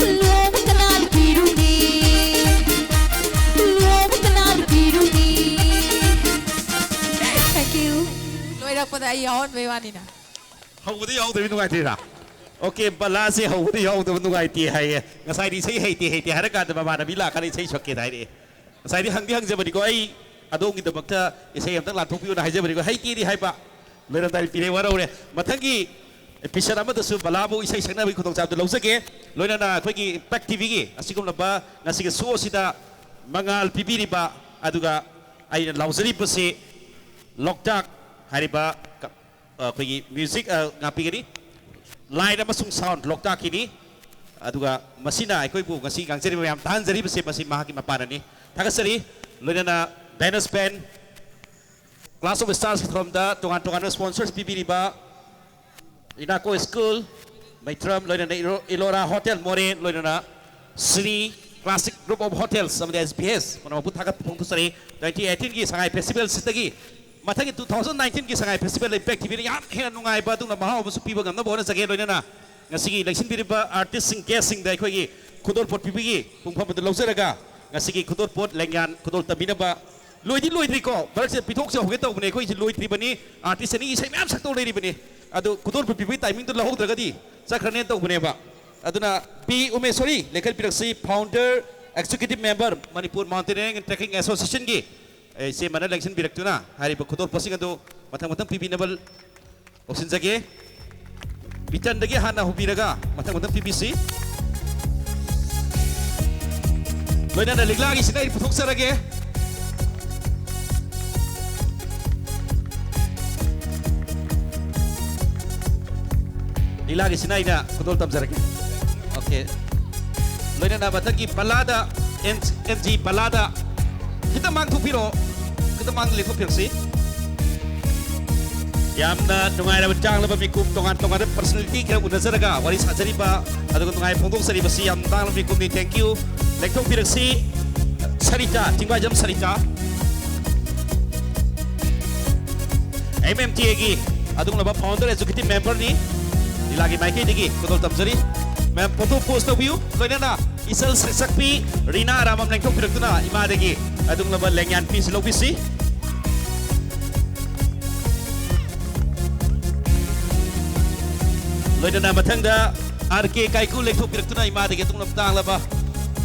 ꯂꯨꯍꯣꯡꯕ ꯀꯅꯥꯅ ꯄꯤꯔꯨꯅꯤ? ꯂꯨꯍꯣꯡꯕ ꯀꯅꯥꯅ ꯄꯤꯔꯨꯅꯤ? Thank you. ꯂꯣꯏꯔꯛꯄꯗ ꯑꯩ ꯌꯥꯎꯍꯟꯕꯩ ꯋꯥꯅꯤꯅ꯫ ꯍꯧꯕꯗ ꯌꯥꯎꯗꯕꯤ ꯅꯨꯡꯉꯥꯏꯇꯦꯗ꯫ ꯑꯣꯀꯦ, ꯕꯂꯥꯁꯦ ꯍꯧꯕꯗ ꯌꯥꯎꯗꯕ ꯅꯨꯡꯉꯥꯏꯇꯦ ꯍꯥꯏꯌꯦ꯫ ꯉꯁꯥꯏꯗꯤ ꯏꯁꯩ ꯍꯩꯇꯦ ꯍꯩꯇꯦ ꯍꯥꯏꯔ ꯀꯥꯟꯗ ꯃꯃꯥꯟꯅꯕꯤ ꯂꯥꯛꯀꯥꯟꯗ ꯏꯁꯩ ꯁꯛꯀꯦꯅ ꯍꯥꯏꯔꯛꯑꯦ꯫ ꯉꯁꯥꯏꯗꯤ ꯍꯪꯗꯤ ꯍꯪꯖꯕꯅꯤꯀꯣ, ꯑꯩ ꯑꯗꯣꯝꯒꯤꯗꯃꯛꯇ ꯏꯁꯩ ꯑꯝꯇꯪ ꯂꯥꯟꯊꯣꯛꯄꯤꯌꯨꯅ ꯍꯥꯏꯖꯕꯅꯤꯀꯣ, ꯍꯩꯇꯦꯗꯤ ꯍꯥꯏꯕ꯫ ꯂꯣꯏꯔꯝꯗꯥꯏ ꯄꯤꯔꯦ, ꯋꯥꯔꯧꯔꯦ꯫ ꯃꯊꯪꯒꯤ episode ꯑꯃꯗꯁꯨ ꯕꯂꯥꯕꯨ ꯏꯁꯩ ꯁꯛꯅꯕꯒꯤ ꯈꯨꯗꯣꯡꯆꯥꯕꯗꯨ ꯂꯧꯖꯒꯦ꯫ ꯂꯣꯏꯅꯅ ꯑꯩꯈꯣꯏꯒꯤ Impact ꯇꯤꯚꯤꯒꯤ ꯑꯁꯤꯒꯨꯝꯂꯕ ꯉꯁꯤꯒꯤ show ꯑꯁꯤꯗ ꯃꯉꯥꯜ ꯄꯤꯕꯤꯔꯤꯕ, ꯑꯗꯨꯒ ꯑꯩꯅ ꯂꯥꯎꯖꯔꯤꯕꯁꯤ ꯂꯣꯛꯇꯥꯛ ꯍꯥꯏꯔꯤꯕ ꯀ-, ꯑ, ꯑꯩꯈꯣꯏꯒꯤ music, ꯑ, ꯉꯥꯛꯄꯤꯒꯅꯤ꯫ Light ꯑꯃꯁꯨꯡ sound ꯂꯣꯛꯇꯥꯛꯀꯤꯅꯤ꯫ ꯑꯗꯨꯒ ꯃꯁꯤꯅ ꯑꯩꯈꯣꯏꯕꯨ ꯉꯁꯤ ꯉꯥꯡꯖꯔꯤꯕ ꯃꯌꯥꯝ ꯇꯥꯍꯟꯖꯔꯤꯕꯁꯦ, ꯃꯁꯤ ꯃꯍꯥꯛꯀꯤ ꯃꯄꯥꯟꯅꯅꯤ꯫ ꯊꯥꯒꯠꯆꯔꯤ꯫ ꯂꯣꯏꯅꯅ Venus Band, Clash of Stars ꯊꯧꯔꯝꯗ ꯇꯣꯉꯥꯟ ꯇꯣꯉꯥꯟꯕ sponsors ꯄꯤꯕꯤꯔꯤꯕ Inaco School, ꯃꯩꯇ꯭ꯔꯝ, ꯂꯣꯏꯅꯅ ꯏꯔꯣ-, Elora Hotel ꯃꯣꯔꯦ, ꯂꯣꯏꯅꯅ Sri Classic Group of Hotels ꯑꯃꯗꯤ S B S ꯄꯨꯝꯅꯃꯛꯄꯨ ꯊꯥꯒꯠꯄ ꯐꯣꯡꯗꯣꯛꯆꯔꯤ꯫ Twenty eighteen ꯒꯤ ꯁꯉꯥꯏ Festival ꯁꯤꯗꯒꯤ ꯃꯊꯪꯒꯤ two thousand nineteen ꯒꯤ ꯁꯉꯥꯏ Festival Impact ꯇꯤꯚꯤꯅ ꯌꯥꯝ ꯍꯦꯟꯅ ꯅꯨꯡꯉꯥꯏꯕ ꯑꯗꯨꯒꯨꯝꯂꯕ ꯃꯍꯥꯎ ꯑꯃꯁꯨ ꯄꯤꯕ ꯉꯝꯅꯕ ꯍꯣꯠꯅꯖꯒꯦ꯫ ꯂꯣꯏꯅꯅ ꯉꯁꯤꯒꯤ ꯂꯦꯡꯁꯤꯟꯕꯤꯔꯤꯕ artistꯁꯤꯡ, guestꯁꯤꯡꯗ ꯑꯩꯈꯣꯏꯒꯤ ꯈꯨꯗꯣꯜꯄꯣꯠ ꯄꯤꯕꯒꯤ ꯄꯨꯡꯐꯝ ꯑꯗꯨ ꯂꯧꯖꯔꯒ ꯉꯁꯤꯒꯤ ꯈꯨꯗꯣꯜꯄꯣꯠ ꯂꯦꯡꯌꯥꯟ ꯈꯨꯗꯣꯜ ꯇꯝꯕꯤꯅꯕ ꯂꯣꯏꯗꯤ ꯂꯣꯏꯗ꯭ꯔꯤꯀꯣ, ꯃꯔꯛꯁꯤꯗ ꯄꯤꯊꯣꯛꯆꯍꯧꯒꯦ ꯇꯧꯕꯅꯦ꯫ ꯑꯩꯈꯣꯏꯁꯤ ꯂꯣꯏꯗ꯭ꯔꯤꯕꯅꯤ, artist ꯑꯅꯤꯒꯤ ꯏꯁꯩ ꯃꯌꯥꯝ ꯁꯛꯇꯧ ꯂꯩꯔꯤꯕꯅꯤ꯫ ꯑꯗꯨ ꯈꯨꯗꯣꯜꯄꯣꯠ ꯄꯤꯕꯒꯤ timingꯗꯨ ꯂꯧꯍꯧꯗ꯭ꯔꯒꯗꯤ ꯆꯠꯈ꯭ꯔꯅꯦꯅ ꯇꯧꯕꯅꯦꯕ꯫ ꯑꯗꯨꯅ ꯄꯤ ꯎꯃꯦꯁꯣꯔꯤ ꯂꯦꯡꯈꯠꯄꯤꯔꯛꯁꯤ, founder, executive member, Manipur Mountaineering and Trekking Associationꯒꯤ, ꯑꯦ, ꯏꯆꯦ ꯑꯃꯅ ꯂꯦꯡꯁꯤꯟꯕꯤꯔꯛꯇꯨꯅ ꯍꯥꯏꯔꯤꯕ ꯈꯨꯗꯣꯜꯄꯣꯠꯁꯤꯡ ꯑꯗꯨ ꯃꯊꯪ ꯃꯊꯪ ꯄꯤꯕꯤꯅꯕ ꯀꯧꯁꯤꯟꯖꯒꯦ꯫ ꯄꯤꯇꯟꯗꯒꯤ ꯍꯥꯟꯅ ꯍꯧꯕꯤꯔꯒ ꯃꯊꯪ ꯃꯊꯪ ꯄꯤꯕꯤꯁꯤ꯫ ꯂꯣꯏꯅꯅ ꯂꯤꯛꯂꯥꯒꯤꯁꯤꯅ ꯑꯩ ꯄꯨꯊꯣꯛꯆꯔꯒꯦ꯫ ꯂꯤꯛꯂꯥꯒꯤꯁꯤꯅ ꯑꯩꯅ ꯈꯨꯗꯣꯜ ꯇꯝꯖꯔꯒꯦ꯫ ꯑꯣꯀꯦ꯫ ꯂꯣꯏꯅꯅ ꯃꯊꯪꯒꯤ ꯄꯂꯥꯗ, ꯑꯦꯝ-, ꯑꯦꯝ ꯖꯤ ꯄꯂꯥꯗ ꯈꯤꯇꯪ ꯃꯥꯡ ꯊꯣꯛꯄꯤꯔꯛꯑꯣ꯫ ꯈꯤꯇꯪ ꯃꯥꯡ ꯂꯦꯞꯊꯣꯛꯄꯤꯔꯛꯁꯤ꯫ ꯌꯥꯝꯅ ꯅꯨꯡꯉꯥꯏꯔꯕ, ꯇꯥꯡꯂꯕ ꯃꯤꯀꯨꯞ, ꯇꯣꯉꯥꯟ ꯇꯣꯉꯥꯟꯕ personality ꯈꯔ ꯎꯅꯖꯔꯒ ꯋꯥꯔꯤ ꯁꯥꯖꯔꯤꯕ, ꯑꯗꯨꯒ ꯅꯨꯡꯉꯥꯏ ꯐꯣꯡꯗꯣꯛꯆꯔꯤꯕꯁꯤ ꯌꯥꯝ ꯇꯥꯡꯂꯕ ꯃꯤꯀꯨꯞꯅꯤ꯫ Thank you꯫ ꯂꯦꯡꯊꯣꯛꯄꯤꯔꯛꯁꯤ ꯁꯔꯤꯇꯥ, ꯊꯤꯡꯕꯥꯏꯖꯝ ꯁꯔꯤꯇꯥ, MMTAꯒꯤ ꯑꯗꯨꯒꯨꯝꯂꯕ founder executive memberꯅꯤ꯫ ꯂꯤꯂꯥꯒꯤ ꯃꯥꯏꯀꯩꯗꯒꯤ ꯈꯨꯗꯣꯜ ꯇꯝꯖꯔꯤ꯫ Ma'am, photo pose ꯇꯧꯕꯤꯌꯨ꯫ ꯂꯣꯏꯅꯅ ꯏꯆꯜ ꯁꯩꯁꯛꯄꯤ ꯔꯤꯅꯥ ꯑꯔꯥꯝꯕꯝ ꯂꯦꯡꯊꯣꯛꯄꯤꯔꯛꯇꯨꯅ ꯏꯃꯥꯗꯒꯤ ꯑꯗꯨꯒꯨꯝꯂꯕ ꯂꯦꯡꯌꯥꯟ ꯐꯤꯁꯤ ꯂꯧꯕꯤꯁꯤ꯫ ꯂꯣꯏꯅꯅ ꯃꯊꯪꯗ R K ꯀꯥꯏꯀꯨ ꯂꯦꯡꯊꯣꯛꯄꯤꯔꯛꯇꯨꯅ ꯏꯃꯥꯗꯒꯤ ꯑꯗꯨꯒꯨꯝꯂꯕ ꯇꯥꯡꯂꯕ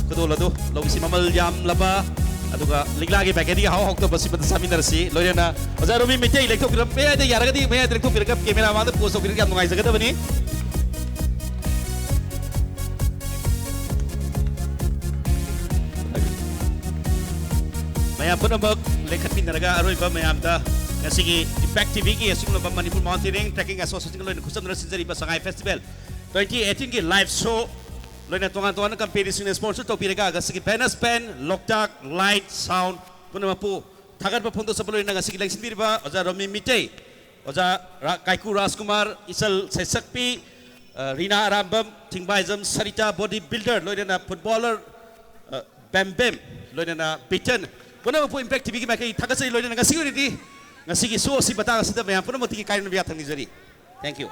ꯈꯨꯗꯣꯜ ꯑꯗꯨ ꯂꯧꯕꯤꯁꯤ꯫ ꯃꯃꯜ ꯌꯥꯝꯂꯕ, ꯑꯗꯨꯒ ꯂꯤꯛꯂꯥꯒꯤ ꯃꯥꯏꯀꯩꯗꯒꯤ ꯍꯥꯎ ꯍꯥꯎꯇꯕ ꯁꯤꯃꯇ ꯆꯥꯃꯤꯟꯅꯔꯁꯤ꯫ ꯂꯣꯏꯅꯅ ꯑꯣꯖꯥ ꯔꯣꯃꯤ ꯃꯩꯇꯩ ꯂꯦꯡꯊꯣꯛꯄꯤꯔꯝ-, ꯃꯌꯥꯏꯗ ꯌꯥꯔꯒꯗꯤ ꯃꯌꯥꯏꯗ ꯂꯦꯡꯊꯣꯛꯄꯤꯔꯒ camera ꯃꯥꯡꯗ pose ꯇꯧꯕꯤꯔꯒ ꯌꯥꯝ ꯅꯨꯡꯉꯥꯏꯖꯒꯗꯕꯅꯤ꯫ ꯃꯌꯥꯝ ꯄꯨꯝꯅꯃꯛ ꯂꯦꯡꯈꯠꯃꯤꯟꯅꯔꯒ ꯑꯔꯣꯏꯕ ꯃꯌꯥꯝꯗ ꯉꯁꯤꯒꯤ Impact TVꯒꯤ ꯑꯁꯤꯒꯨꯝꯂꯕ Manipur Mountaineering Trekking Associationꯒ ꯂꯣꯏꯅ ꯈꯨꯠꯁꯝꯅꯅ ꯁꯤꯟꯖꯔꯤꯕ Sangai Festival twenty eighteenꯒꯤ live show, ꯂꯣꯏꯅ ꯇꯣꯉꯥꯟ ꯇꯣꯉꯥꯟꯕ companyꯁꯤꯡꯅ sponsor ꯇꯧꯕꯤꯔꯒ ꯉꯁꯤꯒꯤ Venus Pen, Loktak, Light, Sound ꯄꯨꯝꯅꯃꯛꯄꯨ ꯊꯥꯒꯠꯄ ꯐꯣꯡꯗꯣꯛꯆꯕ ꯂꯣꯏꯅꯅ ꯉꯁꯤꯒꯤ ꯂꯦꯡꯁꯤꯟꯕꯤꯔꯤꯕ ꯑꯣꯖꯥ ꯔꯣꯃꯤ ꯃꯤꯇꯩ, ꯑꯣꯖꯥ ꯔꯥ-, ꯀꯥꯏꯀꯨ ꯔꯥꯖꯀꯨꯃꯥꯔ, ꯏꯆꯜ ꯁꯩꯁꯛꯄꯤ, ꯑ, ꯔꯤꯅꯥ ꯑꯔꯥꯝꯕꯝ, ꯊꯤꯡꯕꯥꯏꯖꯝ ꯁꯔꯤꯇꯥ, body builder, ꯂꯣꯏꯅꯅ footballer, ꯑ, ꯕꯦꯝ ꯕꯦꯝ, ꯂꯣꯏꯅꯅ ꯕꯤꯇꯟ, ꯄꯨꯝꯅꯃꯛꯄꯨ Impact TVꯒꯤ ꯃꯥꯏꯀꯩ ꯊꯥꯒꯠꯆꯔꯤ꯫ ꯂꯣꯏꯅꯅ ꯉꯁꯤꯒꯤ ꯑꯣꯏꯅꯗꯤ, ꯉꯁꯤꯒꯤ show ꯑꯁꯤ ꯃꯇꯥꯡ ꯑꯁꯤꯗ ꯃꯌꯥꯝ ꯄꯨꯝꯅꯃꯛꯇꯒꯤ ꯀꯥꯏꯅꯅꯕ ꯌꯥꯊꯪ ꯅꯤꯖꯔꯤ꯫ Thank you꯫